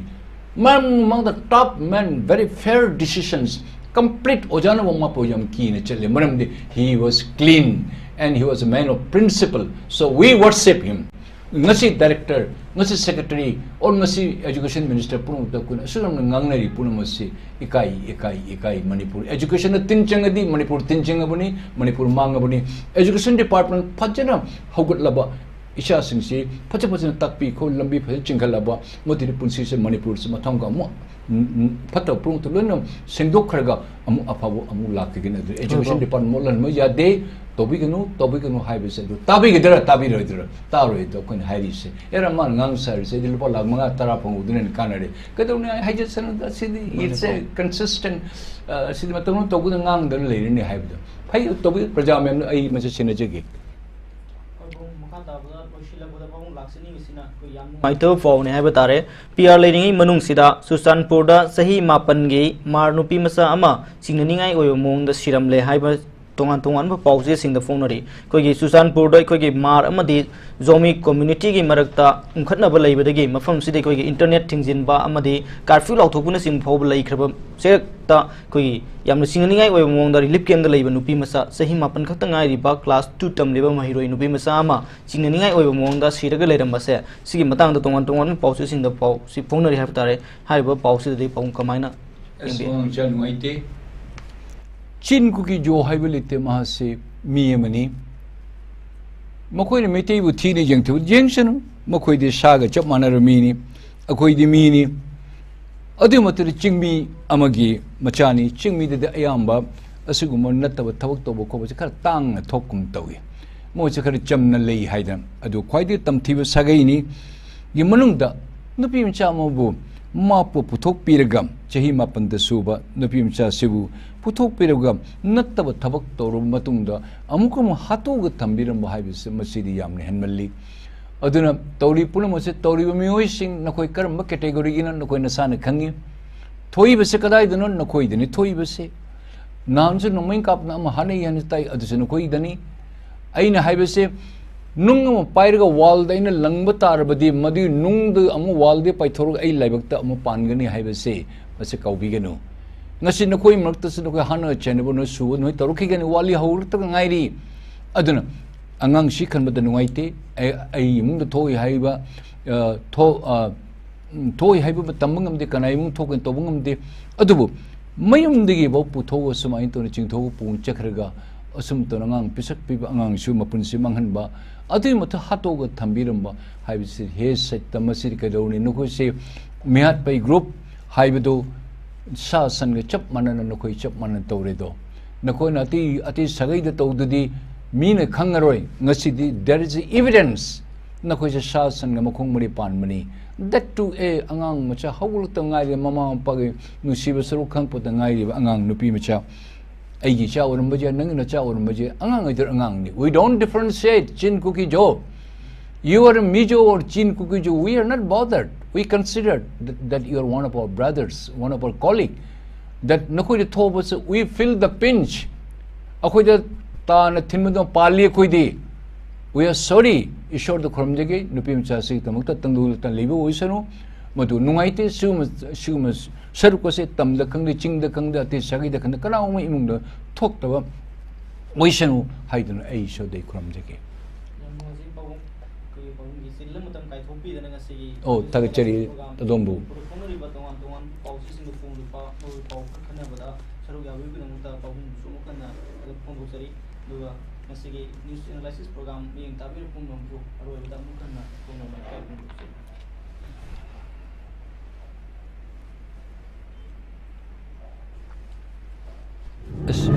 ꯃꯔꯝ ꯃꯃꯥꯡꯗ top man, very fair decisions, complete ꯑꯣꯖꯥꯅ ꯃꯃꯥꯄꯨ ꯌꯥꯝ ꯀꯤꯅ ꯆꯠꯂꯦ꯫ ꯃꯔꯝꯗꯤ he was clean and he was a man of principle. So we worship him. ꯉꯁꯤ director, ꯉꯁꯤ secretary, or ꯉꯁꯤ education minister ꯄꯨꯝꯅꯃꯛꯇ ꯑꯩꯈꯣꯏꯅ ꯑꯁꯨꯛ ꯌꯥꯝꯅ ꯉꯥꯡꯅꯔꯤ ꯄꯨꯝꯅꯃꯛꯁꯤ ꯏꯀꯥꯏ, ꯏꯀꯥꯏ, ꯏꯀꯥꯏ꯫ ꯃꯅꯤꯄꯨꯔ educationꯗ ꯇꯤꯟ ꯆꯪꯉꯗꯤ ꯃꯅꯤꯄꯨꯔ ꯇꯤꯟ ꯆꯪꯉꯕꯅꯤ, ꯃꯅꯤꯄꯨꯔ ꯃꯥꯡꯉꯕꯅꯤ꯫ Education department ꯐꯖꯅ ꯍꯧꯒꯠꯂꯕ, ꯏꯆꯥꯁꯤꯡꯁꯤ ꯐꯖ ꯐꯖꯅ ꯇꯥꯛꯄꯤ ꯈꯣꯠ ꯂꯝꯕꯤ ꯐꯖꯅ ꯆꯤꯡꯈꯠꯂꯕ, ꯃꯗꯨꯗꯤ ꯄꯨꯟꯁꯤꯁꯦ ꯃꯅꯤꯄꯨꯔꯁꯦ ꯃꯊꯪꯒ ꯑꯃꯨꯛ, ꯎꯝ, ꯎꯝ, ꯐꯠꯇꯕ ꯄꯨꯝꯅꯃꯛꯇ ꯂꯣꯏꯅ ꯁꯦꯡꯗꯣꯛꯈ꯭ꯔꯒ ꯑꯃꯨꯛ ꯑꯐꯕ ꯑꯃꯨꯛ ꯂꯥꯛꯀꯒꯅꯤ꯫ ꯑꯗꯨ education department ꯃꯣꯠꯍꯟꯕ ꯌꯥꯗꯦ, ꯇꯧꯕꯤꯒꯅꯨ, ꯇꯧꯕꯤꯒꯅꯨ ꯍꯥꯏꯕꯁꯦ ꯑꯗꯨ ꯇꯥꯕꯤꯒꯗ꯭ꯔꯥ, ꯇꯥꯕꯤꯔꯣꯏꯗ꯭ꯔꯥ? ꯇꯥꯔꯣꯏꯗꯣ ꯑꯩꯈꯣꯏꯅ ꯍꯥꯏꯔꯤꯁꯦ꯫ ꯑꯦꯔꯥ, ꯃꯥꯅ ꯉꯥꯡ ꯁꯥꯔꯤꯁꯦ ꯑꯩꯗꯤ ꯂꯨꯄꯥ ꯂꯥꯈ ꯃꯉꯥ ꯇꯔꯥ ꯐꯪꯍꯧꯗꯨꯅ ꯀꯥꯟꯅꯔꯦ꯫ ꯀꯩꯗꯧꯅꯤ? ꯑꯩ ꯍꯥꯏꯖꯠꯁꯅꯨꯗ, ꯑꯁꯤꯗꯤ it's a consistent, ꯑ, ꯑꯁꯤꯗꯤ ꯃꯇꯝ ꯑꯃ ꯇꯧꯕꯗ ꯉꯥꯡꯗꯅ ꯂꯩꯔꯅꯤ ꯍꯥꯏꯕꯗꯣ꯫ ꯐꯩ, ꯇꯧꯕꯤ, ꯄ꯭ꯔꯖꯥ ꯃꯌꯥꯝꯅ ꯑꯩ ꯃꯁꯤ ꯁꯦꯟꯅꯖꯒꯦ꯫ ꯑꯩꯈꯣꯏ ꯃꯈꯥ ꯇꯥꯕꯗ ꯂꯣꯏꯁꯤꯜꯂꯛꯄꯗ ꯄꯥꯕꯨꯡ ꯂꯥꯛ ꯅꯨꯡꯉꯥꯏꯇꯕ ꯄꯥꯎꯅꯦ ꯍꯥꯏꯕ ꯇꯥꯔꯦ꯫ ꯄꯤ ꯑꯥꯔ ꯂꯩꯔꯤꯉꯩ ꯃꯅꯨꯡꯁꯤꯗ ꯆꯨꯔꯆꯥꯟꯄꯨꯔꯗ ꯆꯍꯤ ꯃꯥꯄꯟꯒꯤ ꯃꯥꯔ ꯅꯨꯄꯤ ꯃꯆꯥ ꯑꯃ ꯆꯤꯡꯅꯅꯤꯡꯉꯥꯏ ꯑꯣꯏꯕ ꯃꯑꯣꯡꯗ ꯁꯤꯔꯝꯂꯦ ꯍꯥꯏꯕ ꯇꯣꯉꯥꯟ ꯇꯣꯉꯥꯟꯕ ꯄꯥꯎꯆꯦꯁꯤꯡꯗ ꯐꯣꯡꯅꯔꯤ꯫ ꯑꯩꯈꯣꯏꯒꯤ ꯆꯨꯔꯆꯥꯟꯄꯨꯔꯗ ꯑꯩꯈꯣꯏꯒꯤ ꯃꯥꯔ ꯑꯃꯗꯤ ꯖꯣꯃꯤ ꯀꯝꯃ꯭ꯌꯨꯅꯤꯇꯤꯒꯤ ꯃꯔꯛꯇ ꯎꯪꯈꯠꯅꯕ ꯂꯩꯕꯗꯒꯤ ꯃꯐꯝꯁꯤꯗ ꯑꯩꯈꯣꯏꯒꯤ ꯏꯟꯇꯔꯅꯦꯠ ꯊꯤꯡꯖꯤꯟꯕ ꯑꯃꯗꯤ ꯀꯥꯔꯐ꯭ꯌꯨ ꯂꯥꯎꯊꯣꯛꯄꯅꯆꯤꯡꯕ ꯐꯥꯎꯕ ꯂꯩꯈ꯭ꯔꯕ ꯆꯩꯔꯛꯇ ꯑꯩꯈꯣꯏꯒꯤ ꯌꯥꯝꯅ ꯆꯤꯡꯅꯅꯤꯡꯉꯥꯏ ꯑꯣꯏꯕ ꯃꯑꯣꯡꯗ ꯔꯤꯂꯤꯐ ꯀꯦꯝꯗ ꯂꯩꯕ ꯅꯨꯄꯤ ꯃꯆꯥ ꯆꯍꯤ ꯃꯥꯄꯟ ꯈꯛꯇ ꯉꯥꯏꯔꯤꯕ ꯀ꯭ꯂꯥꯁ ꯇꯨ ꯇꯝꯂꯤꯕ ꯃꯍꯩꯔꯣꯏ ꯅꯨꯄꯤ ꯃꯆꯥ ꯑꯃ ꯆꯤꯡꯅꯅꯤꯡꯉꯥꯏ ꯑꯣꯏꯕ ꯃꯑꯣꯡꯗ ꯁꯤꯔꯒ ꯂꯩꯔꯝꯕꯁꯦ, ꯁꯤꯒꯤ ꯃꯇꯥꯡꯗ ꯇꯣꯉꯥꯟ ꯇꯣꯉꯥꯟꯕ ꯄꯥꯎꯆꯦꯁꯤꯡꯗ ꯄꯥꯎꯁꯤ ꯐꯣꯡꯅꯔꯤ ꯍꯥꯏꯕ ꯇꯥꯔꯦ꯫ ꯍꯥꯏꯔꯤꯕ ꯄꯥꯎꯁꯤꯗꯗꯤ ꯄꯥꯎ ꯀꯃꯥꯏꯅ ꯑꯁ, ꯌꯦꯡꯕꯤ? ꯋꯥꯉꯥꯡ ꯆꯥ ꯅꯨꯡꯉꯥꯏꯇꯦ꯫ ꯆꯤꯟ ꯀꯨꯀꯤ ꯖꯣ ꯍꯥꯏꯕ ꯂꯩꯇꯦ, ꯃꯍꯥꯛꯁꯤ ꯃꯤ ꯑꯃꯅꯤ꯫ ꯃꯈꯣꯏꯅ ꯃꯩꯇꯩꯕꯨ ꯊꯤꯅ ꯌꯦꯡꯊꯕ ꯌꯦꯡꯁꯅꯨ, ꯃꯈꯣꯏꯗꯤ ꯁꯥꯒ ꯆꯞ ꯃꯥꯟꯅꯔꯕ ꯃꯤꯅꯤ, ꯑꯩꯈꯣꯏꯗꯤ ꯃꯤꯅꯤ꯫ ꯑꯗꯨꯒꯤ ꯃꯊꯛꯇ ꯆꯤꯡꯃꯤ ꯑꯃꯒꯤ ꯃꯆꯥꯅꯤ, ꯆꯤꯡꯃꯤꯗꯗꯤ ꯑꯌꯥꯝꯕ ꯑꯁꯤꯒꯨꯝꯕ ꯅꯠꯇꯕ ꯊꯕꯛ ꯇꯧꯕ ꯈꯣꯠꯄꯁꯦ ꯈꯔ ꯇꯥꯡꯅ ꯊꯣꯛꯀꯨꯝ ꯇꯧꯏ꯫ ꯃꯣꯏꯁꯦ ꯈꯔ ꯆꯝꯅ ꯂꯩ ꯍꯥꯏꯗꯅ꯫ ꯑꯗꯨ ꯈ꯭ꯋꯥꯏꯗꯒꯤ ꯇꯝꯊꯤꯕ ꯁꯥꯒꯩꯅꯤ꯫ ꯒꯤ ꯃꯅꯨꯡꯗ ꯅꯨꯄꯤ ꯃꯆꯥ ꯑꯃꯕꯨ ꯃꯄꯨ ꯄꯨꯊꯣꯛꯄꯤꯔꯒ, ꯆꯍꯤ ꯃꯥꯄꯟꯗ ꯁꯨꯕ ꯅꯨꯄꯤ ꯃꯆꯥꯁꯤꯕꯨ ꯄꯨꯊꯣꯛꯄꯤꯔꯒ ꯅꯠꯇꯕ ꯊꯕꯛ ꯇꯧꯔꯕ ꯃꯇꯨꯡꯗ ꯑꯃꯨꯛ ꯑꯃꯨꯛ ꯍꯥꯠꯇꯣꯛꯑꯒ ꯊꯝꯕꯤꯔꯝꯕ ꯍꯥꯏꯕꯁꯤ ꯃꯁꯤꯗꯤ ꯌꯥꯝꯅ ꯍꯦꯟꯃꯜꯂꯤ꯫ ꯑꯗꯨꯅ ꯇꯧꯔꯤ ꯄꯨꯝꯅꯃꯛꯁꯦ, ꯇꯧꯔꯤꯕ ꯃꯤꯑꯣꯏꯁꯤꯡ, ꯅꯈꯣꯏ ꯀꯔꯝꯕ ꯀꯦꯇꯦꯒꯣꯔꯤꯒꯤꯅꯣ ꯅꯈꯣꯏ ꯅꯁꯥꯅ ꯈꯪꯉꯤ꯫ ꯊꯣꯛꯏꯕꯁꯦ ꯀꯗꯥꯏꯗꯅꯣ? ꯅꯈꯣꯏꯗꯅꯤ ꯊꯣꯛꯏꯕꯁꯦ꯫ ꯅꯍꯥꯟꯁꯨ ꯅꯣꯡꯃꯩ ꯀꯥꯞꯇꯅ ꯑꯃ ꯍꯥꯠꯅꯩ ꯍꯥꯏꯅ ꯇꯥꯏ, ꯑꯗꯨꯁꯨ ꯅꯈꯣꯏꯗꯅꯤ꯫ ꯑꯩꯅ ꯍꯥꯏꯕꯁꯦ, ꯅꯨꯡ ꯑꯃ ꯄꯥꯏꯔꯒ ꯋꯥꯜꯗ ꯑꯩꯅ ꯂꯪꯕ ꯇꯥꯔꯕꯗꯤ, ꯃꯗꯨꯒꯤ ꯅꯨꯡꯗꯨ ꯑꯃꯨꯛ ꯋꯥꯜꯗ ꯄꯥꯏꯊꯣꯔꯛꯑꯒ ꯑꯩ ꯂꯥꯏꯕꯛꯇ ꯑꯃꯨꯛ ꯄꯥꯟꯒꯅꯤ ꯍꯥꯏꯕꯁꯦ ꯃꯁꯤ ꯀꯥꯎꯕꯤꯒꯅꯨ꯫ ꯉꯁꯤ ꯅꯈꯣꯏ ꯃꯔꯛꯇꯁꯨ ꯅꯈꯣꯏ ꯍꯥꯠꯅ ꯆꯩꯅꯕ ꯅꯣꯏ ꯁꯨꯕ ꯅꯣꯏ ꯇꯧꯔꯛꯈꯤꯒꯅꯤ, ꯋꯥꯠꯂꯤ ꯍꯧꯔꯛꯇꯒ ꯉꯥꯏꯔꯤ꯫ ꯑꯗꯨꯅ ꯑꯉꯥꯡꯁꯤ ꯈꯟꯕꯗ ꯅꯨꯡꯉꯥꯏꯇꯦ꯫ ꯑꯩ, ꯑꯩ ꯏꯃꯨꯡꯗ ꯊꯣꯛꯏ ꯍꯥꯏꯔꯤꯕ, ꯑ, ꯊꯣꯛ-, ꯑ, ꯎꯝ, ꯊꯣꯛꯏ ꯍꯥꯏꯕ ꯑꯃ ꯇꯝꯕ ꯉꯝꯗꯦ, ꯀꯅꯥ ꯏꯃꯨꯡ ꯊꯣꯛꯀꯅꯤ ꯇꯧꯕ ꯉꯝꯗꯦ꯫ ꯑꯗꯨꯕꯨ ꯃꯌꯨꯝꯗꯒꯤ ꯐꯥꯎ ꯄꯨꯊꯣꯛꯑꯒ ꯁꯨꯃꯥꯏꯅ ꯇꯧꯅ ꯆꯤꯡꯊꯣꯛꯑꯒ ꯄꯨ ꯆꯠꯈ꯭ꯔꯒ ꯑꯁꯨꯝ ꯇꯧꯅ ꯑꯉꯥꯡ ꯄꯤꯁꯛ ꯄꯤꯕ ꯑꯉꯥꯡꯁꯨ ꯃꯄꯨꯟꯁꯤ ꯃꯥꯡꯍꯟꯕ, ꯑꯗꯨꯒꯤ ꯃꯊꯛ ꯍꯥꯠꯇꯣꯛꯑꯒ ꯊꯝꯕꯤꯔꯝꯕ ꯍꯥꯏꯕꯁꯤ ꯍꯦ ꯁꯩꯇ, ꯃꯁꯤꯗꯤ ꯀꯩꯗꯧꯅꯤ? ꯅꯈꯣꯏꯁꯦ ꯃꯤꯍꯥꯠꯄꯩ ꯒ꯭ꯔꯨꯞ ꯍꯥꯏꯕꯗꯨ ꯁꯥ ꯁꯟꯒ ꯆꯞ ꯃꯥꯟꯅꯅ ꯅꯈꯣꯏ ꯆꯞ ꯃꯥꯟꯅꯅ ꯇꯧꯔꯦꯗꯣ꯫ ꯅꯈꯣꯏꯅ ꯑꯇꯩ, ꯑꯇꯩ ꯁꯥꯒꯩꯗ ꯇꯧꯗꯨꯗꯤ ꯃꯤꯅ ꯈꯪꯉꯔꯣꯏ꯫ ꯉꯁꯤꯗꯤ there is evidence꯫ ꯅꯈꯣꯏꯁꯦ ꯁꯥ ꯁꯟꯒ ꯃꯈꯣꯡ ꯃꯔꯤ ꯄꯥꯟꯕꯅꯤ꯫ That too, ꯑꯦ, ꯑꯉꯥꯡ ꯃꯆꯥ ꯍꯧꯒꯠꯂꯛꯇ ꯉꯥꯏꯔꯤ, ꯃꯃꯥ ꯃꯄꯥꯒꯤ ꯅꯨꯡꯁꯤꯕ ꯁꯔꯨꯛ ꯈꯪꯉꯛꯄꯗ ꯉꯥꯏꯔꯤꯕ ꯑꯉꯥꯡ ꯅꯨꯄꯤ ꯃꯆꯥ꯫ ꯑꯩꯒꯤ ꯏꯆꯥ ꯑꯣꯏꯔꯝꯕꯁꯨ ꯌꯥꯏ, ꯅꯪꯒꯤ ꯅꯆꯥ ꯑꯣꯏꯔꯝꯕꯁꯨ ꯌꯥꯏ, ꯑꯉꯥꯡ ꯍꯥꯏꯗꯨ ꯑꯉꯥꯡꯅꯤ꯫ We don't differentiate, ꯆꯤꯟ ꯀꯨꯀꯤ ꯖꯣ꯫ You are a Mizo or Chin Kuki Jew, we are not bothered. We consider th- that you are one of our brothers, one of our colleague. That ꯅꯈꯣꯏꯗ ꯊꯣꯛꯄꯁꯦ, we feel the pinch. ꯑꯩꯈꯣꯏꯗ ꯇꯥꯅ ꯊꯤꯟꯕꯗꯣ ꯄꯥꯜꯂꯤ ꯑꯩꯈꯣꯏꯗꯤ꯫ We are sorry. ꯏꯁꯣꯔꯗ ꯈꯨꯔꯨꯝꯖꯒꯦ, ꯅꯨꯄꯤ ꯃꯆꯥꯁꯤꯒꯤꯗꯃꯛꯇ ꯇꯪꯗꯨ ꯂꯩꯕ ꯑꯣꯏꯁꯅꯨ꯫ ꯃꯗꯨ ꯅꯨꯡꯉꯥꯏꯇꯦ꯫ ꯁꯤꯒꯨꯝꯕ ꯁꯤꯒꯨꯝꯕ ꯁꯔꯨꯛ ꯑꯁꯦ ꯇꯝꯗ ꯈꯪꯗꯦ, ꯆꯤꯡꯗ ꯈꯪꯗꯦ, ꯑꯇꯩ ꯁꯥꯒꯩꯗ ꯈꯪꯗꯦ, ꯀꯅꯥꯒꯨꯝꯕ ꯏꯃꯨꯡꯗ ꯊꯣꯛꯇꯕ ꯑꯣꯏꯁꯅꯨ ꯍꯥꯏꯗꯨꯅ ꯑꯩ ꯏꯁꯣꯔꯗ ꯈꯨꯔꯨꯝꯖꯒꯦ꯫ ꯌꯥꯝ ꯅꯨꯡꯉꯥꯏꯖꯩ ꯄꯥꯕꯨꯡ꯫ ꯑꯩꯈꯣꯏꯒꯤ ꯄꯥꯕꯨꯡꯒꯤ ꯆꯤꯜꯂ ꯃꯇꯝ ꯀꯥꯏꯊꯣꯛꯄꯤꯗꯅ ꯉꯁꯤꯒꯤ ꯑꯣ, ꯊꯥꯒꯠꯆꯔꯤ program ꯑꯗꯣꯝꯕꯨ꯫ ꯄꯨꯔꯛꯐꯝꯅꯔꯤꯕ ꯇꯣꯉꯥꯟ ꯇꯣꯉꯥꯟꯕ ꯄꯥꯎꯆꯦꯁꯤꯡꯗ ꯐꯣꯡꯂꯤꯕ ꯃꯣꯏꯒꯤ ꯄꯥꯎ ꯈꯔ ꯈꯟꯅꯕꯗ ꯁꯔꯨꯛ ꯌꯥꯕꯤꯕꯒꯤꯗꯃꯛꯇ ꯄꯥꯕꯨꯡꯕꯨꯁꯨ ꯑꯃꯨꯛ ꯍꯟꯅ ꯊꯥꯒꯠꯄ ꯐꯣꯡꯗꯣꯛꯆꯔꯤ꯫ ꯑꯗꯨꯒ ꯉꯁꯤꯒꯤ news analysis program ꯃꯤꯠꯌꯦꯡ ꯇꯥꯕꯤꯔꯤꯕ ꯄꯨꯝꯅꯃꯛꯄꯨ ꯑꯔꯣꯏꯕꯗ ꯑꯃꯨꯛ ꯍꯟꯅ ꯊꯣꯡꯅꯕ ꯃꯥꯏꯀꯩ ꯐꯣꯡꯗꯣꯛꯆꯔꯤ꯫ ꯑꯁ,